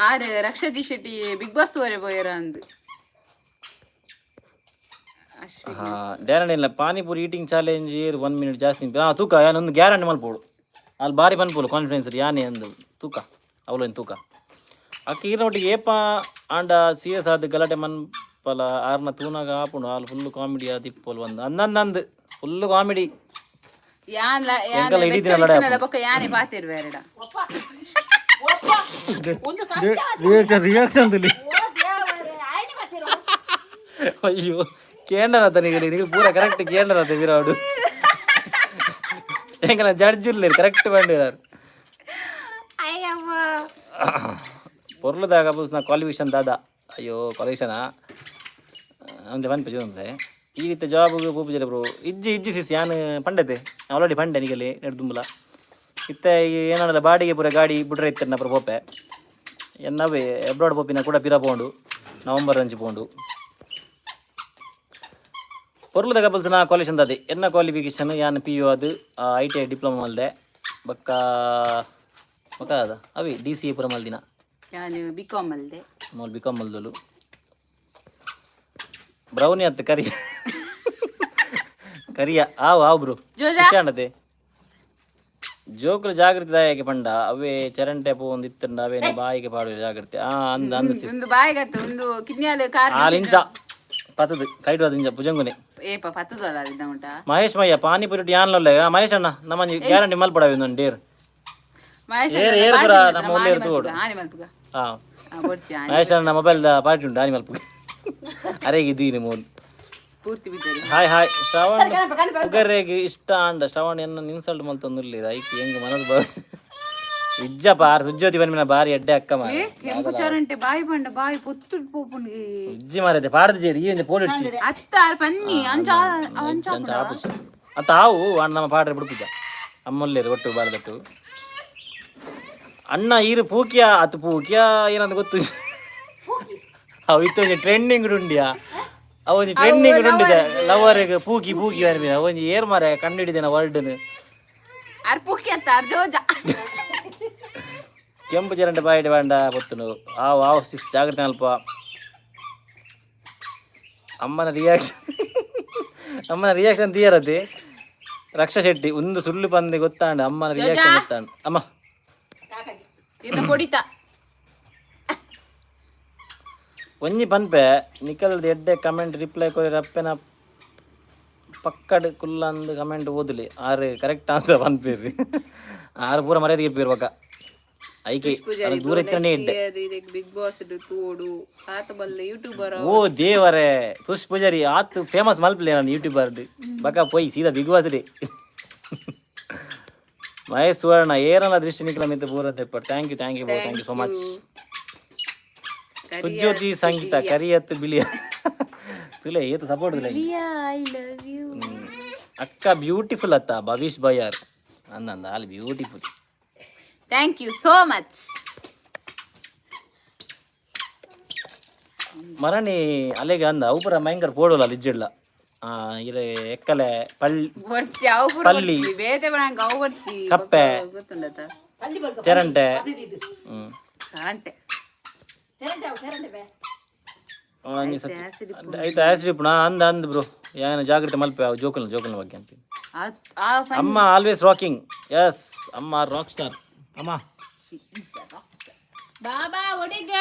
ಆರು ರಕ್ಷತಿ ಶೆಟ್ಟಿ ಬಿಗ್ ಬಾಸ್ ತೋರೆ ಪೋಯರ ಅಂದು ಅಶ್ವಿನಿ. ಹಾ ಡ್ಯಾರನ್ ಇಲ್ಲ ಪಾನಿಪುರಿ ಈಟಿಂಗ್ ಚಾಲೆಂಜ್ 1 ಮಿನಿಟ್ ಜಾಸ್ತಿ. ಹಾ ತೂಕ ಯಾನೊಂದು ಗ್ಯಾರಂಟಿ ಮಲ್ಪೋಡು. ಅಲ್ಲಿ ಬಾರಿ ಪನ್ಪೋಲು ಕಾನ್ಫಿಡೆನ್ಸ್ ಯಾನೆ ಅಂದು ತೂಕ ಅವಳೇನು ತೂಕ ಅಕ್ಕ ಈರ್ನ ಏಪ ಆಂಡ ಸೀರಿಯಸ್ ಆದ್ ಗಲಾಟೆ ಮನ್ಪಲ ಆರ್ನ ತೂನಾಗ ಆಪುಂಡು. ಅಲ್ಲಿ ಫುಲ್ ಕಾಮಿಡಿ ಆದಿಪ್ಪೋಲು ಒಂದು ಅಂದಂದು ಫುಲ್ ಕಾಮಿಡಿ. ಯಾನ್ ಯಾನ್ ಎಂಕಲ್ಲ ಇಡೀ ದಿನ ಲಡೆ ಬೆಚ್ಚ ಬೊಕ್ಕ ಯಾನೆ ಪಾತಿರ್ ಬೇರೆಡ. ರಿಯಾಕ್ಷನ್ ಅಯ್ಯೋ ಕೇಂದ್ರ ನಿಗಲಿ ನಿಗಲಿ ಪೂರ ಕರೆಕ್ಟ್ ಕೇಂದ್ರ ವೀರಾಡು. ಎಂಕಲ ಜಡ್ಜ್ ಉಲ್ಲೇರು ಕರೆಕ್ಟ್ ಬಂದಿರಾರು. ಪೊರ್ಲುದಾಗ ಪುಲ್ಸ್ನ ಕ್ವಾಲಿಫಿಕೇಶನ್ ದಾದಾ? ಅಯ್ಯೋ, ಕ್ವಾಲಿಫಿಕೇಶನಾ? ಒಂದೆ ಪನ್ಪೆ ಜೋಂದ್ರೆ. ಈ ರೀತಿ ಜಾಬ್ ಪೋಪುಜೆರೆ ಬ್ರೋ? ಇಜ್ಜಿ ಇಜ್ಜಿ ಸಿಸ್, ಯಾನ್ ಪಂಡತೆ ಆಲ್ರೆಡಿ ಪಂಡೆ ನಿಗಲಿ ನೆಡ್ದುಂಬಲ. ಇತ್ತೆ ಏನಾಡಲ್ಲ, ಬಾಡಿಗೆ ಪೂರ ಗಾಡಿ ಬುಡ್ರೆ ಇತ್ತೆ ಪೂರ ಪೋಪೆ. ಎನ್ನವೇ ಅಬ್ರಾಡ್ ಪೋಪಿನ ಕೂಡ ಪಿರ ಪೋಂಡು, ನವಂಬರ್ ಅಂಚಿ ಪೋಂಡು. ಪೊರ್ಲುದ ಕಪಲ್ಸ್ನ ಕ್ವಾಲಿಫಿಕೇಶನ್ ದಾದೆ? ಎನ್ನ ಕ್ವಾಲಿಫಿಕೇಶನ್ ಯಾನ್ ಪಿಯು ಅದು ಐಟಿಐ ಡಿಪ್ಲೊಮಾ ಮಲ್ದೆ. ಬೊಕ್ಕ ಬೊಕ್ಕ ಅದ ಅವಿ ಡಿಸಿಎ ಪೂರ ಮಲ್ದಿನ. ಯಾನ್ ಬಿಕಾಮ್ ಮಲ್ದೆ. ಮೂಲು ಬಿಕಾಮ್ ಮಲ್ದಲು. ಬ್ರೌನಿ ಅತ್ತು, ಕರಿ ಕರಿಯ. ಆವು ಆವು ಬ್ರೋ. ಜೋಜಾ. ಖುಷಿ ಆಂಡತೆ. ಜೋಕುಲು ಜಾಗೃತಿ ದಾಯಕೆ ಪಂಡ, ಅವೇ ಚರಂಟೆ ಪೋ ಒಂದು ಇತ್ತಂಡ ಅವೇನು ಬಾಯಿಗೆ ಪಾಡುವ ಜಾಗೃತಿ. ಆ ಅಂದ ಅಂದ ಸಿಸ್. ಒಂದು ಬಾಯಿಗತ್ತು ಒಂದು ಕಿಡ್ನಿಯಲ್ಲಿ ಕಾರ್. ಆಲಿಂಚ ಪತದು ಕೈಟ್ ಇಂಚ ಭುಜಂಗುನೆ. ಏಪ ಪತ್ತದಲ್ಲ ಇದ್ದ ಉಂಟಾ. ಮಹೇಶ್ ಮಯ್ಯ ಪಾನಿಪುರಿ ಯಾನ್ಲೊಲ್ಲೆ. ಮಹೇಶ್ ಅಣ್ಣ, ನಮ್ಮ ಗ್ಯಾರಂಟಿ ಮಲ್ಪಡವೆ ಒಂದೊಂದು ಡೇರ್. ಮಹೇಶ್. ಏರ್ ಏರ್ ಪುರ ನಮ್ಮ ಒಳ್ಳೆ ತೋಡು. ಆನೆ ಮಲ್ಪುಗ. ಹಾ. ಆ, ಬೊಡ್ಚಿ ಆನೆ. ಮಹೇಶ್ ಅಣ್ಣ ಮೊಬೈಲ್ ಪಾರ್ಟಿ ಉಂಟು ಆನಿ ಮಲ್ಪುಗ. ಅರೆ ಇದ್ದೀನಿ ಮೋಲ್. ಸ್ಫೂರ್ತಿ ಬಿದ್ದರೆ. ಹಾಯ್ ಹಾಯ್ ಶ್ರವಣ್ ಉಗರೆಗೆ ಇಷ್ಟ ಅಂಡ ಶ್ರವಣ್ ಎನ್ನ ಇನ್ಸಲ್ಟ್ ಮಲ್ತೊಂದುರ್ಲಿರ ಐಕ್ ಹೆಂಗ್ ಮನಸ್ ಬ ಇಜ್ಜಪ್ಪ. ಆರ್ ಸುಜ್ಯೋತಿ ಬನ್ಮಿನ ಬಾರಿ ಎಡ್ಡೆ ಅಕ್ಕ ಮಾರೆ. ಕೆಂಪು ಚರಂಟೆ ಬಾಯಿ ಬಂಡ ಬಾಯಿ ಪೊತ್ತು ಪೋಪುನ್ಗೆ. ಇಜ್ಜಿ ಮಾರೈತೆ, ಪಾಡ್ದು ಜೇರಿ ಈ ಒಂಜಿ ಪೋಡಿಡ್ಚಿ. ಅತ್ತಾರ್ ಪನ್ನಿ ಅಂಚ ಅಂಚ. ಅಂಚ ಆಪುಜಿ ಅತ್ತ. ಆವು ಅಣ್ಣ ನಮ್ಮ ಪಾಡ್ರೆ ಬಿಡ್ಪುಜ. ಅಮ್ಮೊಲ್ಲೇರು ಒಟ್ಟು ಬಾರದಟ್ಟು. ಅಣ್ಣ ಈರು ಪೂಕಿಯ ಅತ್ ಪೂಕಿಯ ಏನಂತ ಗೊತ್ತು. ಅವು ಇತ್ತೊಂಜಿ ಟ್ರೆಂಡಿಂಗ್ ಉಂಡಿಯಾ, ಅವೊಂಜಿ ಟ್ರೆಂಡಿಂಗ್ ಉಂಡಿದೆ, ಲವರ್ಗ್ ಪೂಕಿ ಪೂಕಿ ಅನ್ಬಿನ. ಅವೊಂಜಿ ಏರ್ ಮಾರೆ ಕಂಡು ಹಿಡಿದೇನ ವರ್ಡ್ನ್. ಅರ್ ಪುಕ್ಕಿ ಅತ್ತಾರ್ ಜೋಜ. ಕೆಂಪು ಚರಂಡೆ ಬಾಯಿಡೆ ಬಾಂಡ ಪೊತ್ತುನು. ಆವು ಆವು ಸಿಸ್, ಜಾಗ್ರತೆ ಅಲ್ಪ. ಅಮ್ಮನ ರಿಯಾಕ್ಷನ್, ಅಮ್ಮನ ರಿಯಾಕ್ಷನ್ ತೀಯರತೆ. ರಕ್ಷಾ ಶೆಟ್ಟಿ ಒಂದು ಸುಳ್ಳು ಪಂದೆ ಗೊತ್ತಾಂಡ. ಅಮ್ಮನ ರಿಯಾಕ್ಷನ್ ಗೊತ್ತಾಂಡ ಅಮ್ಮ. ಇನ್ನು ಪೊಡಿತ. ಒಂಜಿ ಪನ್ಪೆ, ನಿಕಲ್ದ ಎಡ್ಡೆ ಕಮೆಂಟ್ ರಿಪ್ಲೈ ಕೊರಿ ರಪ್ಪೆನ ಪಕ್ಕಡ್ ಕುಲ್ಲಂದು ಕಮೆಂಟ್ ಓದುಲಿ. ಆರು ಕರೆಕ್ಟ್ ಅಂತ ಪನ್ಪೇರಿ. ಆರು ಪೂರ ಮರ್ಯಾದೆಗೆ ಇಪ್ಪೇರು ಬಕ್ಕ ಐಕೆ ದೂರ ಇತ್ತನೇ ಇಡ್ಡೆ. ಬಿಗ್ ಬಾಸ್ ತೋಡು ಆತ ಬಲ್ಲ ಯೂಟ್ಯೂಬರ್. ಓ ದೇವರೇ, ಸುಶ್ ಪೂಜಾರಿ ಆತ್ ಫೇಮಸ್ ಮಲ್ಪಲೆ ನಾನು ಯೂಟ್ಯೂಬರ್ ಬಕ ಪೋಯ್ ಸೀದಾ ಬಿಗ್ ಬಾಸ್ ಡೇ. ಮಹೇಶ್ ಸುವರ್ಣ ಏರನ ದೃಷ್ಟಿ ನಿಖಲ ಮಿತ್ತ ಪೂರ ತೆಪ್ಪ. Thank you, thank you, thank you so much. Sujyothi Sangeetha ಕರಿಯತ್ತು ಬಿಳಿಯ ತುಲೆ ಏತು ಸಪೋರ್ಟ್ ಇಲ್ಲ. I love you. ಅಕ್ಕ ಬ್ಯೂಟಿಫುಲ್ ಅತ್ತ ಭವಿಷ್ ಬಯ್ಯಾರ್ ಅಂದ ಅಂದ ಅಲ್ಲಿ beautiful. Thank you so much. ಮರಣಿ ಅಲೆಗೆ ಅಂದ ಅವು ಪೂರ ಭಯಂಕರ ಪೋಡೋಲ್ಲ ಲಿಜ್ಜಿಡ್ಲ ಇರೆ ಎಕ್ಕಲೆ ಪಳ್ಳಿ. ಬೊಡ್ಚಿ ಅವು ಪೂರ. ಪಲ್ಲಿ. ಬೊಡ್ಚಿ ಬೇತೆ ಬಣಂಗ ಅವು ಬೊಡ್ಚಿ. ಕಪ್ಪೆ. ಗೊತ್ತುಂಡತ. ಪಲ್ಲಿ ಬಳ್ಕ. ಚರಂಟೆ. ಸಾಂಟೆ. ತೆರಂಟೆ ಅವು ತೆರಂಟೆ ಬೇ. ಆಸಿಡ್. ಆಯ್ತು, ಆಸಿಡ್ ಪುಣ ಅಂದ ಅಂದ್ ಬ್ರೋ. ಏನು ಜಾಗ್ರತೆ ಮಲ್ಪೆ ಅವು ಜೋಕಲ್ನ ಜೋಕಲ್ನ ಬಗ್ಗೆ ಅಂತ. ಆ. ಅಮ್ಮ ಆಲ್ವೇಸ್ ರಾಕಿಂಗ್. ಎಸ್ ಅಮ್ಮ, ರಾಕ್ ಸ್ಟಾರ್ ಅಮ್ಮ. ಬಾಬಾ ಒಡಿಗ.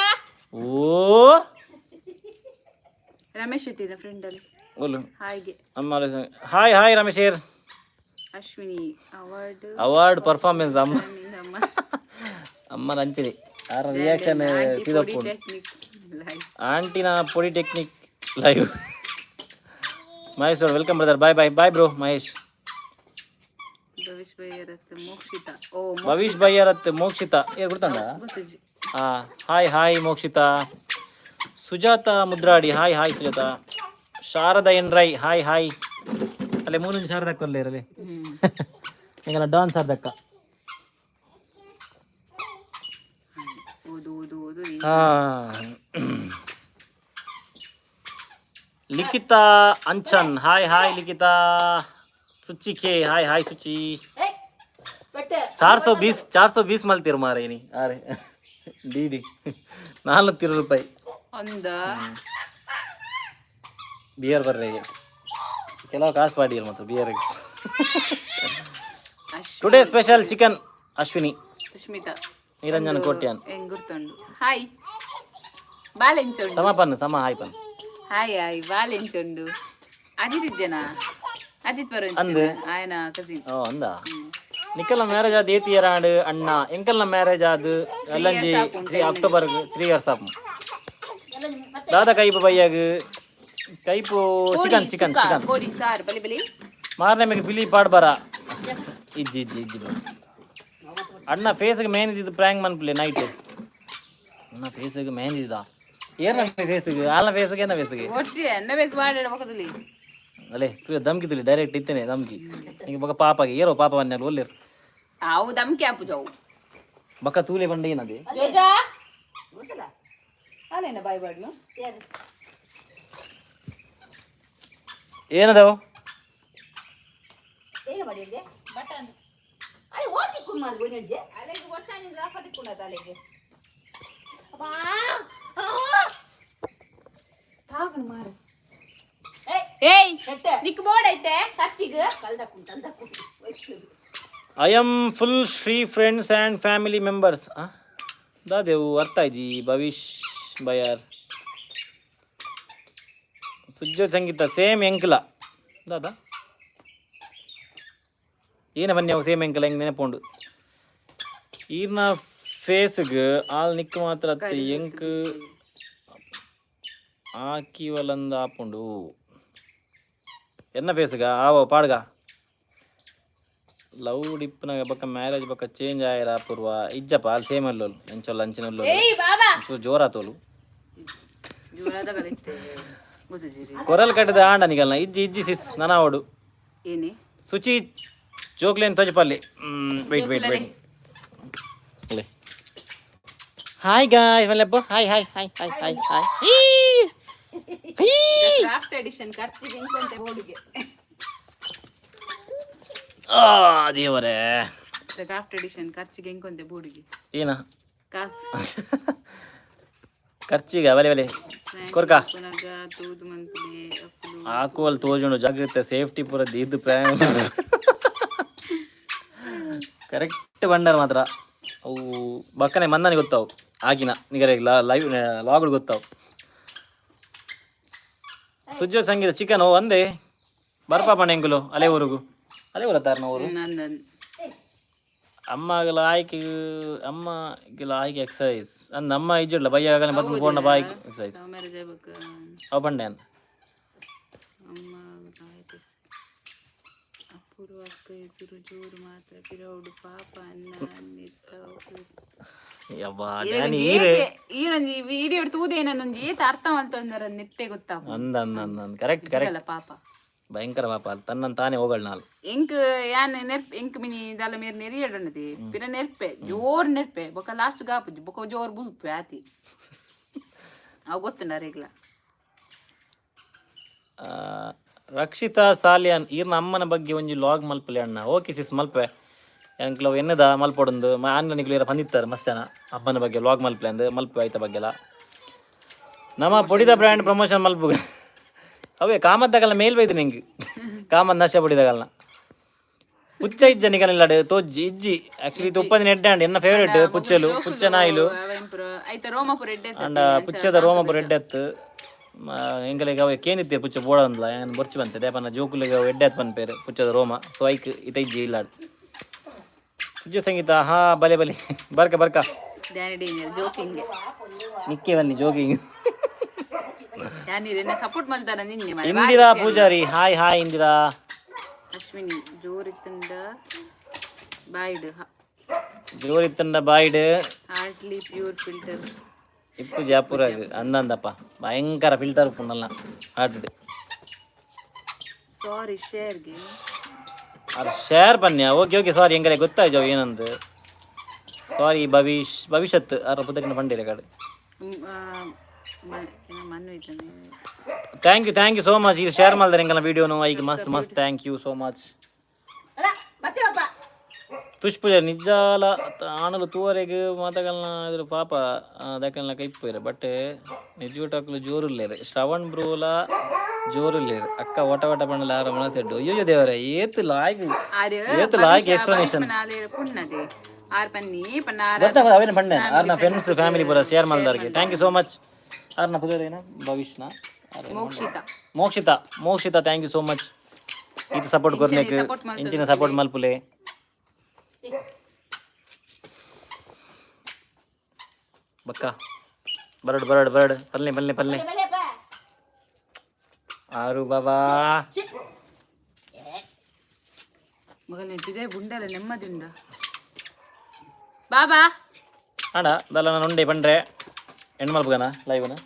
ಓ. ರಮೇಶ್ ಶೆಟ್ಟಿನ ಫ್ರೆಂಡ್ ಅಲ್ಲಿ. ಓಲು. ಹಾಗೆ. ಅಮ್ಮ ಹಾಯ್ ಹಾಯ್ ರಮೇಶ್ ಏರ್. ಅಶ್ವಿನಿ ಅವಾರ್ಡ್. ಅವಾರ್ಡ್ ಪರ್ಫಾರ್ಮೆನ್ಸ್ ಅಮ್ಮ. ಅಮ್ಮ. ಅಮ್ಮನ ಅಂಚಿನಿ ಆರ ರಿಯಾಕ್ಷನ್ ಸೀದಾ ಪೋಡು. Technique life. ಆಂಟಿನ ಪೊಡಿ technique live. Mahesh welcome brother, bye bye bye bro Mahesh. Bhavish ಬೈಯರತ್ Mokshitha ಓ. ಭವಿಷ್ ಬಯ್ಯರತ್ ಮೋಕ್ಷಿತ ಏರ್ ಗೊತ್ತಂಡ. ಗೊತ್ತಿಜಿ. ಹಾ, hi hi Mokshita. Sujata Mudradi, hi hi Sujata. Sharada N Rai, hi hi. ಅಲ್ಲೇ ಮೂಲಂಜಿ ಶಾರದಕ್ಕ ಅಲ್ಲೇ ಇರಲಿ. ಹಿಂಗೆಲ್ಲ ಡಾನ್ ಶಾರದಕ್ಕ. ಓದು ಓದು ಓದು. ಹಾ, Likhitha Anchan, hi hi Likhitha. Suchi K, hi hi Suchi. ಏಯ್ ಬೆಟ್ಟೆ. 420, 420 ಮಲ್ತೀರು ಮಾರೇನಿ. ಆರೆ ಡಿಡಿ 400 ರೂಪಾಯಿ. ಒಂದ. ಬಿಯರ್ ಬರ್ರೆ. ಕೆಲವು ಕಾಸು ಪಾಡಿಯರ್ ಮತ್ತು ಬಿಯರ್ಗೆ. Today special chicken Ashwini. Sushmita. Niranjan Kotian. ಹೆಂಗ್ ಗುರ್ತುಂಡು? ಹಾಯ್ ಬಾಲೆಂಚುಂಡು. ಸಮ ಪನ್ ಸಮ ಹಾಯ್ ಪನ್. ಹಾಯ್ ಹಾಯ್ ಬಾಲೆಂಚುಂಡು. ಅಜಿತ್ ಇಜ್ಜನ? ಅಜಿತ್ ಬರೋ. ಅಂದ್. ಆಯನ ಕಸಿನ್. ಓ ಅಂದ. ನಿಖಲ್ನ ಮ್ಯಾರೇಜ್ ಆದ ಏತ್ ಇಯರ್ ಆಂಡ್ ಅಣ್ಣ? ಎಂಕಲ್ನ ಮ್ಯಾರೇಜ್ ಆದ್ ಎಲ್ಲಂಜಿ 3 ಅಕ್ಟೋಬರ್ 3 ಇಯರ್ಸ್ ಆಪ್. ದಾದಾ ಕೈಪು ಬಯ್ಯಾಗ? ಕೈಪು ಚಿಕನ್ ಚಿಕನ್ ಚಿಕನ್. ಕೋರಿ ಸಾರ್ ಬಲಿ ಬಲಿ. ಮಾರನೇ ಮೇಲೆ ಬಿಲಿ ಪಾಡ್ ಬರ. ಇಜ್ಜಿ ಇಜ್ಜಿ ಇಜ್ಜಿ ಬರೋ. ಅಣ್ಣ ಫೇಸ್ಗೆ ಮೇನ್ ಇದ್ದಿದ್ದು ಪ್ರ್ಯಾಂಕ್ ಮನ್ಪುಲೆ ನೈಟ್. ನನ್ನ ಫೇಸಿಗೆ ಮೆಹಂದಿ ಇದ್ದಾ ಏನ ಫೇಸಿಗೆ ಆಲ್ನ ಫೇಸಿಗೆ ಏನ ಫೇಸಿಗೆ? ಒಟ್ಟಿ ಎನ್ನ ಬೇಸ್ ಬಾಡ ಬಕದಲ್ಲಿ. ಅಲ್ಲೇ ತು ದಮ್ಕಿ ತುಲಿ ಡೈರೆಕ್ಟ್ ಇತ್ತೇನೆ ದಮ್ಕಿ ಈಗ ಬೊಕ ಪಾಪಗೆ ಏರೋ ಪಾಪ ವನ್ನೆಲ್ಲ ಒಲ್ಲೇರು. ಅವು ದಮ್ಕಿ ಆಪು ಜಾವು. ಬೊಕ ತೂಲೆ ಬಂಡ ಏನದೆ? ಜೋಜಾ. ಗೊತ್ತಲ್ಲ. ಅಲ್ಲೇನ ಬಾಯ್ ಬಾಡ್ನು. ಯಾರು? ಏನದವು? ಏನು ಮಾಡಿದ್ದೆ? ಬಟನ್. ಅಲ್ಲಿ ಓದಿ ಕುಮಾರ್ ಒಂದೊಂದೇ. ಅಲೆಗೆ ಒಟ್ಟಾನಿ ರಾಪದಿ ಕುಣದ ಅಲೆಗೆ ತಾಗಣ ಮಾರ. ಏಯ್. ಏಯ್. ಕೆಟ್ಟೆ. ನಿಕ್ ಬೋರ್ಡ್ ಐತೆ ಖರ್ಚಿಗೆ. ಕಲ್ದಕ್ಕು ತಂದಕ್ಕು. I am full Shri friends and family members. ದಾದೇವು ಅರ್ಥ ಆಯ್ಜಿ ಭವಿಷ್ ಬಯಾರ್ ಸುಜ್ಜೋ ಸಂಗೀತ ಸೇಮ್ ಎಂಕಲ ದಾದಾ ಏನ ಬನ್ನಿ ಅವು ಸೇಮ್ ಎಂಕಲ ಹೆಂಗ್ ನೆನಪುಂಡು ಈರ್ನ ಫೇಸ್ಗ್ ಆಲ್ ನಿಕ್ ಮಾತ್ರ ಅತ್ತೆ ಎಂಕ್ ಆಕಿವಲಂದ ಆಪುಂಡು ಎನ್ನ ಫೇಸ್ಗ ಆವೋ ಪಾಡ್ಗ ಲವ್ ಡಿಪ್ಪನಾಗ ಬಕ್ಕ ಮ್ಯಾರೇಜ್ ಬಕ್ಕ ಚೇಂಜ್ ಆಯರ ಪೂರ್ವ ಇಜ್ಜಪ್ಪ ಅಲ್ಲಿ ಸೇಮ್ ಅಲ್ಲೋಲು ಎಂಚೊಲ್ಲ ಅಂಚಿನಲ್ಲೋಲು. ಏಯ್ ಬಾಬಾ. ಒಂಚೂರು ಜೋರಾತೋಲು. ಜೋರಾದ ಕಲಿತೆ ಗೊತ್ತಿದ್ದೀರಿ. ಕೊರಲ್ ಕಟ್ಟದ ಆಂಡ ನಿಗಲ್ನ ಇಜ್ಜಿ ಇಜ್ಜಿ ಸಿಸ್ ನನಾವಡು. ಏನೇ? Suchi ಜೋಕ್ಲೇನ್ ತೋಜಪಲ್ಲಿ. Wait wait wait. Hi guys Mallappa hi hi hi hi hi hi. Craft edition ಖರ್ಚಿಗೆ ಇಂಕೊಂತೆ ಬೋರ್ಡ್ಗೆ. ಆ ದೇವರೇ. ಕ್ರಾಫ್ಟ್ ಎಡಿಷನ್ ಖರ್ಚಿಗೆ ಇಂಕೊಂತೆ ಬೋರ್ಡ್ಗೆ. ಏನ? ಕಾಸು. ಖರ್ಚಿಗ ಬಲೆ ಬಲೆ ಕೊರ್ಕ. ಪುನಗ ತೂದು ಮಂತ್ಲಿ ಅಪ್ಪುಲು. ಹಾಕುವಲ್ಲಿ ತೋಜುಂಡು ಜಾಗ್ರತೆ ಸೇಫ್ಟಿ ಪೂರ ದೀದ್ದು ಪ್ರೇಮ ಕರೆಕ್ಟ್ ಬಂಡರ್ ಮಾತ್ರ ಅವು ಬಕ್ಕನೆ ಮಂದನಿ ಗೊತ್ತಾವು ಆಗಿನ ನಿಗರೆ ಲೈವ್ ಲಾಗ್ಗಳು ಗೊತ್ತಾವು. ಸುಜ್ಜೋ ಸಂಗೀತ ಚಿಕನ್ ಒಂದೇ ಬರ್ಪಾ ಪಣ ಎಂಕುಲು ಅಲೆ ಊರುಗು ಅಲೆ ಊರ ತಾರನ ಊರು. ನಂದನ್. ಅಮ್ಮಗಲ ಆಯ್ಕೆ ಅಮ್ಮ ಗಿಲ ಆಯ್ಕೆ ಎಕ್ಸಸೈಸ್ ಅಂದ್ ಅಮ್ಮ ಇಜ್ಜಿಡ್ಲ ಬಯ್ಯ ಆಗನೆ ಬತ್ತಂದು ಪೋಂಡ ಬಾಯ್ ಎಕ್ಸಸೈಸ್. ಲವ್ ಮ್ಯಾರೇಜ್ ಆಗ್ಬೇಕು. ಅವು ಬಂಡೆ ಅಮ್ಮ ಆಯ್ತು. ಅಪೂರ್ವ ಅಕ್ಕ ಎದುರು ಜೋರು ಮಾತ್ರ ಪಿರೌಡು ಪಾಪ ಅನ್ನ ಅನ್ನಿತ್ತ. ಯವ್ವ ಡ್ಯಾನಿ ಈರೆ. ಈರೊಂಜಿ ವಿಡಿಯೋ ತೂದೇನೊಂಜಿ ಏತ ಅರ್ಥ ಮಲ್ತೊಂದರ ನಿತ್ತೆ ಗೊತ್ತಾಪ. ಅಂದ ಅಂದ ಅಂದ ಕರೆಕ್ಟ್ ಕರೆಕ್ಟ್. ಅಲ್ಲ ಪಾಪ. ಭಯಂಕರ ಪಾಪ ಅಲ್ಲಿ ತನ್ನನ್ ತಾನೇ ಹೋಗಳ ನಾಲ್. ಎಂಕ್ ಯಾನ್ ನೆರ್ಪ್ ಎಂಕ್ ಮಿನಿ ದಾಲ ಮೇರ್ ನೆರಿಯಡನದಿ ಪಿರ ನೆರ್ಪೆ ಜೋರ್ ನೆರ್ಪೆ ಬೊಕ ಲಾಸ್ಟ್ ಗಾಪುಜಿ ಬೊಕ ಜೋರ್ ಬುಲ್ಪೆ ಆತಿ ಅವು ಗೊತ್ತುಂಡ ಅರೆಗ್ಲ. ಆ, ರಕ್ಷಿತಾ ಸಾಲಿಯಾನ್ ಈರ್ನ ಅಮ್ಮನ ಬಗ್ಗೆ ಒಂಜಿ ಲಾಗ್ ಮಲ್ಪಲೆ ಅಣ್ಣ. ಓಕೆ ಸಿಸ್ ಮಲ್ಪೆ ಎಂಕ್ಲ ಎನ್ನದ ಮಲ್ಪೊಡೊಂದು ಆನ್ಲೈನ್ ನಿಕ್ಲು ಬಂದಿತ್ತಾರೆ ಮಸ್ತ್ ಜನ ಅಮ್ಮನ ಬಗ್ಗೆ ಲಾಗ್ ಮಲ್ಪಲೆ ಅಂದ್ ಮಲ್ಪೆ ಆಯ್ತ ಬಗ್ಗೆ ಎಲ್ಲ. ನಮ್ಮ ಪೊಡಿದ ಬ್ರ್ಯಾಂಡ್ ಪ್ರಮೋಷನ್ ಮಲ್ಪು ಅವೇ ಕಾಮದ್ದಾಗಲ್ಲ ಮೇಲ್ ಬೈದು ನಿಂಗೆ ಕಾಮದ್ ನಶ ಪೊಡಿದಾಗಲ್ಲ ಪುಚ್ಚ ಇಜ್ಜ ನಿಗಲಿಲ್ಲ ತೋಜ್ಜಿ ಇಜ್ಜಿ ಆಕ್ಚುಲಿ ತುಪ್ಪದ ನೆಡ್ಡೆ ಅಂಡ್ ಎನ್ನ ಫೇವರೇಟ್ ಪುಚ್ಚಲು ಪುಚ್ಚ ನಾಯಿಲು. ಐತ ರೋಮಪುರ ಎಡ್ಡೆ. ಅಂಡ ಪುಚ್ಚದ ರೋಮಪುರ ಎಡ್ಡೆತ್ತು ಎಂಕಲೆಗ್ ಅವೆ ಕೇಂದಿತ್ತೆ ಪುಚ್ಚ ಬೋಡಂದ್ಲ ಏನ್ ಬೊರ್ಚು ಬಂತೆ ದೇಪನ ಜೋಕುಲೆಗ್ ಅವು ಎಡ್ಡೆ ಪನ್ಪೇರು ಪುಚ್ಚದ ರೋಮ ಸೊ ಐಕ್ ಇತ ಇಜ್ಜಿ ಇಲ್ಲಾಡ್ ಸುಜ್ಜು ಸಂಗೀತ ಹಾ ಬಲೆ ಬಲೆ ಬರ್ಕ ಬರ್ಕ. Danny danger joking. ನಿಕ್ಕೆ ಬನ್ನಿ ಜೋಗಿಂಗ್. ಡ್ಯಾನಿ ಎನ್ನ ಸಪೋರ್ಟ್ ಮಾಡ್ತಾರ ನಿನ್ನೆ ಮಾರ್ರೆ. Indira Poojary hi hi Indira. ಅಶ್ವಿನಿ ಜೋರಿತ್ತಂಡ ಬಾಯ್ಡ್. ಜೋರಿತ್ತಂಡ ಬಾಯ್ಡ್. Heartly pure filter. ಇಪ್ಪು ಜಾಪುರ ಅಂದಂದಪ್ಪ ಭಯಂಕರ ಫಿಲ್ಟರ್ ಪುಣ್ಣಲ್ಲ ಹಾರ್ಟ್. ಸಾರಿ ಶೇರ್ಗೆ. ಅದು ಶೇರ್ ಬನ್ನಿ ಓಕೆ ಓಕೆ ಸಾರಿ ಎಂಗಲೆ ಗೊತ್ತಾಯ್ತು ಏನಂದು ಸಾರಿ ಭವಿಷ್ ಭವಿಷ್ಯತ್ ಅರ ಪುದರಿನ ಪಂಡಿರ ಕಡೆ. ಮನ್ವಿತಾನೆ. Thank you so much ಇದು ಶೇರ್ ಮಾಡಿದ್ರೆ ಎಂಗಲ ವಿಡಿಯೋನು ಐಕ್ ಮಸ್ತ್ ಮಸ್ತ್ thank you so much. ಅಲ್ಲ ಮತ್ತೆ ಪಾಪ. ತುಷ್ ಪೂಜೆ ನಿಜಾಲ ಆಣಲು ತೂವರೆಗ್ ಮಾತಗಲ್ನ ಇದ್ರ ಪಾಪ ದಕ್ಕಲ್ನ ಕೈಪೋಯ್ರೆ ಬಟ್ ನಿಜೂಟಕ್ಲು ಜೋರುಲ್ಲೇರು ಶ್ರವಣ್ ಬ್ರೋಲ ಜೋರುಲ್ಲೇರು ಅಕ್ಕ ಓಟ ಓಟ ಬಣ್ಣಲ ಆರ ಮನಸೆಡ್ಡು ಅಯ್ಯೋ ದೇವರೇ ಏತ್ ಲಾಯ್ಕ್ ಆರ್ ಏತ್ ಲಾಯ್ಕ್ ಎಕ್ಸ್ಪ್ಲನೇಷನ್. ಪುಣ್ಣದೆ ಆರ್ ಪನ್ನಿ ಪನ್ನಾರ. ಗೊತ್ತಾ ಅವೇನ ಬಣ್ಣ ಆರ್ನ ಫ್ರೆಂಡ್ಸ್ ಫ್ಯಾಮಿಲಿ ಪೂರ ಶೇರ್ ಮಾಡಿದವ್ರಿಗೆ thank you so much ಆರ್ನ ಪುದರೇನ ಭವಿಷ್ನ Mokshita. Mokshita Mokshita thank you so much ಈತ ಸಪೋರ್ಟ್ ಕೊರ್ನೇಕ್. Support ಮಲ್ತೊಂದು. ಇಂಚಿನ ಸಪೋರ್ಟ್ ಮಲ್ಪುಲೆ ಬಕ್ಕ ಬರಡ್ ಬರಡ್ ಬರಡ್ ಪಲ್ಲೆ ಪಲ್ಲೆ ಪಲ್ಲೆ. ಬಲೆಪ್ಪ. ಆರು ಬಾಬಾ. ಮಗಲ್ ನೆಟ್ಟಿದೆ ಬುಂಡಲ ನೆಮ್ಮದಿಂಡ ಬಾಬಾ. ಅಡ ದಲ್ಲ ನಾನು ಉಂಡೆ ಪಂಡ್ರೆ. ಎಂಡ್ ಮಲ್ಪಗನ ಲೈವ್ನ?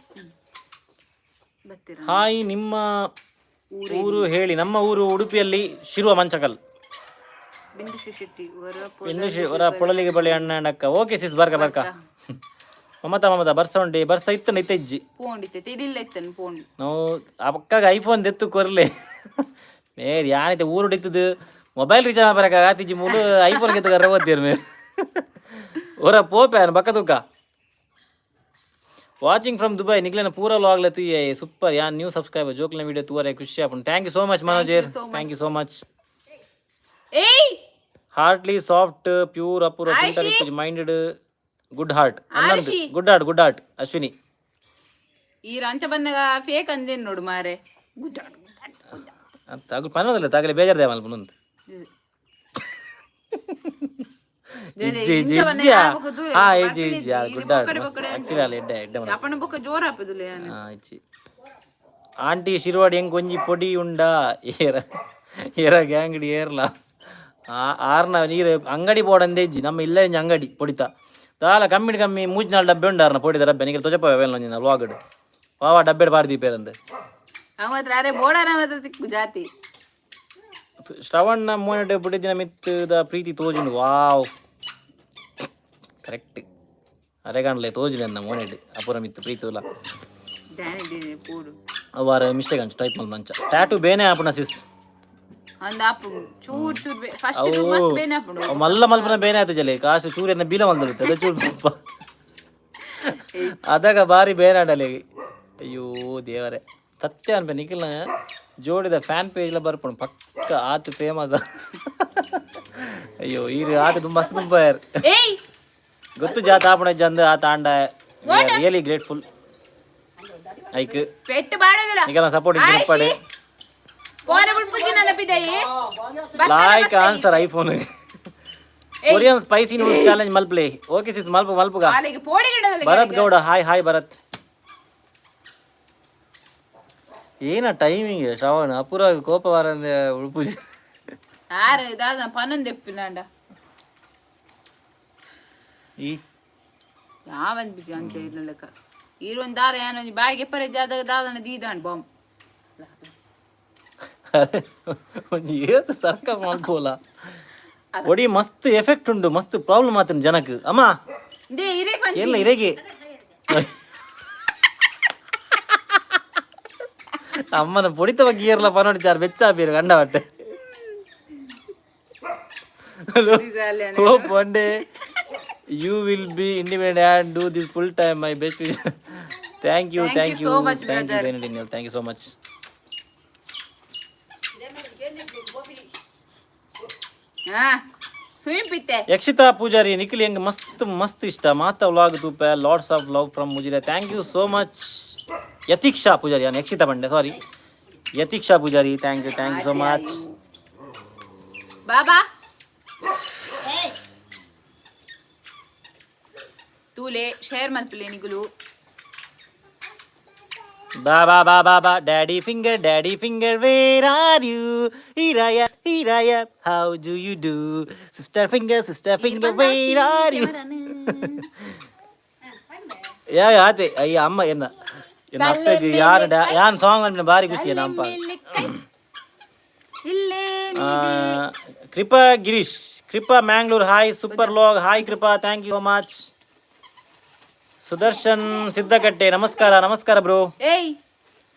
ಬತ್ತೀರ? ಹಾಯ್, ನಿಮ್ಮ ಊರು ಹೇಳಿ. ನಮ್ಮ ಊರು ಉಡುಪಿಯಲ್ಲಿ ಶಿರುವ ಮಂಚಕಲ್. ಬಿಂದು ಶೆಟ್ಟಿ ವರ. ಇನ್ನು ಹೊರ ಪೊಳಲಿಗೆ ಬಳಿ ಅಣ್ಣ ಅಂಡ್ ಅಕ್ಕ. ಓಕೆ ಸಿಸ್, ಬರ್ಕ ಬರ್ಕ. ಮಮತಾ ಮಮತಾ, ಬರ್ಸ ಉಂಡಿ? ಬರ್ಸ ಇತ್ತು, ಇತ್ತ ಇಜ್ಜಿ. ಫೋನ್ ಇತ್ತೆ ತಿಡಿಲ್ಲ ಇತ್ತನ್ ಫೋನ್. ನಾವು ಅಕ್ಕಗ ಐಫೋನ್ ದೆತ್ತು ಕೊರ್ಲೆ ಮೇರ್ ಯಾನೈತೆ. ಊರು ಇತ್ತದು ಮೊಬೈಲ್ ರೀಚಾರ್ಜ್ ಬರಕ ಆತಿಜಿ, ಮೂಲು ಐಫೋನ್ ಗೆತ್ತು ಕರ್ರ ಓದ್ತೀರ ಮೇರ್. ಹೊರ ಪೋಪೆ ಬಕ್ಕ ತೂಕ. ವಾಚಿಂಗ್ ಫ್ರಮ್ ದುಬೈ, ನಿಕ್ಲೆನ ಪೂರ ವ್ಲಾಗ್ ತುಯ್ಯೆ, ಸೂಪರ್. ಯಾನ್ ನ್ಯೂ ಸಬ್ಸ್ಕ್ರೈಬರ್, ಜೋಕ್ಲೆನ ವಿಡಿಯೋ ತೂವರೆ ಖುಷಿ ಆಪುಂಡು. Thank you so much Manoj, thank you so much. ಏಯ್. ಹಾರ್ಟ್ಲಿ ಸಾಫ್ಟ್ ಪ್ಯೂರ್ ಅಪೂರ್ವ filter minded good heart Anand, good heart, good heart Ashwini. ಈ ರಂಚ ಬನ್ನಗ ಫೇಕ್ ಅಂದೇನ್ ನೋಡು ಮಾರೆ. ಅಂತ ಅಗು ಪನೋದಿಲ್ಲ ತಾಗಲಿ ಬೇಜಾರ್ದೆ ಮಲ್ಪ. ಇಜ್ಜಿ ಇಜ್ಜಿ ಇಜ್ಜಿ, ಹಾ ಇಜ್ಜಿ ಇಜ್ಜಿ, ಗುಡ್ ಹಾರ್ಟ್ ಆಕ್ಚುಲಿ ಅಲ್ಲಿ ಎಡ್ಡೆ ಎಡ್ಡೆ ಮನಸ್ಸು. ಅಪ್ಪನ ಬೊಕ್ಕ ಜೋರ್ ಹಾಪುದಿಲ್ಲ ಯಾನ್. ಹಾ, ಇಜ್ಜಿ. ಆಂಟಿ, ಶಿರ್ವಾಡಿ ಹೆಂಗ್ ಒಂಜಿ ಪೊಡಿ ಉಂಡಾ? ಏರ ಏರ ಗ್ಯಾಂಗಡಿ ಏರ್ಲ ಆರ್ನ ನೀರು ಅಂಗಡಿ ಬೋಡಂದೇ ಇಜ್ಜಿ. ನಮ್ಮ ಇಲ್ಲ ಇಂಜಿ ಅಂಗಡಿ ಪೊಡಿತ ದಾಲ ಕಮ್ಮಿಡ್ ಕಮ್ಮಿ ಮೂಜಿ ನಾಲ್ ಡಬ್ಬೆ ಉಂಡು ಆರ್ನ ಪೊಡಿದ ಡಬ್ಬೆ. ನಿಗೆ ತೊಜಪ ವೇಲ ಒಂಜಿನ ವ್ಲಾಗ್ ವಾವಾ ಡಬ್ಬೆ ಬಾರ್ದಿ ಪೇರಂದೆ. ಅವ ಮಾತ್ರ ಅರೆ ಬೋಡಾರ ಮಾತ್ರ ತಿಕ್ಕು ಜಾತಿ. ಶ್ರವಣ್ಣ ಮೋನೆಟ್ ಬಿಟ್ಟಿದ್ದಿನ ಮಿತ್ತದ ಪ್ರೀತಿ ತೋಜುಂಡು. ವಾವ್, ಕರೆಕ್ಟ್. ಅರೆಗಾಂಡ್ಲೆ ತೋಜುಂಡು ನನ್ನ ಮೋನೆಟ್ ಅಪುರ ಮಿತ್ತು ಪ್ರೀತಿ ಉಲ್ಲ. ಡ್ಯಾನಿ ಡ್ಯಾನಿ ಪೋಡು. ಅವಾರ ಮಿಸ್ಟೇಕ್ ಅಂಚು ಟೈಪ್ ಮಲ್ಪ ಅಂಚ ಟ್ಯಾಟು ಬೇನೆ ಆಪುನ ಸಿಸ್. ಅಂದ ಆಪು ಚೂರ್ ಚೂರ್ ಫಸ್ಟ್ ಮಸ್ತ್ ಬೇನೆ ಆಪುಂಡು. ಅವ್ ಮಲ್ಲ ಮಲ್ಪನ ಬೇನೆ ಆಯ್ತು ಜಲೆ ಕಾಸು ಚೂರಿನ ಬೀಲ ಮಲ್ದೊಳುತ್ತೆ ಅದ ಚೂರು ಪಾಪ ಅದಾಗ ಬಾರಿ ಬೇನೆ ಆಡಲೆ. ಅಯ್ಯೋ ದೇವರೇ, ಸತ್ಯ ಅನ್ಪೆ ನಿಖಿಲ್ನ ಜೋಡಿದ ಫ್ಯಾನ್ ಪೇಜ್ಲ ಬರ್ಪುಂಡು ಪಕ್ಕ ಆತು ಫೇಮಸ್. ಅಯ್ಯೋ, ಈರು ಆತ ತುಂಬ ಮಸ್ತ್ ತುಂಬ ಯಾರು. ಏಯ್. ಗೊತ್ತು ಜಾತ ಆಪುಣ ಜಂದ ಆತ ಆಂಡ ರಿಯಲಿ ಗ್ರೇಟ್ಫುಲ್ ಐಕ್. ಪೆಟ್ಟು ಬಾಡೋದಿಲ್ಲ. ನಿಖಿಲ್ನ ಸಪೋರ್ಟ್ ಇಪ್ಪಡೆ. ಪೋರೆ ಬುಡ್ಪುಜಿ ನನ್ನ ಪಿದಯಿ. Like answer iPhone Korean spicy noodles challenge ಮಲ್ಪ್ಲೆ. Okay ಸಿಸ್, ಮಲ್ಪ ಮಲ್ಪುಗ. ಕಾಲಿಗೆ ಪೋಡಿ ಗಿಡದಲ್ಲಿ. Bharat Gowda, hi hi Bharat. ಏನ ಟೈಮಿಂಗ್ ಶ್ರವಣ, ಅಪೂರ್ವ ಕೋಪ ವಾರಂದ ಉಡುಪು. ಆರು ದಾದ ಪನ್ನೊಂದು ಎಪ್ಪಿನಾಂಡ. ಈ ಯಾವಂದ್ ಬಿಜಿ ಅಂಚ ಇರ್ನ ಲೆಕ್ಕ ಈರೊಂದು ದಾರ ಯಾನೊಂಜಿ ಬಾಯಿಗೆ ಎಪ್ಪರೆ ಜಾದಾಗ ದಾದನ ದೀದಾಂಡ್ ಬಾಂಬ್. ಒಂಜಿ ಏತ್ ಸರ್ಕಸ್ ಮಲ್ಪೋಲ. ಒಡಿ ಮಸ್ತ್ ಎಫೆಕ್ಟ್ ಉಂಡು, ಮಸ್ತ್ ಪ್ರಾಬ್ಲಮ್ ಆತನ ಜನಕ್ ಅಮ್ಮ. They ಇರೇಕ್ ಬಂದ್. ಎಲ್ಲ ಇರೇಗೆ ಅಮ್ಮನ ಪೊಡಿತ ಬಗ್ಗೆ ಏರ್ಲ ಪನೋಡಿ ಬೆಚ್ಚ ಬೀರು ಗಂಡ ಬಟ್ಟೆ. Hope one day you will be independent and do this full time. My best wish. Thank you. Thank thank you you so much, thank you. brother. Thank you so much. ಹಾ ಸುಯಿಂಪಿತ್ತೆ. ಯಕ್ಷಿತಾ ಪೂಜಾರಿ, ನಿಖಿಲ್ ಹೆಂಗ್ ಮಸ್ತ್ ಮಸ್ತ್ ಇಷ್ಟ, ಮಾತಾ vlog ತೂಪೆ, lots of love from Ujire. Thank you so much Yatiksha Poojary. ನಾನು ಯಕ್ಷಿತಾ ಬಂಡೆ, sorry Yathiksha Poojary. Thank you, thank you so much. Baba ತೂಲೆ, share ಮಲ್ಪುಲೆ ನಿಗುಲು. ಬಾ ಬಾ ಬಾ ಬಾ ಬಾ, daddy finger, daddy finger, where are you? Here I, here I, how do you do? Sister finger, sister finger, where are you? ಯಾ ಆತೆ ಅಯ್ಯ ಅಮ್ಮ ಎನ್ನ ಎನ್ನ ಅಪ್ಪಗೆ ಯಾರು ಯಾನ್ ಸಾಂಗ್ ಅಂದ್ರೆ ಭಾರಿ ಖುಷಿ ನಮ್ಮ ಅಪ್ಪ. ಇಲ್ಲೇ. ಕೃಪಾ ಗಿರೀಶ್, ಕೃಪಾ Mangalore, hi, super vlog. Hi Krupa, thank you so much. Sudarshan Siddakatte, ನಮಸ್ಕಾರ ನಮಸ್ಕಾರ ಬ್ರೋ. ಏಯ್.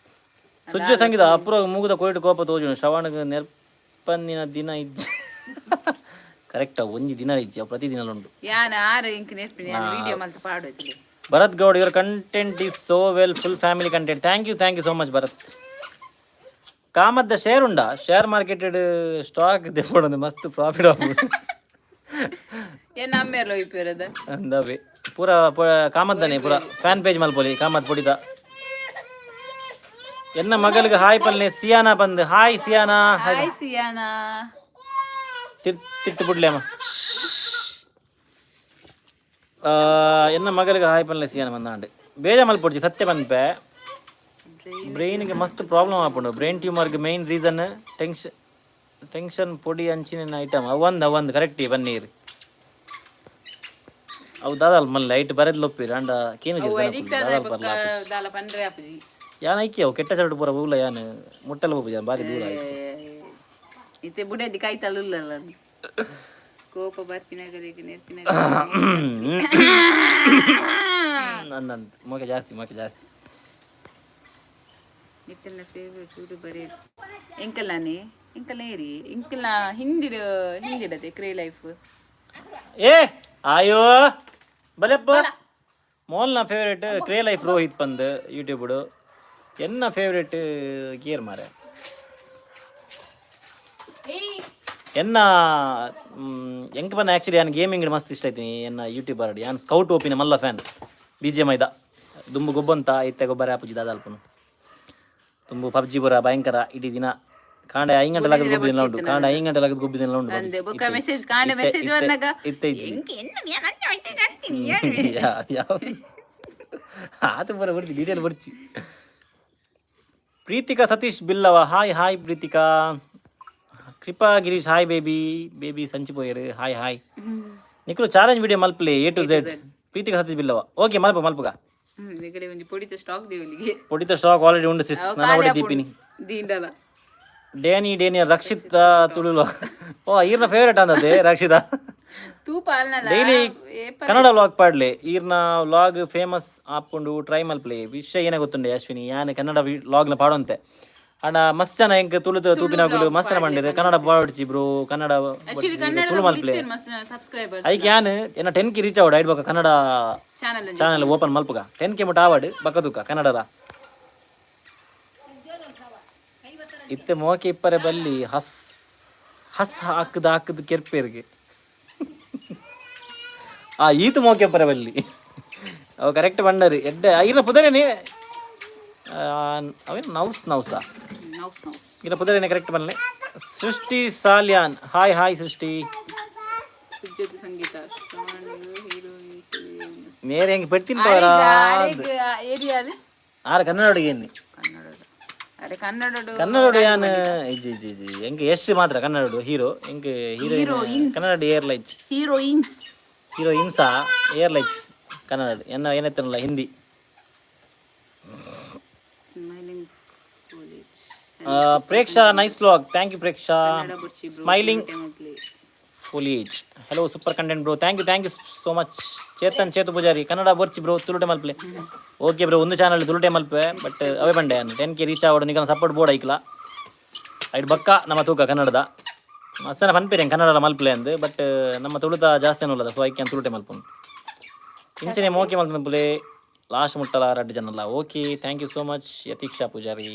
ಸುಜ್ಜು ಸಂಗೀತ ಅಪೂರ್ವ ಮೂಗುದ ಕೋಯಿಟ್ ಕೋಪ ತೋಜುನು. ಶ್ರವಣಗ್ ನೆರ್ಪಂದಿನ ದಿನ ಇಜ್ಜಿ. ಕರೆಕ್ಟ್, ಒಂಜಿ ದಿನ ಇಜ್ಜಿ, ಪ್ರತಿ ದಿನ ಉಂಟು. ಯಾನ್ ಆರು ಇಂಕ್ ನೇರ್ಪಿನಿ, ಯಾನ್ ವಿಡಿಯೋ ಮಲ್ತ ಪಾಡು. Bharat Gowd, your content is so well, full family content. Thank you, thank you so much Bharat. ಕಾಮದ್ದ share ಉಂಡಾ? ಶೇರ್ ಮಾರ್ಕೆಟೆಡ್ ಸ್ಟಾಕ್ ದೆಪ್ಪೊಡೊಂದು ಮಸ್ತ್ ಪ್ರಾಫಿಟ್ ಆಪುಂಡು. ಏನ್ ಅಮ್ಮೇರ್ಲ ಒಯ್ಪಿರದ. ಅಂದವೇ ಪೂರ ಕಾಮದ್ದನೆ ಪೂರ ಫ್ಯಾನ್ ಪೇಜ್ ಮಲ್ಪೊಲಿ ಕಾಮತ್ ಪೊಡಿತ. ಎನ್ನ ಮಗಳಿಗೆ hi ಪಲ್ನೆ Siyana bandh. Hi Siyana. Hi Siyana. ತಿರ್ತು ಬಿಡ್ಲೆ ಅಮ್ಮ. ಎನ್ನ ಮಗಳಿಗೆ ಹಾಯ್ ಪಲ್ನೆ ಸಿಯಾನ ಬಂದಾಂಡ್. ಬೇಜ ಮಲ್ಪೊಡ್ಚಿ ಸತ್ಯ ಪನ್ಪೆ, ಬ್ರೈನ್ಗೆ ಮಸ್ತ್ ಪ್ರಾಬ್ಲಮ್ ಆಪುಂಡು. ಬ್ರೈನ್ ಟ್ಯೂಮರ್ಗೆ ಮೈನ್ ರೀಸನ್ ಟೆನ್ಷನ್ ಟೆನ್ಷನ್. ಪೊಡಿ ಅಂಚಿನ ಐಟಮ್ ಅವೊಂದು ಅವೊಂದು ಕರೆಕ್ಟ್ ಬನ್ನೀರು. ಅವು ದಾದಾಲ್ ಮಲ್ಲ ಲೈಟ್ ಬರೆದ್ ಲೊಪ್ಪಿರು ಅಂಡ ಕೇನು ಎಡಿಕ್ಟ್ ಬೊಕ್ಕ ದಾಲ ಪಂಡ್ರೆ ಆಪುಜಿ. ಯಾನ್ ಐಕಿ ಅವು ಕೆಟ್ಟ ಚರಡು ಪೂರ ಊಲ ಯಾನ್ ಮುಟ್ಟಲ ಪೋಪು ಜಾನ್ ಬಾರಿ ದೂರ ಆಯ್ತು. ಇತ್ತೆ ಬುಡದಿ ಕೈತಲ್ ಉಲ್ಲಲ್ಲ, ಕೋಪ ಬರ್ಪಿನಗಲಿಗೆ ನೆರ್ಪಿನ. ನಂದಂತ ಮೊಕೆ ಜಾಸ್ತಿ, ಮೊಕೆ ಜಾಸ್ತಿ. ನಿಕ್ಕಲ್ನ ಫೇವ್ರೆಟ್ ಯೂಟ್ಯೂಬರ್ ಎಂಕಲ್ಲಾನೆ? ಎಂಕಲ್ ಏರಿ ಎಂಕಲ್ನ ಹಿಂದಿಡು ಹಿಂದಿಡದೆ ಕ್ರೇ ಲೈಫ್. ಏ ಆಯೋ ಬಲೆಪ್ಪ. ಮೋಲ್ನ ಫೇವ್ರೇಟ್ ಕ್ರೇ ಲೈಫ್ ರೋಹಿತ್ ಪಂದ್ ಯೂಟ್ಯೂಬ್. ಎನ್ನ ಫೇವ್ರೇಟ್ ಗೇರ್ ಮಾರೆ ಎನ್ನ ಎಂಕ್ ಬನ್ನ. ಆ್ಯಕ್ಚುಲಿ ಯಾನ್ ಗೇಮಿಂಗ್ ಮಸ್ತ್ ಇಷ್ಟ ಐತೀನಿ. ಎನ್ನ ಯೂಟ್ಯೂಬರ್ ಯಾನ್ ಸ್ಕೌಟ್ ಓಪಿನ ಮಲ್ಲ ಫ್ಯಾನ್. ಬಿ ಜಿ ಎಮ್ ಐದ ದುಂಬು ಗೊಬ್ಬಂತ ಇತ್ತೆ ಗೊಬ್ಬರ ಆಪುಜಿ ದಾದಾಲ್ಪನು. ತುಂಬು ಪಬ್ಜಿ ಬರ ಭಯಂಕರ. ಇಡೀ ದಿನ ಕಾಂಡೆ 5 ಗಂಟೆ ಲಗದ ಗೊಬ್ಬಿದಿನ ಉಂಟು. ಕಾಂಡೆ 5 ಗಂಟೆ ಲಗದ ಗೊಬ್ಬಿದಿನ ಉಂಟು ಅಂದೆ PUBG. ಬೊಕ್ಕ ಮೆಸೇಜ್, ಕಾಂಡೆ ಮೆಸೇಜ್ ಬಂದಾಗ ಇತ್ತೆ ಇಜ್ಜಿ. ಎಂಕ್ ಎನ್ನ ಯಾನ್ ಅಂಚ message ಹಾಕ್ತೀನಿ ಹೇಳ್ರಿ. ಯಾವ ಆತ ಬರ ಬರ್ತಿ, ಡೀಟೇಲ್ ಬರ್ಚಿ. Preethika Satish Billava, hi hi Preethika. Krupa Girish, hi baby. Baby ಸಂಚಿಪೋಯರು, ಹಾಯ್ ಹಾಯ್. ನಿಕ್ಲು ಚಾಲೆಂಜ್ ವಿಡಿಯೋ ಮಲ್ಪಲೆ A to Z. Preethika Satish Billava, okay, ಮಲ್ಪ ಮಲ್ಪುಗ. ನಿಗಡೆ ಒಂಜಿ ಪೊಡಿತ ಸ್ಟಾಕ್ ದೇವಲಿಗೆ. ಪೊಡಿತ ಸ್ಟಾಕ್ ಆಲ್ರೆಡಿ ಉಂಡು ಸಿಸ್, ನನ್ನ ಒಡೆ ದೀಪಿನಿ. ದೀಂಡಲ. ಡೇನಿ ಡೇನಿ ರಕ್ಷಿತ್ ತುಳುಲು. ಓ, ಈರ್ನ ಫೇವ್ರೇಟ್ ಅಂದದೆ ರಕ್ಷಿತಾ. ತೂಪ ಅಲ್ನಲ್ಲ. ಡೈಲಿ ಕನ್ನಡ ವ್ಲಾಗ್ ಪಾಡ್ಲೆ, ಈರ್ನ ವ್ಲಾಗ್ ಫೇಮಸ್ ಆಪುಂಡು, ಟ್ರೈ ಮಲ್ಪಲೆ. ವಿಷಯ ಏನೇ ಗೊತ್ತುಂಡೆ ಅಶ್ವಿನಿ, ಯಾನ್ ಕನ್ನಡ ವ್ಲಾಗ್ನ ಪಾಡಂತೆ ಅಣ್ಣ. ಮಸ್ತ್ ಜನ ಎಂಕ್ ತುಳು ತೂಪಿನಗುಲು ಮಸ್ತ್ ಜನ ಬಂಡಿರು, ಕನ್ನಡ ಪಾಡ್ಚಿ ಬ್ರೋ, ಕನ್ನಡ ಆಕ್ಚುಲಿ ಕನ್ನಡ ತುಳು ಮಲ್ಪಲೆ. ಮಸ್ತ್ ಸಬ್ಸ್ಕ್ರೈಬರ್ಸ್. ಐಕ್ ಯಾನ್ ಎನ್ನ 10K reach ಆವಡ್, ಐಡ್ ಬೊಕ್ಕ ಕನ್ನಡ ಚಾನಲ್ ಚಾನಲ್ ಓಪನ್ ಮಲ್ಪುಗ. 10K ಮುಟ ಆವಡ್, ಬಕ್ಕ ತೂಕ ಕನ್ನಡದ. ಇತ್ತೆ ಮೋಕೆ ಇಪ್ಪರೆ ಬಲ್ಲಿ, ಹಸ್ ಹಸ್ ಹಾಕದ ಹಾಕದ ಕೆರ್ಪೇರಿಗೆ ಆ ಈತ ಮೋಕೆ ಇಪ್ಪರೆ ಬಲ್ಲಿ. ಅವು ಕರೆಕ್ಟ್ ಬಂಡರಿ ಎಡ್ಡೆ. ಇರ ಪುದರೇನೆ ಅವೇನು ನೌಸ್ ನೌಸಾ? ನೌಸ್ ನೌಸ್. ಇರ ಪುದರೇನೆ ಕರೆಕ್ಟ್ ಬನ್ನಿ. ಸೃಷ್ಟಿ ಸಾಲ್ಯಾನ್, ಹಾಯ್ ಹಾಯ್ ಸೃಷ್ಟಿ. ಸುಜ್ಯೋತಿ ಸಂಗೀತ ಸ್ಟ್ರಾಂಗ್ ಹೀರೋಯಿನ್ಸ್. ಮೇರೆ ಹೆಂಗೆ ಪೆಡ್ತೀನಿ ಪವರ. ಏರಿಯಾಲಿ. ಆರು ಕನ್ನಡ ಹುಡುಗಿ. ಕನ್ನಡದ, ಅರೆ ಕನ್ನಡಡು. ಕನ್ನಡ ಯಾನ್ ಇಜ್ಜಿ ಇಜ್ಜಿ ಇಜ್ಜಿ. ಎಂಕ್ ಯಶ್ ಮಾತ್ರ ಕನ್ನಡ ಹೀರೋ. ಎಂಕ್ ಹೀರೋಯಿನ್ ಕನ್ನಡ ಏರ್ಲೈಚ್. ಹೀರೋಯಿನ್ಸ್. ಹೀರೋಯಿನ್ಸಾ ಏರ್ಲೈಚ್ ಕನ್ನಡ. ಎನ್ನ ಏನೈತನಲ್ಲ Hindi. Smiling college. Preksha, nice vlog, thank you Preksha. Kannada ಬುರ್ಚಿ. Smiling foliage, hello, super content bro, thank you, thank you so much. Chetan Chethu Poojary, Kannada ಬೊರ್ಚಿ bro, ತುಳುಟೆ ಮಲ್ಪಲೆ. ಓಕೆ ಬ್ರೋ, ಒಂದು ಚಾನಲ್ ತುಳುಟೆ ಮಲ್ಪೆ. ಬಟ್ ಅವೇ ಬಂಡೆ 10K reach ಆವಡು, ನಿಗನ ಸಪೋರ್ಟ್ ಬೋರ್ಡ್ ಐಕ್ಲ. ಐಡ್ ಬಕ್ಕ ನಮ್ಮ ತೂಕ ಕನ್ನಡದ ಮಸ್ತನ ಪನ್ಪಿರಿ ಕನ್ನಡ ಮಲ್ಪಲೆ ಅಂದ್. ಬಟ್ ನಮ್ಮ ತುಳುತ ಜಾಸ್ತಿ ಅನ್ನೋಲ್ಲ, ಸೊ ಐಕೆ ತುಳುಟೆ ಮಲ್ಪುನು. ಇಂಚನೆ ಮೋಕೆ ಮಲ್ಪಲೆ ಲಾಸ್ಟ್ ಮುಟ್ಟಲ ರಡ್ಡು ಜನಲ್ಲ. Okay, thank you so much Yathiksha Poojary.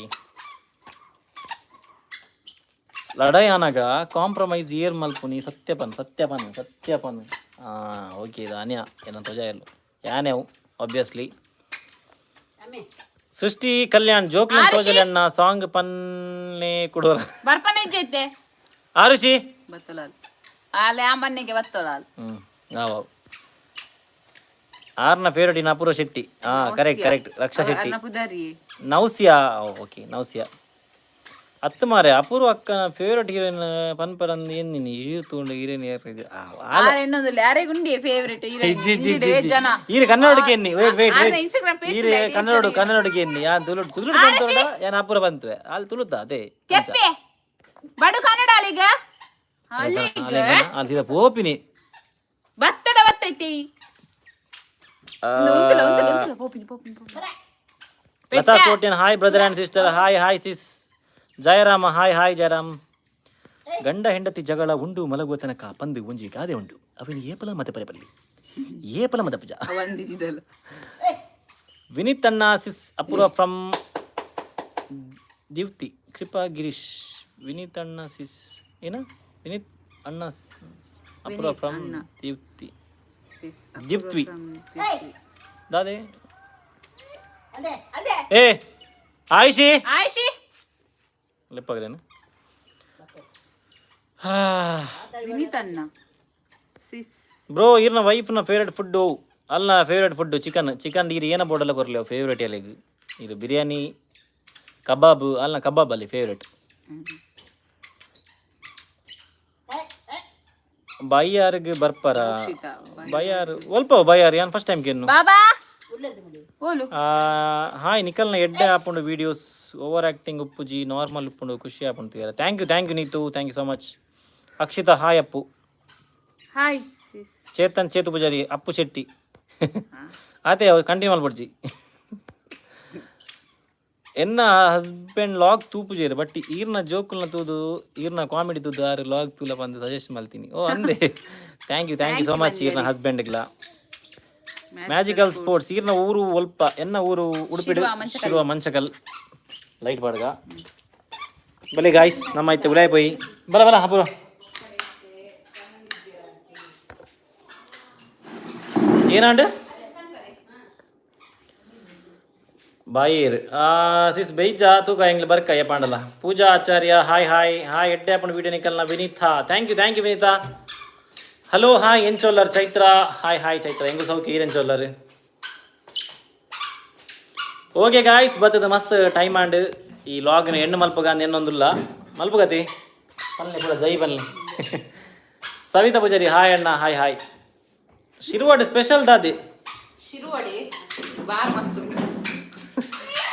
ಲಡಾಯಿ ಆನಾಗ ಕಾಂಪ್ರಮೈಸ್ ಏರ್ ಮಲ್ಪುನಿ? ಸತ್ಯಪನ್ ಸತ್ಯಪನ್ ಸತ್ಯಪನ್. ಹಾಂ, ಓಕೆ, ಇದು ಅನ್ಯ ಏನ ತೊಜಾಯಲ್ಲು ಯಾನೆವು ಆಬ್ವಿಯಸ್ಲಿ. ಸೃಷ್ಟಿ ಕಲ್ಯಾಣ್, ಜೋಕ್ಲನ್ ತೋಜಲೆ ಅಣ್ಣ, ಸಾಂಗ್ ಪನ್ನೆ ಕುಡೋರ. ಬರ್ಪನೆ ಇಜ್ಜೈತೆ. ಆರುಷಿ. ಬತ್ತಲಾಲ್ ಆಲೆ ಆಂಬನ್ನಿಗೆ ಬತ್ತಲಾಲ್. ಹ್ಞೂ ಆವ್ ಆರ್ನ ಫೇವ್ರೇಟ್ ಇನ್ ಅಪೂರ್ವ ಶೆಟ್ಟಿ. ಹಾಂ, ಕರೆಕ್ಟ್ ಕರೆಕ್ಟ್, ರಕ್ಷಾ ಶೆಟ್ಟಿ. ಅರ್ನ ಪುದಾರಿ. ನೌಸಿಯಾ, ಓಕೆ, ನೌಸಿಯಾ. ಅತ್ತು ಮಾರೆ, ಅಪೂರ್ವ ಅಕ್ಕನ ಫೇವ್ರೇಟ್ ಹೀರೋಯಿನ್ ಪನ್ಪರಂದು ಏನ್ ನೀನು ತೂಂಡ ಹೀರೋಯಿನ್ ಯಾರು ಇದು? ಆರ್ ಇನ್ನೊಂದು ಯಾರೇ ಗುಂಡಿ ಫೇವರೇಟ್. ಇಜ್ಜಿ ಇಜ್ಜಿ ಇಜ್ಜಿ ಇಜ್ಜಿ. ಜನ ಈರು ಕನ್ನಡಕ್ಕೆ ಎನ್ನಿ, ವೇಟ್ ವೇಟ್ ಆರ್ನ ವೇಟ್. Instagram page. ಈರು ಕನ್ನಡ ಕನ್ನಡಕ್ಕೆ ಎನ್ನಿ. ಯಾನ್ ತುಳು ತುಳು ಬಂತು, ಯಾನ್ ಅಪೂರ್ವ ಬಂತು ಅಲ್ಲಿ ತುಳುತ್ತ ಅದೇ. ಕೆಪ್ಪೆ ಬಡು ಕನ್ನಡ ಅಲ್ಲಿಗ ಅಲ್ಲಿಗ. ಅಲ್ಲಿ ಸೀದಾ ಪೋಪಿನಿ. ಬತ್ತಡ ಬತ್ತೈತಿ. ಉಂತಲ ಉಂತಲ ಉಂತಲ, ಪೋಪಿನಿ ಪೋಪಿನಿ ಪೋಪಿನಿ. Latha Kotian, hi brother and sister, hi hi sis. Jayarama, hi hi Jayaram. ಗಂಡ ಹೆಂಡತಿ ಜಗಳ ಉಂಡು ಮಲಗುವ ತನಕ ಪಂದು ಒಂಜಿ ಗಾದೆ ಉಂಡು. ಅವನು ಏಪಲ ಮತ ಪರೆಪಲ್ಲಿ ಏಪಲ ಮತ ಪೂಜಾ. ಒಂದಿಜಿಡಲ್ಲ. ವಿನೀತ್ ಅಣ್ಣ, ಸಿಸ್ ಅಪೂರ್ವ ಫ್ರಮ್ ದಿವ್ತಿ. ಕೃಪಾ ಗಿರೀಶ್, ವಿನೀತ್ ಅಣ್ಣ ಸಿಸ್ ಏನ? ವಿನೀತ್ ಅಣ್ಣ ಅಪೂರ್ವ ಫ್ರಮ್ ದಿವ್ತಿ. ಸಿಸ್. ದಿವ್ತ್ವಿ ದಾದೆ. ಅದೇ ಅದೇ. ಏ ಆಯುಷಿ. ಆಯುಷಿ. ಲೆಪ್ಪಾಗಲೇನು? ವಿನೀತ್ ಅಣ್ಣ ಸಿಸ್. ಬ್ರೋ, ಈರ್ನ ವೈಫ್ನ ಫೇವ್ರೇಟ್ ಫುಡ್ಡು? ಅಲ್ಲ, ಫೇವ್ರೇಟ್ ಫುಡ್ ಚಿಕನ್. ಚಿಕನ್ ಈರ್ ಏನ ಬೋರ್ಡೆಲ್ಲ ಕೊರಲಿ ಫೇವ್ರೇಟ್ ಅಲ್ಲಿಗೆ. ಇದು ಬಿರಿಯಾನಿ, ಕಬಾಬ್ ಅಲ್ಲ, ಕಬಾಬ್ ಅಲ್ಲಿ ಫೇವ್ರೇಟ್. ಬೈಯಾರಿಗೆ ಬರ್ಪರ? ಬೈಯಾರು ಒಲ್ಪ ಬೈಯಾರು ಯಾನ್ ಫಸ್ಟ್ ಟೈಮ್ ಕೇನು. ಬಾಬಾ ಓಲು. ಹಾಯ್, ನಿಕಲ್ನ ಎಡ್ಡೆ ಆಪುಂಡು ವೀಡಿಯೋಸ್. ಓವರ್ ಆಕ್ಟಿಂಗ್ ಉಪ್ಪುಜಿ, ನಾರ್ಮಲ್ ಉಪ್ಪುಂಡು, ಖುಷಿ ಆಪುಂಡು. Thank you, thank you Neetu, thank you so much. Akshita, hi Appu. Hi. Chetan, Chethu Poojary, Appu Shetty ಆತೆ ಕಂಟಿನ್ಯೂ ಮಲ್ಪಡ್ಜಿ. ಎನ್ನ ಹಸ್ಬೆಂಡ್ ಲಾಗ್ ತೂಪುಜೇರು, ಬಟ್ ಈರ್ನ ಜೋಕುಲ್ನ ತೂದು, ಈರ್ನ ಕಾಮಿಡಿ ತೂದು ಆರು ಲಾಗ್ ತೂಲ ಬಂದು ಸಜೆಸ್ಟ್ ಮಲ್ತೀನಿ. ಓ ಅಂದೆ, thank you, thank you so much ಈರ್ನ ಹಸ್ಬೆಂಡ್ಗ್ಲ. ಮ್ಯಾಜಿಕಲ್ ಸ್ಪೋರ್ಟ್ಸ್, ಈರ್ನ ಊರು ಒಲ್ಪ? ಎನ್ನ ಊರು ಉಡುಪಿ, ಶಿರುವ ಮಂಚಕಲ್. ಲೈಟ್ ಬಾಡ್ಗ ಬಲೆ ಗಾಯ್ಸ್. ನಮ್ಮ ಐತೆ ಉಲಾಯ್ ಪೋಯಿ. ಬಲ ಬಲ ಅಪೂರ್ವ. ಏನಾಂಡ್ ಬಾಯೀರ್ ಸಿಸ್ ಬೈಜ ತೂಕ ಎಂಗ್ಲ ಬರ್ಕ ಪಾಂಡಲ. Pooja Acharya, hi hi hi. ಎಡ್ಡೆ ಅಪ್ಪನ ವಿಡಿಯೋ ನಿಕಲ್ನ. Vineetha, thank you, thank you Vineetha. Hello, hi, ಎಂಚೋಲ್ಲರ್ ಚೈತ್ರ? ಹಾಯ್ ಹಾಯ್ ಚೈತ್ರ, ಎಂಗು ಸೌಖ್ಯ. ಈರ್ ಎಂಚೋಲ್ಲರ್? ಓಕೆ ಗಾಯ್ಸ್, ಬತ್ತದ ಮಸ್ತ್ ಟೈಮ್ ಆಂಡ್. ಈ ಲಾಗ್ನ ಎಣ್ಣು ಮಲ್ಪಗ ಅಂದ್ ಎನ್ನೊಂದುಲ್ಲ ಮಲ್ಪಗತಿ ಪಲ್ಲೆ ಪೂರ ಜೈ ಬನ್ನಿ. ಸವಿತಾ ಪೂಜಾರಿ, ಹಾಯ್ ಅಣ್ಣ, ಹಾಯ್ ಹಾಯ್. ಶಿರ್ವಾಡ್ ಸ್ಪೆಷಲ್ ದಾದಿ? ಶಿರುವಡೆ ಬಾರ್ ಮಸ್ತ್ ಉಂಟು.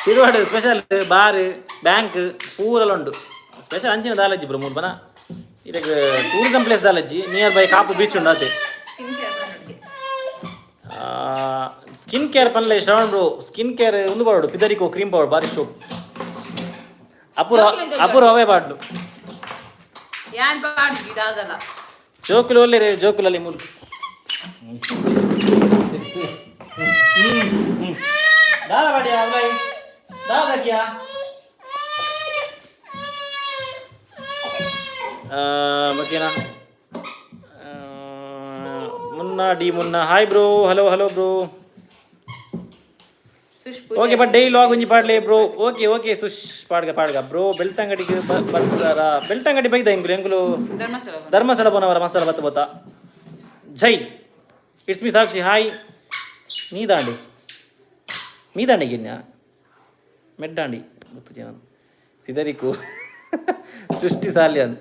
ಶಿರ್ವಾಡ್ ಸ್ಪೆಷಲ್ ಬಾರ್, ಬ್ಯಾಂಕ್ ಪೂರಲ ಉಂಡು. ಸ್ಪೆಷಲ್ ಅಂಚಿನ ದಾಲಜ್ಜಿ ಬ್ರೋ ಮೂರು ಬನ. ಇದಕ್ಕೆ ಟೂರಿಸಂ ಪ್ಲೇಸ್ ದಾಲಜ್ಜಿ. ನಿಯರ್ ಬೈ ಕಾಪು ಬೀಚ್ ಉಂಡು ಅದೇ. Skin care. ಸ್ಕಿನ್ ಕೇರ್ ಪನ್ಲೆ ಶ್ರವಣ್ ಬ್ರೋ. ಸ್ಕಿನ್ ಕೇರ್ ಒಂದು ಬಾಡು ಪಿದರಿಕೋ ಕ್ರೀಮ್ ಪೌಡರ್ ಬಾರಿ ಶೋಪ್. ಅಪೂರ್ವ ಅಪೂರ್ವ ಅವೇ ಬಾಡ್ಲು. ಯಾನ್ ಪಾಡು ಇದಾದಲ್ಲ. ಜೋಕುಲು ಒಲ್ಲೆ ರೇ, ಜೋಕುಲಲ್ಲಿ ಮೂರು ದಾದ ಬಾಡಿಯಾ ಅವಲೈ ದಾದಕ್ಯಾ ಓಕೆನಾ? ಮುನ್ನಾ D Munna, hi bro. Hello hello bro. Sush. Okay, but daily log ಒಂಜಿ ಪಾಡ್ಲೆ bro. Okay okay Sush, ಪಾಡ್ಗ ಪಾಡ್ಗ. Bro, ಬೆಳ್ತಂಗಡಿಗೆ ಬರ್ತಾರ? ಬೆಳ್ತಂಗಡಿ ಬೈದ ಎಂಗುಲು ಎಂಗುಲು. ಧರ್ಮಸ್ಥಳ. ಧರ್ಮಸ್ಥಳ ಪೋನವರ ಮಸಾಲ ಬತ್ತ ಬೋತ. ಜೈ, it's me Sakshi, hi. ಮೀದಾಂಡಿ ಮೀದಾಂಡಿ ಗಿನ್ಯ ಮೆಡ್ಡಾಂಡಿ ಗೊತ್ತು ಜನ ಫಿದರಿಕು. ಸೃಷ್ಟಿ ಸಾಲ್ಯಾನ್,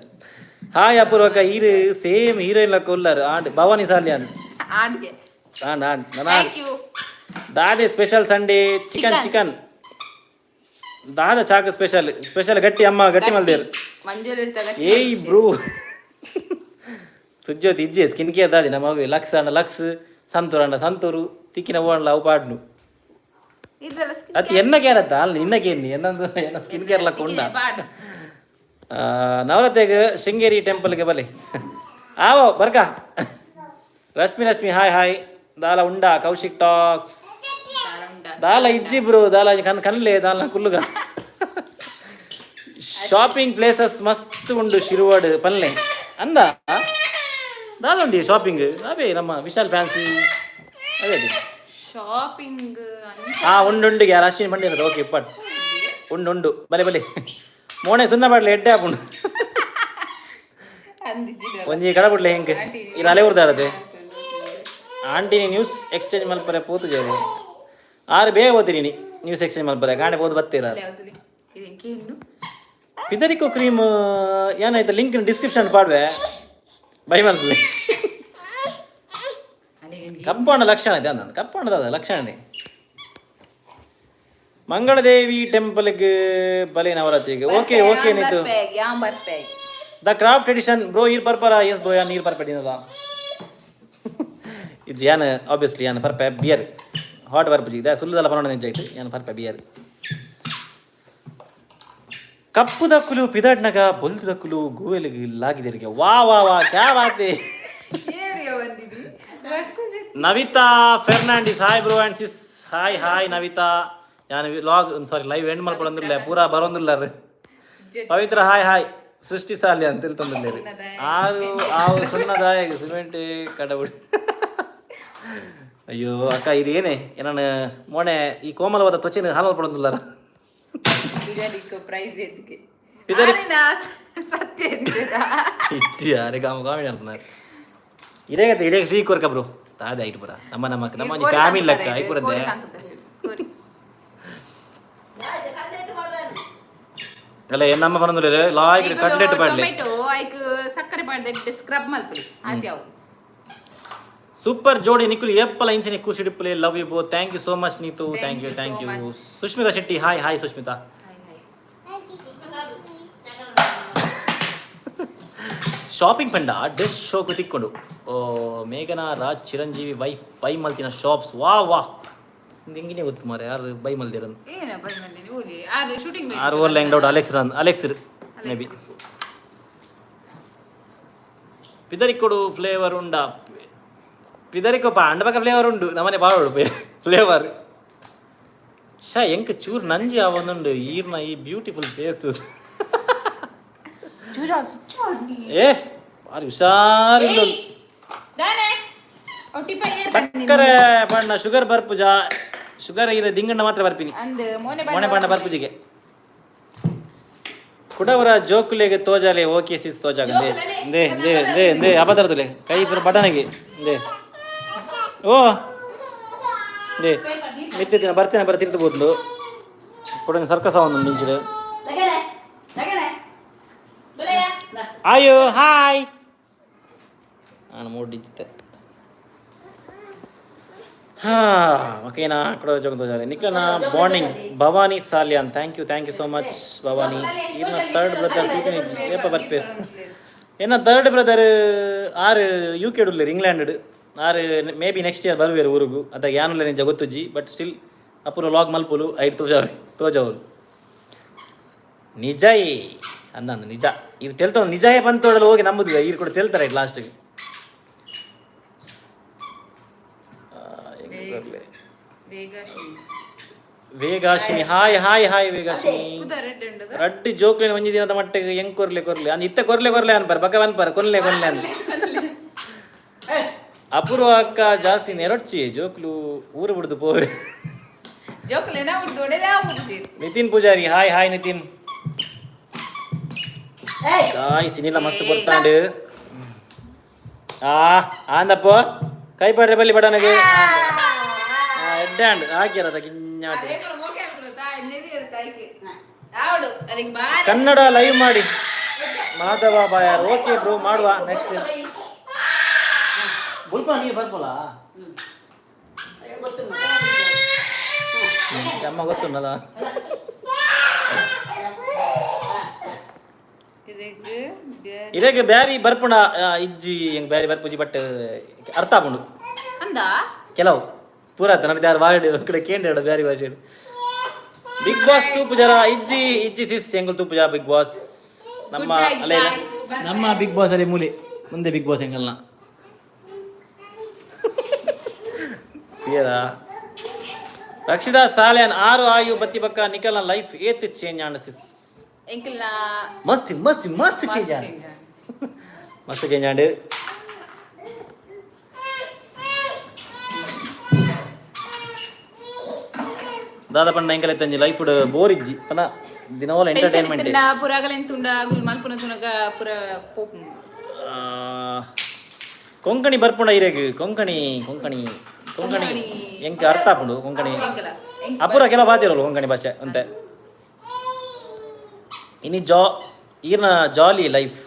ಹಾಯ್. ಅಪೂರ್ವಕ, ಈರು ಸೇಮ್ ಹೀರೋಯಿನ್ ಲಕ್ಕ ಉಲ್ಲಾರು ಆಂಡ್. ಭವಾನಿ ಸಾಲ್ಯಾನ್. ಆಂಡ್ಗೆ. ಆಂಡ್ ಆಂಡ್ ನನ್ನ. Thank you. ದಾದೆ special Sunday? Chicken. Chicken. Chicken. ದಾದ ಚಾಕ ಸ್ಪೆಷಲ್? ಸ್ಪೆಷಲ್ ಗಟ್ಟಿ, ಅಮ್ಮ ಗಟ್ಟಿ ಮಲ್ದೇರು. ಮಂಜಲ್ ಇರ್ತದ. ಏಯ್ ಬ್ರೋ ಸುಜ್ಯೋತಿ, ಇಜ್ಜೆ ಸ್ಕಿನ್ ಕೇರ್ ದಾದಿ ನಮ್ಮ ಲಕ್ಸ್ ಅಂಡ ಲಕ್ಸ್, ಸಂತೂರ್ ಅಂಡ ಸಂತೂರು, ತಿಕ್ಕಿನ ಓಣ್ಲ ಅವು ಪಾಡ್ನು. ಇದೆಲ್ಲ. ಅತ್ ಎನ್ನ ಕೇರ್ ಅತ್ತ ಅಲ್ಲ, ನಿನ್ನ ಕೇರ್ನಿ ಎನ್ನಂದು ಎನ್ನ ಸ್ಕಿನ್ ಕೇರ್ ಲಕ್ಕ ಉಂಡ. ಪಾಡು. ನವರಾತ್ರಿಗ್ ಶೃಂಗೇರಿ ಟೆಂಪಲ್ಗೆ ಬಲೆ. ಆವೋ ಬರ್ಕ. Rashmi Rashmi, hi hi. ದಾಲ ಉಂಡ? ಕೌಶಿಕ್ ಟಾಕ್ಸ್, ದಾಲ ಇಜ್ಜಿ ಬ್ರೋ, ದಾಲ ಕನ್ ಕನ್ಲೆ ದಾಲ ಕುಲ್ಲುಗ. ಶಾಪಿಂಗ್ ಪ್ಲೇಸಸ್ ಮಸ್ತ್ ಉಂಡು ಶಿರುವಾಡ್ ಪಲ್ಲೆ ಅಂದ. ದಾದ ಉಂಡಿ ಶಾಪಿಂಗ್? ಅವೇ ನಮ್ಮ ವಿಶಾಲ್ ಫ್ಯಾನ್ಸಿ ಅದೇ ಅದೇ. ಶಾಪಿಂಗ್. ಹಾ, ಉಂಡು ಉಂಡು. ಯಾರು ಅಶ್ವಿನಿ ಬಂಡಿ? ಓಕೆ, ಪಟ್ ಉಂಡು ಉಂಡು. ಬಲೆ ಬಲೆ ಮೋಣೆ ಸುನ್ನ ಬಾಡ್ಲೆ, ಎಡ್ಡೆ ಆಪುಂಡು. ಒಂಜಿ ಕಡಬುಡ್ಲೆ ಹೆಂಗೆ ಇಲ್ಲಿ ಅಲೆ ಉರ್ದಾರದೆ. ಆಂಟಿ, ನ್ಯೂಸ್ ಎಕ್ಸ್ಚೇಂಜ್ ಮಲ್ಪರೆ ಪೋತು ಜೇರು ಆರು ಬೇಗ ಹೋತಿರಿ ನೀ. ನ್ಯೂಸ್ ಎಕ್ಸ್ಚೇಂಜ್ ಮಲ್ಪರೆ ಗಾಣೆ ಪೋದು ಬತ್ತೀರ. ಪಿದರಿಕೋ ಕ್ರೀಮ್ ಏನಾಯ್ತು? ಲಿಂಕ್ ಡಿಸ್ಕ್ರಿಪ್ಷನ್ ಪಾಡ್ವೆ, ಬೈ ಮಲ್ಪಲೆ. ಕಪ್ಪಣ್ಣ ಲಕ್ಷಣ ಇದೆ ಅಂದ, ಕಪ್ಪಣ್ಣದ ಲಕ್ಷಣ. ಮಂಗಳದೇವಿ ಟೆಂಪಲ್ಗೆ ಬಲೆ ನವರಾತ್ರಿಗೆ. Okay okay Neetu. ಯಾನ್ ಬರ್ಪೆ. The craft edition bro, ಈರ್ ಪರ್ಪರ? ಎಸ್ ಬ್ರೋ, ಯಾನ್ ನೀರು ಪರ್ಪೆಡಿನಲ್ಲ ಇದು. ಯಾನ್ ಆಬ್ವಿಯಸ್ಲಿ ಯಾನ್ ಪರ್ಪೆ ಬಿಯರ್ ಹಾಟ್ ಬರ್ಪುಜಿ ಇದೆ. ಸುಲ್ಲದಲ್ಲ ಪನೋಣ ನಿಂಜೈಟ್ ಯಾನ್ ಪರ್ಪೆ ಬಿಯರ್. ಕಪ್ಪು ದಕ್ಕುಲು ಪಿದಡ್ನಗ ಬೊಲ್ದು ದಕ್ಕುಲು ಗೋವೆಲಿಗೆ ಲಾಗಿದರಿಗೆ. ವಾ ವಾ ವಾ, ಕ್ಯಾ ಬಾತೆ. Navita Fernandes, hi bro and sis. Hi hi Navita. ಯಾನ್ ಲಾಗ್ ಸಾರಿ ಲೈವ್ ಎಂಡ್ ಮಲ್ಪಡಂದಿಲ್ಲ, ಪೂರಾ ಬರೋಂದಿಲ್ಲ. ಪವಿತ್ರ, ಹಾಯ್ ಹಾಯ್. ಸೃಷ್ಟಿ ಸಾಲಿ ಅಂತ ತಿಳ್ತಂದಿಲ್ಲ. ಆರು ಆವು ಸುಣ್ಣದಾಯ ಸಿಮೆಂಟ್ ಕಡಬುಡಿ. ಅಯ್ಯೋ ಅಕ್ಕ, ಇದು ಏನೇ ಏನಾನ ಮೋಣೆ ಈ ಕೋಮಲವಾದ ತ್ವಚೆನ ಹಾಲು ಮಲ್ಪಡಂದಿಲ್ಲ. ಪ್ರೈಸ್ ಎದ್ಕೆ? ಸತ್ಯ. ಇಚ್ಚಿ ಯಾರೇ ಕಾಮ ಕಾಮಿಡಿ ಅಂటున్నారు. ಇದೇ ಗತೆ, ಇದೇ ಫ್ರೀ ಕೊರ್ಕ ಬ್ರೋ. ತಾದೆ ಐಟ್ ಪುರ ನಮ್ಮ ನಮ್ಮ ನಮ್ಮ ಫ್ಯಾಮಿಲಿ ಲೆಕ್ಕ ಐಪುರದ್ದೆ. ಅಲ್ಲ, ನಮ್ಮ ಪನೊಂದುಲ್ಲೆರ್ ಲಾಯ್ಕ್ ಕಟ್ಲೆಟ್ ಪಾಡ್ಲೆ. ಟೊಮೆಟೊ ಐಕ್. ಸಕ್ಕರೆ ಪಾಡ್ದ ಸ್ಕ್ರಬ್ ಮಲ್ಪುಲಿ ಆತೆ ಅವು. ಸೂಪರ್ ಜೋಡಿ ನಿಖಿಲ್, ಏಪ್ಪಲ ಇಂಚಿನ ಖುಷಿ ಇಡಿಪ್ಪಲೆ. Love you both. Thank you so much Neetu. Thank you. You thank so you. Much. Sushmita Shetty, hi hi Sushmita. Hi hi. Shopping ಪಂಡ ಡ್ರೆಸ್ ಶೋಕು ತಿಕ್ಕೊಂಡು. ಓ ಮೇಘನಾ ರಾಜ್ ಚಿರಂಜೀವಿ ವೈಫ್ ಬೈ ಮಲ್ತಿನ ಶಾಪ್ಸ್. ವಾ ವಾ, ಹಿಂಗಿನೇ ಗೊತ್ತು ಮಾರೆ ಯಾರು ಬೈ ಮಲ್ದಿರಂದು. ಏನ ಬಂದ್ ಓಲಿ ಆರು ಶೂಟಿಂಗ್. ಆರು ಓರ್ಲ ಹೆಂಗ್ doubt. Alex run, Alex maybe. ಪಿದರಿಕೊಡು ಫ್ಲೇವರ್ ಉಂಡ ಪಿದರಿಕೊ ಪಾಂಡಬಕ ಫ್ಲೇವರ್ ಉಂಡು ನಮ್ಮನೆ ಬಾಳೋಡು ಫ್ಲೇವರ್. ಶಾ ಎಂಕ್ ಚೂರ್ ನಂಜಿ ಆವೊಂದುಂಡು ಈರ್ನ ಈ ಬ್ಯೂಟಿಫುಲ್ ಫೇಸ್. ಏ ಬಾರಿ ಹುಷಾರಿಲ್ಲ. ದಾನೆ ಒಟ್ಟಿಪ. ಸಕ್ಕರೆ ಬಣ್ಣ ಶುಗರ್ ಬರ್ಪುಜ, ಶುಗರ್ ಇರ ದಿಂಗಣ್ಣ ಮಾತ್ರ ಬರ್ಪಿನಿ. ಅಂದ್ ಮೋನೆ. ಮೊಣೆ ಬಣ್ಣ ಬರ್ಪುಜಿಗೆ. ಕುಡವರ ಜೋಕುಲೆಗೆ ತೋಜಾಲೆ. ಓಕೆ ಸಿಸ್, ತೋಜಾಗ. They they they they ಅಬದರದುಲೆ ಕೈ ಇದ್ರ ಬಟನಿಗೆ they. ಓ they ಮಿತ್ತಿನ ಬರ್ತೇನೆ ಬರ ತಿರ್ತು ಬೋದ್ಲು ಕೊಡಂಗೆ ಸರ್ಕಸ್ ಒಂದು ನಿಂಚಿರು. ತಗನೆ ತಗನೆ. ಆಯೋ ಹಾಯ್. ನಾನು ಮೂಡಿದ್ದೆ. ಹಾ ಓಕೆನಾ? ಕೊಡೋ ಜೋಗ ತೋಜಾಲೆ ನಿಕ್ಲನ bonding. Bhavani Salian, thank you, thank you so much Bhavani. ಇರ್ನ ಥರ್ಡ್ ಬ್ರದರ್ ಏಪ ಬರ್ಪೇರು? ಎನ್ನ ಥರ್ಡ್ ಬ್ರದರ್ ಆರು ಯು ಕೆ ಉಲ್ಲೇರು, ಇಂಗ್ಲೆಂಡ್. ಆರು ಮೇ ಬಿ ನೆಕ್ಸ್ಟ್ ಇಯರ್ ಬರುವೇರು ಊರುಗು. ಅದ ಯಾನುಲ್ಲ ನಿಜ ಗೊತ್ತುಜ್ಜಿ. ಬಟ್ ಸ್ಟಿಲ್ ಅಪುರ ಲಾಗ್ ಮಲ್ಪುಲು, ಐಟ್ ತೋಜಾವೆ ತೋಜಾವಲು. ನಿಜ ಅಂದ ನಿಜ ಇರ್ ತೆಲ್ತ ನಿಜಯೇ ಬಂತೋಡಲು ಹೋಗಿ ನಂಬುದು. ಇರ್ ಕೂಡ ತೆಲ್ತಾರೆ ಲಾಸ್ಟಿಗೆ. ವೇಗಾಶಿನಿ, ಹಾಯ್ ಹಾಯ್ ಹಾಯ್ ವೇಗಾಶಿನಿ. ರಡ್ಡಿ ಜೋಕ್ಲಿನ ಒಂಜಿ ದಿನದ ಮಟ್ಟಿಗೆ ಹೆಂಗ್ ಕೊರ್ಲೆ ಕೊರ್ಲೆ ಅಂದ್ ಇತ್ತ ಕೊರ್ಲೆ ಕೊರ್ಲೆ ಅನ್ಪರ್ ಬಕ ಅನ್ಪರ್ ಕೊನ್ಲೆ ಕೊನ್ಲೆ ಅಂತ. ಅಪೂರ್ವ ಅಕ್ಕ ಜಾಸ್ತಿ ನೆರಡ್ಚಿ ಜೋಕ್ಲು ಊರು ಬಿಡ್ದು ಪೋವೆ. ಜೋಕುಲೆನ ಉಡ್ದು ಒಡೆಲ. Nitin Poojari, hi hi Nitin. ಏಯ್. ಕಾಯ್ ಸಿನಿಲ ಮಸ್ತ್ ಕೊಡ್ತಾಂಡು. ಆ ಆಂದಪ್ಪ ಕೈ ಪಾಡ್ರೆ ಬಲ್ಲಿ ಬಡನಗೆ ಎಡ್ಡಾಂಡ್ ಹಾಕ್ಯಾರದ ಕಿഞ്ഞಾಟ. ಕನ್ನಡ ಲೈವ್ ಮಾಡಿ ಮಾಧವ ಬಾಯಾರ್. ಓಕೆ ಬ್ರೋ, ಮಾಡುವ ನೆಕ್ಸ್ಟ್. ಬುಲ್ಪ ನೀ ಬರ್ಬೋಲ. ಅಮ್ಮ ಗೊತ್ತುಂಡಲ್ಲ. ಇದಕ್ಕೆ ಬ್ಯಾರಿ ಬರ್ಪುಣ ಇಜ್ಜಿ ಹೆಂಗ್ ಬ್ಯಾರಿ ಬರ್ಪುಜಿ, ಬಟ್ ಅರ್ಥ ಆಪುಂಡು. ಅಂದ. ಕೆಲವು ಪೂರ ನನಗೆ ಯಾರು ವಾರ್ಡ್ ಕಡೆ ಕೇಂದ್ರ ಬ್ಯಾರಿ ಭಾಷೆ. ಬಿಗ್ ಬಾಸ್ ತೂಪು ಜರ ಇಜ್ಜಿ ಇಜ್ಜಿ ಸಿಸ್ ಎಂಗುಲ್ ತೂಪುಜ ಬಿಗ್ ಬಾಸ್. ನಮ್ಮ ಅಲ್ಲೇ ನಮ್ಮ ಬಿಗ್ ಬಾಸ್ ಅಲ್ಲಿ ಮೂಲೆ ಮುಂದೆ ಬಿಗ್ ಬಾಸ್ ಎಂಗಲ್ನ ರಕ್ಷಿತಾ ಸಾಲ್ಯಾನ್ ಆರು ಆಯು ಬತ್ತಿ ಬಕ್ಕ ನಿಕಲ್ನ ಲೈಫ್ ಏತ್ ಚೇಂಜ್ ಆಂಡ್ ಸಿಸ್? ಎಂಕಲ್ನ ಮಸ್ತ್ ಮಸ್ತ್ ಮಸ್ತ್ ಚೇಂಜ್ ಆಂಡ್, ಮಸ್ತ್ ಚೇಂಜ್ ಆಂಡ್. ದಾದ ಪಂಡ ಎಂಕಲ್ ಎತ್ತಂಜಿ ಲೈಫ್ ಬೋರ್ ಇಜ್ಜಿ ಪನ ದಿನವಲ ಎಂಟರ್ಟೈನ್ಮೆಂಟ್. ಪೂರ ಅಗಲೆಂತುಂಡ ಅಗುಲ್ ಮಲ್ಪುನ ತುನಗ ಪೂರ ಪೋಪು. ಕೊಂಕಣಿ ಬರ್ಪುಂಡ ಇರೆಗ್? ಕೊಂಕಣಿ ಕೊಂಕಣಿ ಕೊಂಕಣಿ ಎಂಕ್ ಅರ್ಥ ಆಪುಂಡು ಕೊಂಕಣಿ. ಅಪೂರ ಕೆಲವು ಬಾತಿರಲ್ಲ ಕೊಂಕಣಿ ಭಾಷೆ ಅಂತೆ. ಇನಿ ಜಾ ಈರ್ನ ಜಾಲಿ ಲೈಫ್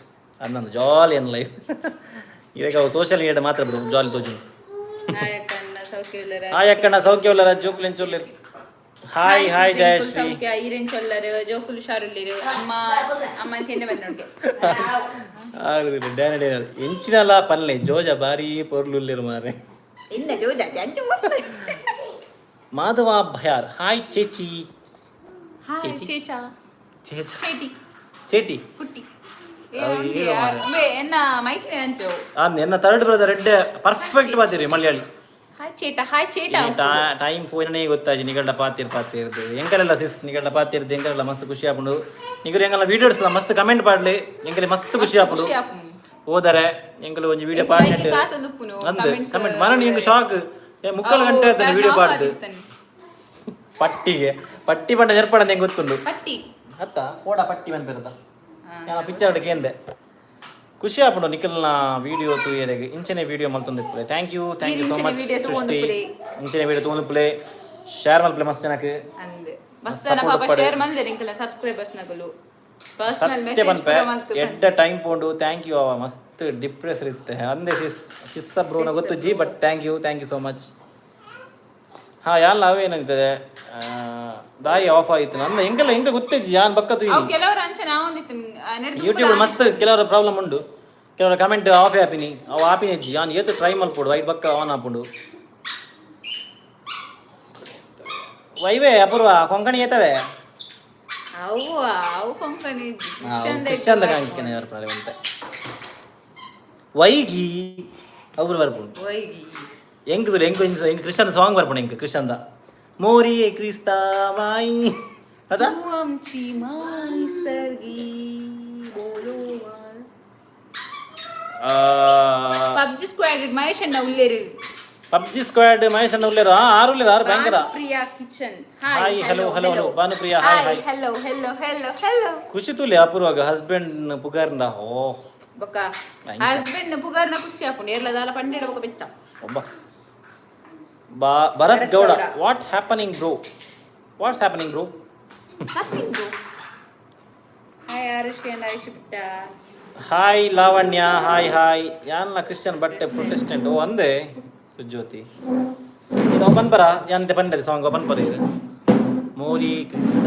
ಅಂದಂದು ಜಾಲಿ ಅನ್ ಲೈಫ್. ಇವಾಗ ಸೋಷಿಯಲ್ ಮೀಡಿಯಾ ಮಾತ್ರ ಬಿಡು ಜಾಲಿ ತೋಜು. ಹಾಯ್ ಅಕ್ಕಣ್ಣ, ಸೌಖ್ಯ ಉಲ್ಲರ? ಜೋಕುಲೆನ್ ಚೊಲ್ಲೆರ್? Hi hi Jayashree. ಸೌಖ್ಯ ಈರೆನ್ ಚೊಲ್ಲರು? ಜೋಕುಲು ಹುಷಾರುಲ್ಲೇರು? ಅಮ್ಮ ಅಮ್ಮ ಕೆನ್ನೆ ಬಂದೋಡ್ಗೆ. ಆಗುದಿಲ್ಲ ಡ್ಯಾನ ಡ್ಯಾನ ಎಂಚಿನಲ ಪನ್ಲೆ ಜೋಜ ಬಾರಿ ಪೊರ್ಲುಲ್ಲೆರ್ ಮಾರೆ. ಇನ್ನ ಜೋಜ ಅಂಚು. ಮಾಧವ ಭಯಾರ್, ಹಾಯ್ ಚೇಚಿ. ಹಾಯ್. ಚೇಚಿ. ಚೇಚಾ. ಚೇಚ. ಚೇಟಿ. ಚೇಟಿ. ಕುಟ್ಟಿ. ಅವ್ ಏನು. ಎನ್ನ ಮೈತ್ರಿ ಅಂಚು. ಆ ಎನ್ನ ಥರ್ಡ್ ಬ್ರದರ್ ಎಡ್ಡೆ ಪರ್ಫೆಕ್ಟ್ ಬಾತಿರಿ ಮಲಯಾಳಿ. ಹಾಯ್ ಚೇಟ, ಹಾಯ್ ಚೇಟ. ಟೈಮ್ ಪೋಯಿನೇ ಗೊತ್ತಾಜಿ ನಿಗಡ ಪಾತಿರ್ ಪಾತಿರ್ದು. ಎಂಕಲೆಲ್ಲ ಸಿಸ್ ನಿಗಡ ಪಾತಿರ್ದು ಎಂಕಲೆಲ್ಲ ಮಸ್ತ್ ಖುಷಿ ಆಪುಂಡು. ನಿಗರು ಎಂಕಲ್ನ ವೀಡಿಯೋಸ್ ಮಸ್ತ್ ಕಮೆಂಟ್ ಪಾಡ್ಲಿ, ಎಂಕಲೆ ಮಸ್ತ್ ಖುಷಿ ಆಪುಂಡು. ಖುಷಿ ಆಪುಂಡು. ಹೋದರೆ ಎಂಕಲು ಒಂಜಿ ವಿಡಿಯೋ ಎಂಕ್ ಪಾಡ್ನೆಟ್ ಬೈಕ್ ಕಾತೊಂದು ಉಪ್ಪುನು, ಅಂದ್ comments. Comment ಮರಣ ಎಂಕ್ ಶಾಕ್. ಏ ಮುಕ್ಕಾಲು ಗಂಟೆ ಆಯ್ತು ವಿಡಿಯೋ ಪಾಡ್ದು. ಪಟ್ಟಿಗೆ ಪಟ್ಟಿ ಪಂಡ ನೆರ್ಪಡ ಎಂಕ್ ಗೊತ್ತುಂಡು. ಪಟ್ಟಿ. ಅತ್ತ ಪೋಡ ಪಟ್ಟಿ ಮನ್ಪೆರ್ದ ಯಾನ ಪಿಕ್ಚರ್ ಕೇಂದೆ. ಖುಷಿ ಆಪುಂಡು ನಿಖಲ್ನ ವಿಡಿಯೋ ತೂಯರೆಗ್. ಇಂಚನೆ ವಿಡಿಯೋ ಮಲ್ತೊಂದಿಪ್ಪುಲೆ. Thank you, thank you so ಇಂಚನೆ much. video Srishti. ತೂವೊಂದಿಪ್ಪುಲೆ. ಇಂಚನೆ video ತೂವೊಂದಿಪ್ಪುಲೆ, share ಮಲ್ಪುಲೆ ಮಸ್ತ್ ಜನಕ್. ಅಂದ್ ಮಸ್ತ್ ಜನ support ಪಾಪ ಪಡೆ. ಶೇರ್ ಮಲ್ದೆರ್ ಎಂಕಲ್ನ ಸಬ್ಸ್ಕ್ರೈಬರ್ಸ್ ನಕುಲು. ಪರ್ಸನಲ್ ಸತ್ಯ ಮೆಸೇಜ್ ಪನ್ಪೆ ಪೂರ ಮಂತ್. ಎಡ್ಡ ಟೈಮ್ ಪೋಂಡು, thank you. ಅವ ಮಸ್ತ್ ಡಿಪ್ರೆಸ್ ಇತ್ತೆ ಅಂದೆ ಸಿಸ್ ಸಿಸ್ಸ ಬ್ರೋನ ಗೊತ್ತು G, but thank you, thank you so much. ಹಾ, ಯಾನ್ಲ ಅವೇನಂತದೆ ದಾಯಿ ಆಫ್ ಆಯಿತು ನಂದ ಎಂಗೆಲ್ಲ ಎಂಗ ಗೊತ್ತೇಜಿ ಯಾನ್ ಬಕ್ಕತು. ಅವು ಕೆಲವರು ಅಂಚೆ ನಾವೊಂದಿತ್ತು. ಯೂಟ್ಯೂಬ್ ಮಸ್ತ್ ಕೆಲವರ ಪ್ರಾಬ್ಲಮ್ ಉಂಡು, ಕೆಲವರ ಕಮೆಂಟ್ ಆಫ್ ಆಪಿನಿ, ಅವು ಆಪಿನಿ ಅಜ್ಜಿ. ಯಾನ್ ಏತು ಟ್ರೈ ಮಲ್ಪೊಡು, ಐಟ್ ಬಕ್ಕ ಆನ್ ಆಪುಂಡು. ವೈವೇ ಅಪೂರ್ವ ಕೊಂಕಣಿ ಏತವೆ. ಅವು ಅವು ಕೊಂಕಣಿ. ಕ್ರಿಶ್ಚಿಯನ್ ದ ಕಾಂಕಿನ ಬರ್ಪುನರೆ ಒಂತೆ ವೈಗಿ ಅವ್ರು ಬರ್ಪುಂಡು. ಒಯ್ಗಿ. ಎಂಕ್ ತುಲೆ ಎಂಕ್ ಒಂಜಿ ಎಂಕ್ ಕ್ರಿಶ್ಚಿಯನ್ ಸಾಂಗ್ ಬರ್ಪುಂಡು ಎಂಕ್ ಕ್ರಿಶ್ಚಿಯನ್ the ಮೋರಿ ಕ್ರಿಸ್ತ ಮಾಯಿ ಅದ. ಆಮ್ಚಿ ಮಾಯ್ ಸರ್ಗಿ ಬೋಲೋ. ಪಬ್ಜಿ ಸ್ಕ್ವಾಡ್ ಮಹೇಶ್ ಅಣ್ಣ ಉಲ್ಲೇರು. ಪಬ್ಜಿ ಸ್ಕ್ವಾಡ್ ಮಹೇಶ್ ಅಣ್ಣ ಉಲ್ಲೇರು. ಆ, ಆರು ಉಲ್ಲೇರು, ಆರು ಬ್ಯಾಂಕರ. Priya kitchen. Hi, hello, hello, hello. Bhanupriya, hi, hi. Hello, hello, hello, hello. ಖುಷಿ ತುಲೆ ಅಪೂರ್ವಾಗ ಹಸ್ಬೆಂಡ್ ಪುಗಾರ್ನ ಓ. ಬೊಕ್ಕ ಹಸ್ಬೆಂಡ್ ಪುಗಾರ್ನ ಖುಷಿ ಆಪುಂಡು, ಏರ್ಲದಾಲ ಪಂಡೆಡ ಬೊಕ್ಕ ಬೆತ್ತ. ಒಬ್ಬ ಬಾ Bharath Bharath Gowda. Gowda. What happening bro? What's happening bro? Nothing bro. Hi Arushi and Ayush ಪುಟ್ಟ. Hi Lavanya, hi hi. ಯಾನ್ಲ ಕ್ರಿಶ್ಚಿಯನ್ ಬಟ್ಟೆ ಪ್ರೊಟೆಸ್ಟೆಂಟ್ ಓ ಅಂದೆ ಸುಜ್ಯೋತಿ. ಇದು ಓಪನ್ ಪರ ಯಾನಂತೆ ಪಂಡದೆ ಸಾಂಗ್ ಓಪನ್ ಪರ ಇದು ಮೋರಿ ಕ್ರಿಸ್ತ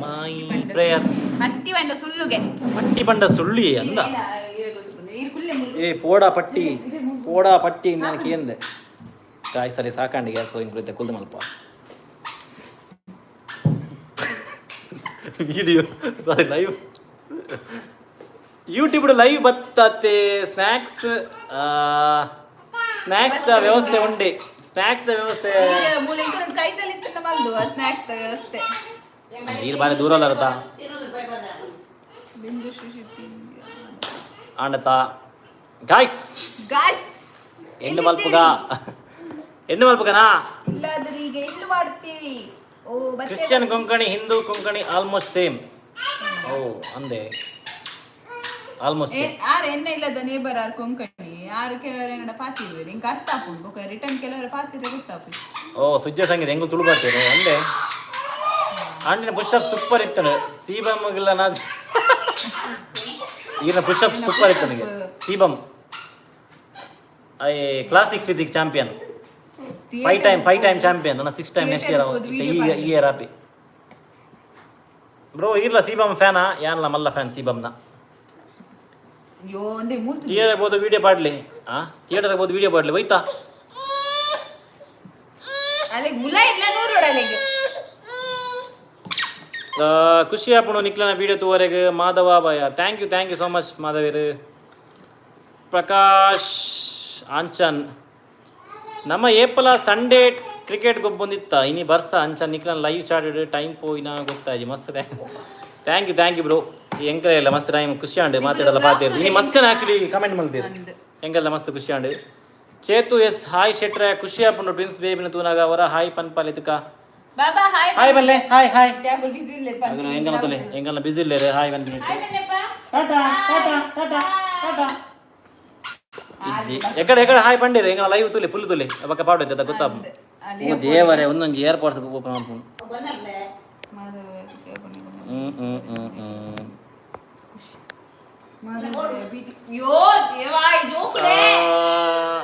ಮಾಯಿ ಪ್ರೇಯರ್. ಹತ್ತಿ ಬಂಡ ಸುಳ್ಳುಗೆ. ಪಟ್ಟಿ ಪಂಡ ಸುಳ್ಳಿ ಅಂದ. ಏ ಪೋಡಾ ಪಟ್ಟಿ ಪೋಡಾ ಪಟ್ಟಿ ನಾನು ಕೇಂದೆ ಕಾಯ್ ಸರಿ ಸಾಕಾಂಡಿಗೆ. ಸೊ ಇಂಕ್ರಿತೆ ಕುಲ್ದು ಮಲ್ಪ video, sorry live, YouTube live ಬತ್ತತೆ. ಸ್ನ್ಯಾಕ್ಸ್ ಸ್ನ್ಯಾಕ್ಸ್ ವ್ಯವಸ್ಥೆ ಉಂಡೆ, ಸ್ನ್ಯಾಕ್ಸ್ ವ್ಯವಸ್ಥೆ. ಕೈತಲ್ಲಿ ಮಲ್ದು ಸ್ನಾಕ್ಸ್ ವ್ಯವಸ್ಥೆ. ನೀರು ಬಾರಿ ದೂರ ಅಲ್ಲ. ಬಿಂದು ಶ್ರೀ. ಆಂಡತ ಗಾಯ್ಸ್. ಗಾಯ್ಸ್. ಹೆಣ್ಣು ಮಲ್ಪುಗ, ಹೆಣ್ಣು ಮಲ್ಪುಗನಾ? ಇಲ್ಲಾದ್ರೆ ಈಗ ಎಷ್ಟು ಮಾಡ್ತೀವಿ ಓ ಮತ್ತೆ. Christian Konkani, Hindu Konkani almost same. ಓ ಅಂದೆ ಆಲ್ಮೋಸ್ಟ್ ಸೇಮ್. ಆರ್ ಎನ್ನ ಇಲ್ಲದ ನೇಬರ್ ಆರ್ ಕೊಂಕಣಿ ಆರು ಕೆಲವರು ಏನಡ ಪಾತಿರುವೆರ್ ಇಂಕ ಅರ್ಥ ಆಪುಂಡು, ಬೊಕ ರಿಟರ್ನ್ ಕೆಲವರು ಪಾತಿರೆ ಗೊತ್ತಾಪುಂಡು. ಓ ಸುಜ್ಜ ಸಂಗೀತ ಹೆಂಗು ತುಳು ಬರ್ತೀರ ಅಂದೆ. ಆಂಡಿನ ಪುಷ್ ಅಪ್ ಸೂಪರ್ ಇತ್ತು ಸೀಬಮ್ಗಿಲ್ಲ ನಾ. ಈಗಿನ ಪುಷ್ ಅಪ್ ಸೂಪರ್ ಇತ್ತು ನನಗೆ. Sebum I classic physique champion, five time, five time champion. ನನ್ನ ಸಿಕ್ಸ್ ಟೈಮ್ ನೆಕ್ಸ್ಟ್ ಇಯರ್ ಈ ಇಯರ್ ಆಪಿ ಬ್ರೋ. ಇರ್ಲ ಸೀಬಮ್ ಫ್ಯಾನಾ? ಯಾನಲ್ಲ ಮಲ್ಲ ಫ್ಯಾನ್ ಸೀಬಮ್ನ. ಅಯ್ಯೋ ಒಂದೇ ಮೂರು. ಥಿಯೇಟರ್ ಬೋದು ವಿಡಿಯೋ ಪಾಡ್ಲಿ. ಆ ಥಿಯೇಟರ್ ಬೋದು ವಿಡಿಯೋ ಪಾಡ್ಲಿ ಹೋಯ್ತಾ. ಅಲ್ಲಿಗೆ ಮುಲ ಇಲ್ಲ ನೂರು ಅಲ್ಲಿಗೆ. ಖುಷಿ ಆಪುಣು ನಿಕ್ಲನ ವಿಡಿಯೋ ತೂವರೆಗೆ ಮಾಧವ ಬಾಯ. Thank you, thank you so much ಮಾಧವೀರ್. Prakash Anchan, ನಮ್ಮ ಏಪಲ ಸಂಡೇ ಕ್ರಿಕೆಟ್ ಗೊಬ್ಬೊಂದಿತ್ತ ಇನಿ ಬರ್ಸ ಅಂಚ ನಿಕ್ಲನ ಲೈವ್ ಚಾಟ್ ಟೈಮ್ ಪೋಯಿನ ಗೊತ್ತಾಜಿ. ಮಸ್ತ್, thank you, thank you bro. ಎಂಕರೆ ಇಲ್ಲ ಮಸ್ತ್ ಟೈಮ್ ಖುಷಿ ಆಂಡ್ ಮಾತಾಡಲ್ಲ ಪಾತೇರು ಇನಿ ಮಸ್ತ್ ಜನ ಆಕ್ಚುಲಿ ಕಮೆಂಟ್ ಮಲ್ತೀರು. ಎಂಗೆಲ್ಲ ಮಸ್ತ್ ಖುಷಿ ಆಂಡ್. ಚೇತು ಎಸ್, ಹಾಯ್ ಶೆಟ್ರೆ, ಖುಷಿ ಆಪುಂಡು ಟ್ವಿನ್ಸ್ ಬೇಬಿನ ತೂನಾಗ. ಅವರ ಹಾಯ್ ಪನ್ಪಾಲ್ ಇತಕ. ಬಾಬಾ ಹಾಯ್. ಹಾಯ್ ಬಲ್ಲೆ, ಹಾಯ್ ಹಾಯ್. ಬಿಸಿ ಇಲ್ಲ. ಎಂಗನ ತೊಲೆ ಎಂಗನ ಬಿಸಿ ಇಲ್ಲೇರೆ ಹಾಯ್ ಬಂದು. ಹಾಯ್ ಬನ್ನಪ್ಪ. ಟಾಟಾ ಟಾಟಾ ಟಾಟಾ ಟಾಟಾ ಇಜ್ಜಿ ಎಕಡೆ ಎಕಡೆ ಹಾಯ್ ಪಂಡಿರಿ. ಎಂಗನ ಲೈವ್ ತುಲಿ ಫುಲ್ ತುಲಿ ಬಕ್ಕ ಪಾಡು ಇದ್ದ ಗೊತ್ತಾಪ. ಓ ದೇವರೇ, ಒಂದೊಂದು ಏರ್ಪೋರ್ಟ್ಸ್ ಓಪನ್ ಮಾಡ್ಕೊಂಡು. ಹ್ಮ್ ಹ್ಮ್ ಹ್ಮ್ ಹ್ಮ್. ಅಯ್ಯೋ ದೇವಾ ಜೋಕುಲೆ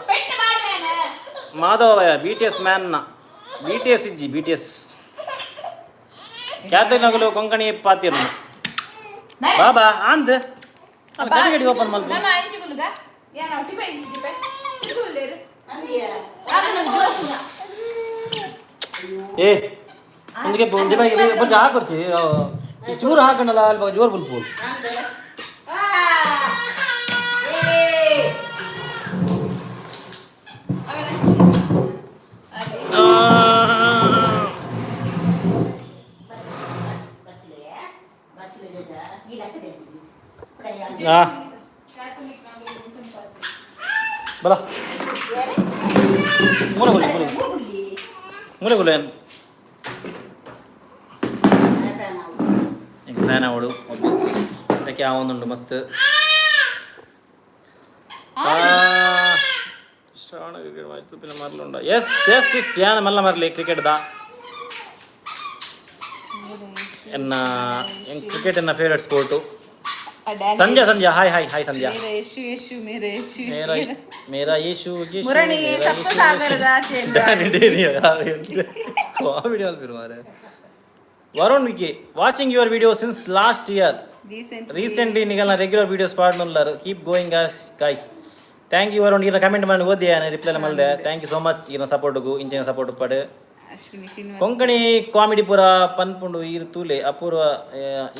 ಪೆಟ್ಟು ಮಾಡ್ಲೇನೆ. ಮಾಧವ ಬಿ ಟಿ ಎಸ್ ಮ್ಯಾನ್ನ ಬಿ ಟಿ ಎಸ್ ಇಜ್ಜಿ ಬಿ ಟಿ ಎಸ್ ಖ್ಯಾತನಗಲು ಕೊಂಕಣಿ ಪಾತಿರ್ನು ಬಾಬಾ ಆಂದ್ ಗಡಿ ಗಡಿ ಓಪನ್ ಮಲ್ಪ. ನಮ್ಮ ಅಂಚುಗುಲುಗ ಯಾನ ಟಿಪೆ ಟಿಪೆ ತಿರುಗುಲ್ಲೇರು ಜೋಕುನ. ಏ ಒಂದಿಗೆ ಒಂದಿ ಬಾಯಿ ಕೊಂಚ ಹಾಕೊರ್ಚಿ ಈ ಚೂರು ಹಾಕಣಲ್ಲ ಅಲ್ಪ ಜೋರು ಬುಲ್ಪು. ಆ ಬಲ ಮೂಲೆ ಗುಲೆ ಮೂಲೆ ಮೂಲೆ ಗುಲೆ ಎಂಕ್ ಫ್ಯಾನ್ ಅವಳು ಆಬ್ವಿಯಸ್ಲಿ ಸೆಕೆ ಆವೊಂದುಂಡು ಮಸ್ತ್. ಶ್ರಾವಣ ಕ್ರಿಕೆಟ್ ಮ್ಯಾಚ್ ಮರ್ಲುಂಡ. ಎಸ್ ಎಸ್ ಎಸ್, ಯಾನ ಮಲ್ಲ ಮರ್ಲಿ ಕ್ರಿಕೆಟ್ ದಾ. ಎನ್ನ ಕ್ರಿಕೆಟ್ ಎನ್ನ favourite sport. Sandhya, Sandhya, hi hi hi Sandhya. ಮೇರಾ ಯೇಶು ಯೇಶು, ಮೇರಾ ಯೇಶು. ಮೇರಾ ಮೇರಾ ಯೇಶು ಯೇಶು. ಮುರಣಿ. ಮೇರಾ ಯೇಶು. ಸಪ್ತಸಾಗರದ ಆಚೆ. ಡ್ಯಾನಿ ಡೇನಿಯಲ್ ಕಾಮಿಡಿ ಅಲ್ಪಿರು ಮಾರೆ. Varun Vicky, watching your video since last year. Recent. Recently ನಿಗಲ್ನ regular videos ಪಾಡ್ನುಲ್ಲಾರು. Keep going guys. Thank you Varun. ಈನ ಕಮೆಂಟ್ ಮಾಡಿ ಓದಿ ರಿಪ್ಲೈ ಮಲ್ದೆ. Thank you so much. ಈನ ಸಪೋರ್ಟ್ಗು ಇಂಚಿನ ಸಪೋರ್ಟ್ ಪಡು. ಅಶ್ವಿನಿ ಸಿನಿಮಾ. ಕೊಂಕಣಿ ಕಾಮಿಡಿ ಪೂರ ಪನ್ಪುಂಡು ಈರ್ ತೂಲೆ ಅಪೂರ್ವ.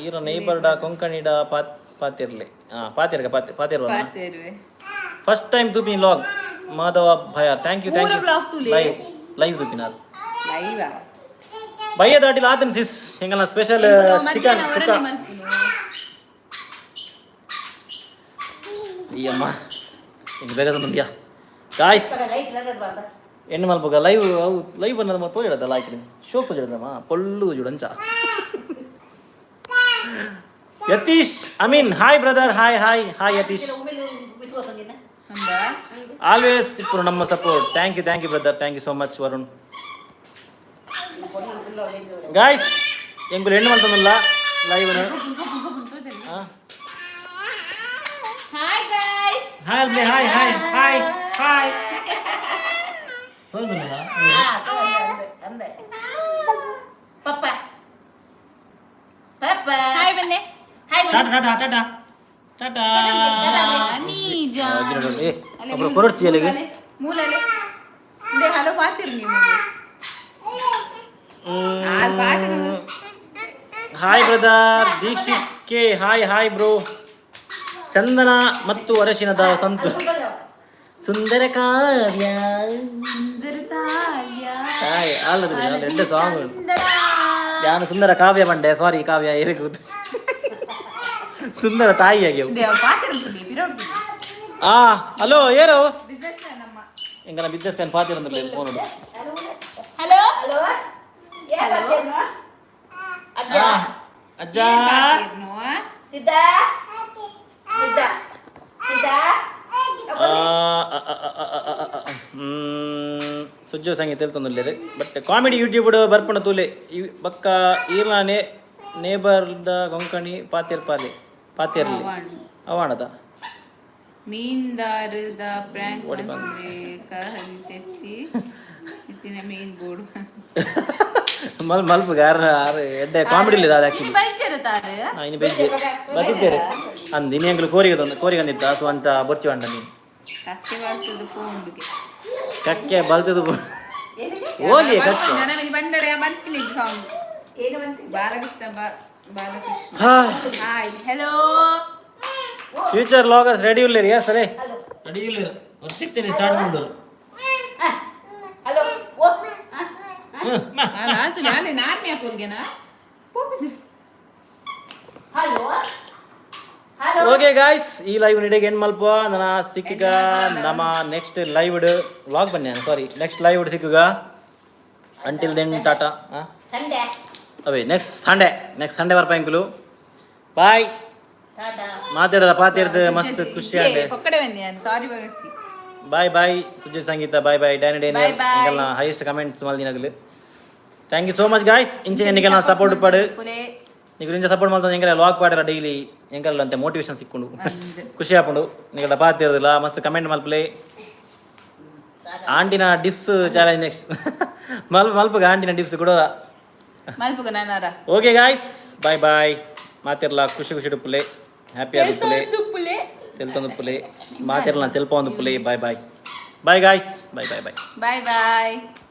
ಈರ ನೈಬರ್ಡ ಕೊಂಕಣಿಡ ಪಾತ್ ಪಾತಿರ್ಲೆ. ಹಾಂ, ಪಾತಿರ್ಗ ಪಾತಿ ಪಾತಿರ್ವ. ಪಾತೇರುವೆ. ಫಸ್ಟ್ ಟೈಮ್ ತೂಪಿನಿ ಲಾಗ್, ಮಾಧವ ಭಯಾರ್. Thank you, thank ಪೂರ you. vlog ತೂಲೆ. ಲೈವ್ ಲೈವ್ ತೂಪಿನಾರ್. ಲೈವಾ. ಬಯ್ಯ ದಾಟಿಲ್ ಆತನ್ ಸಿಸ್. ಎಂಗಲ್ನ ಸ್ಪೆಷಲ್ ಚಿಕನ್ ಸುಕ್ಕ. ಅಯ್ಯಮ್ಮ, ಹಿಂಗೆ ಬೇಗ ತಂದ್ಯಾ ಗಾಯ್ಸ್. ಲೈಟ್ ಲಗಡ್. ಎಣ್ಣೆ ಮಲ್ಪಗ ಲೈವ್ ಅವು ಲೈವ್ ಅನ್ನೋದು ಮತ್ತೆ ತೋಜಿಡದಲ್ಲ ಆಯ್ತು. ಶೋಕ್ ತೋಜಿಡದಮ್ಮ ಪೊಳ್ಳು ಜುಡಂಚ. Yatish I mean, hi brother, hi hi hi Yatish. Always ಇಪ್ಪರು ನಮ್ಮ support. Thank you, thank you brother, thank you so much. Varun guys, ಎಂಗುಲು ಎಣ್ಣೆ ಮಲ್ತಂದಲ್ಲ live. Hi guys. Hi ಅಲ್ಬಿ, hi hi hi hi. ಹೌದಲ್ಲ? ಅಂದೆ ಪಪ್ಪ ಪಪ್ಪ. Hi ಬನ್ನೆ. Hi. Tata tata tata tata. ನೀಜ. ಒಬ್ರು ಕೊರಡ್ಚಿ ಅಲ್ಲಿಗೆ. ಮೂಲಲೆ ಇಂದೆ ಹಲೋ ಪಾತಿರ್ ನೀವು ಆರ್ ಪಾತಿರ್. Hi brother Dikshit K, hi hi bro. ಚಂದನ ಮತ್ತು ಅರಶಿನದ ಸಂತು ಸುಂದರ ಕಾವ್ಯ. ಹಾಯ್ ಅಲ್ಲದ ಎರಡು ಸಾಂಗ್. ಯಾನು ಸುಂದರ ಕಾವ್ಯ ಬಂಡೆ, ಸಾರಿ ಕಾವ್ಯ ಏರಿಗೂ ಸುಂದರ ತಾಯಿಯಾಗಿ. ಪಾತಿರ್ ಬಿರೋಡ್ತೀನಿ. ಆ ಹಲೋ ಏರು. ಬಿಸ್ನೆಸ್ ನಮ್ಮ. ಎಂಗನ ಬಿಸ್ನೆಸ್ ಮ್ಯಾನ್ ಪಾತಿರಂದ್ರಲ್ಲ ಫೋನ್. ಹಲೋ. ಹಲೋ. ಅಜ್ಜ. ಅಜ್ಜ. ಸಿದ್ಧ ಸಿದ್ಧ ಸಿದ್ಧ. ಆ, ಆ, ಆ, ಆ, ಆ, ಆ, ಆ, ಸುಜ್ಜು ಸಂಗೀತ ತೆಲ್ತೊಂದುಲ್ಲೆರ್. ಬಟ್ ಕಾಮಿಡಿ ಯೂಟ್ಯೂಬ್ ಬರ್ಪುಣ ತೂಲೆ. ಬಕ್ಕ ಈರ್ಲಾನೆ ನೇಬರ್ದ ಕೊಂಕಣಿ ಪಾತೆರ್ ಪಾಲೆ ಪಾತೆರ್ಲಿ ಅವಾಣದ. ಮೀನ್ದಾರದ ಪ್ರ್ಯಾಂಕ್. ಓಡಿ ಬಂದು. ಕಹರಿ ತೆತ್ತಿ ಇತ್ತಿನ ಮೀನ್ ಬೋಡು. ಮಲ್ ಮಲ್ಪುಗ ಆರ್ ಆರ್ ಎಡ್ಡೆ ಕಾಮಿಡಿ ಇಲ್ಲ ಆಕ್ಚುಲಿ. ಬೈಚರ ತಾರೆ. ಇನ್ನು ಬೆಜ್ಜೆ ಬತ್ತಿದ್ದೇರೆ ಅಂದ್ ಇನ್ನು ಎಂಕ್ಲು ಕೋರಿಗೆ ತಂದು ಕೋರಿಗೆ ಅಂದಿತ್ತ. ಸೊ ಅಂಚ ಬೊರ್ಚಿ వంಡ ನೀನು. ಕಕ್ಕೆ ಬರ್ತದ ಪೋಂಡುಗೆ. ಕಕ್ಕೆ ಬಲ್ತದು ಓಲಿ ಕಕ್ಕೆ. ನನಗೆ ಬಂಡಡೆ ಬಂತೀನಿ ಸಾಂಗ್. ಏನು ಬಂತು? ಬಾಲಕೃಷ್ಣ ಬಾಲಕೃಷ್ಣ. ಹಾ. Hi hello. Future loggers ready ಉಲ್ಲೇರಿ. ಎಸ್ ಅರೇ ರೆಡಿ ಉಲ್ಲೇರು. ಸಿಗ್ತೀನಿ ಸ್ಟಾರ್ಟ್ ಮಾಡೋರು. ಹಲೋ ಓ. ನಾನು ಆತು ನಾನೇ ನಾರ್ಮಿ ಹಾಕೋರ್ಗೆನಾ. Hello hello. ಓಕೆ ಗಾಯ್ಸ್, ಈ ಲೈವ್ ನಿಡೆಗೆ ಎಂಡ್ ಮಲ್ಪ. ನನ್ನ ಸಿಕ್ಕಗ ನಮ್ಮ ನೆಕ್ಸ್ಟ್ ಲೈವ್ ವ್ಲಾಗ್ ಬನ್ನಿ, ಸಾರಿ, ನೆಕ್ಸ್ಟ್ ಲೈವ್ ಸಿಕ್ಕುಗ. Until then Tata. Sunday. ಅವೇ ನೆಕ್ಸ್ಟ್ ಸಂಡೇ, ನೆಕ್ಸ್ಟ್ ಸಂಡೇ ಬರ್ಪ ಎಂಕುಲು. ಬಾಯ್. ಟಾಟಾ. ಮಾತಾಡದ ಪಾತಿರ್ದು ಮಸ್ತ್ ಖುಷಿ ಆಂಡೆ. ಪಕ್ಕಡೆ ಬನ್ನಿ ನಾನು ಸಾರಿ ಬರಸಿ. Bye bye Sujith Sangeetha, bye bye Danny Daniel. Bye bye. ಎಂಕಲ್ನ ಹೈಯೆಸ್ಟ್ ಕಮೆಂಟ್ಸ್ ಮಲ್ದಿನಗಲು. Thank you so much guys. ಇಂಚಿನ ನಿಕಲ್ನ ಸಪೋರ್ಟ್ ಪಡು. ಪುಲೆ. నీకు ಇಂಚ ಸಪೋರ್ಟ್ ಮಲ್ತೊಂದು ಎಂಕಲ ವ್ಲಾಗ್ ಪಾಡರ ಡೈಲಿ ಎಂಕಲ್ ಅಂತೆ ಮೋಟಿವೇಶನ್ ಸಿಕ್ಕೊಂಡು ಖುಷಿ ಆಪುಂಡು. ನಿಕಲ್ನ ಪಾತಿರ್ದಿಲ್ಲ ಮಸ್ತ್ ಕಮೆಂಟ್ ಮಲ್ಪಲೆ. ಆಂಟಿನ ಡಿಪ್ಸ್ ಚಾಲೆಂಜ್ ನೆಕ್ಸ್ಟ್ ಮಲ್ ಮಲ್ಪಗ. ಆಂಟಿನ ಡಿಪ್ಸ್ ಕೊಡೋರ. ಮಲ್ಪುಗ ನಾನಾರ. Okay guys, bye bye. ಮಾತಿರ್ಲ ಖುಷಿ ಖುಷಿ ಉಪ್ಪುಲೆ, ಹ್ಯಾಪಿ ಆದುಪ್ಪುಲೆ. ಪುಲೆ. ತೆಲ್ತೊಂದುಪ್ಪುಲೆ. ಮಾತಿರ್ಲ ತೆಲ್ಪೊಂದುಪ್ಪುಲೆ. Bye bye bye guys, bye bye bye. Bye bye.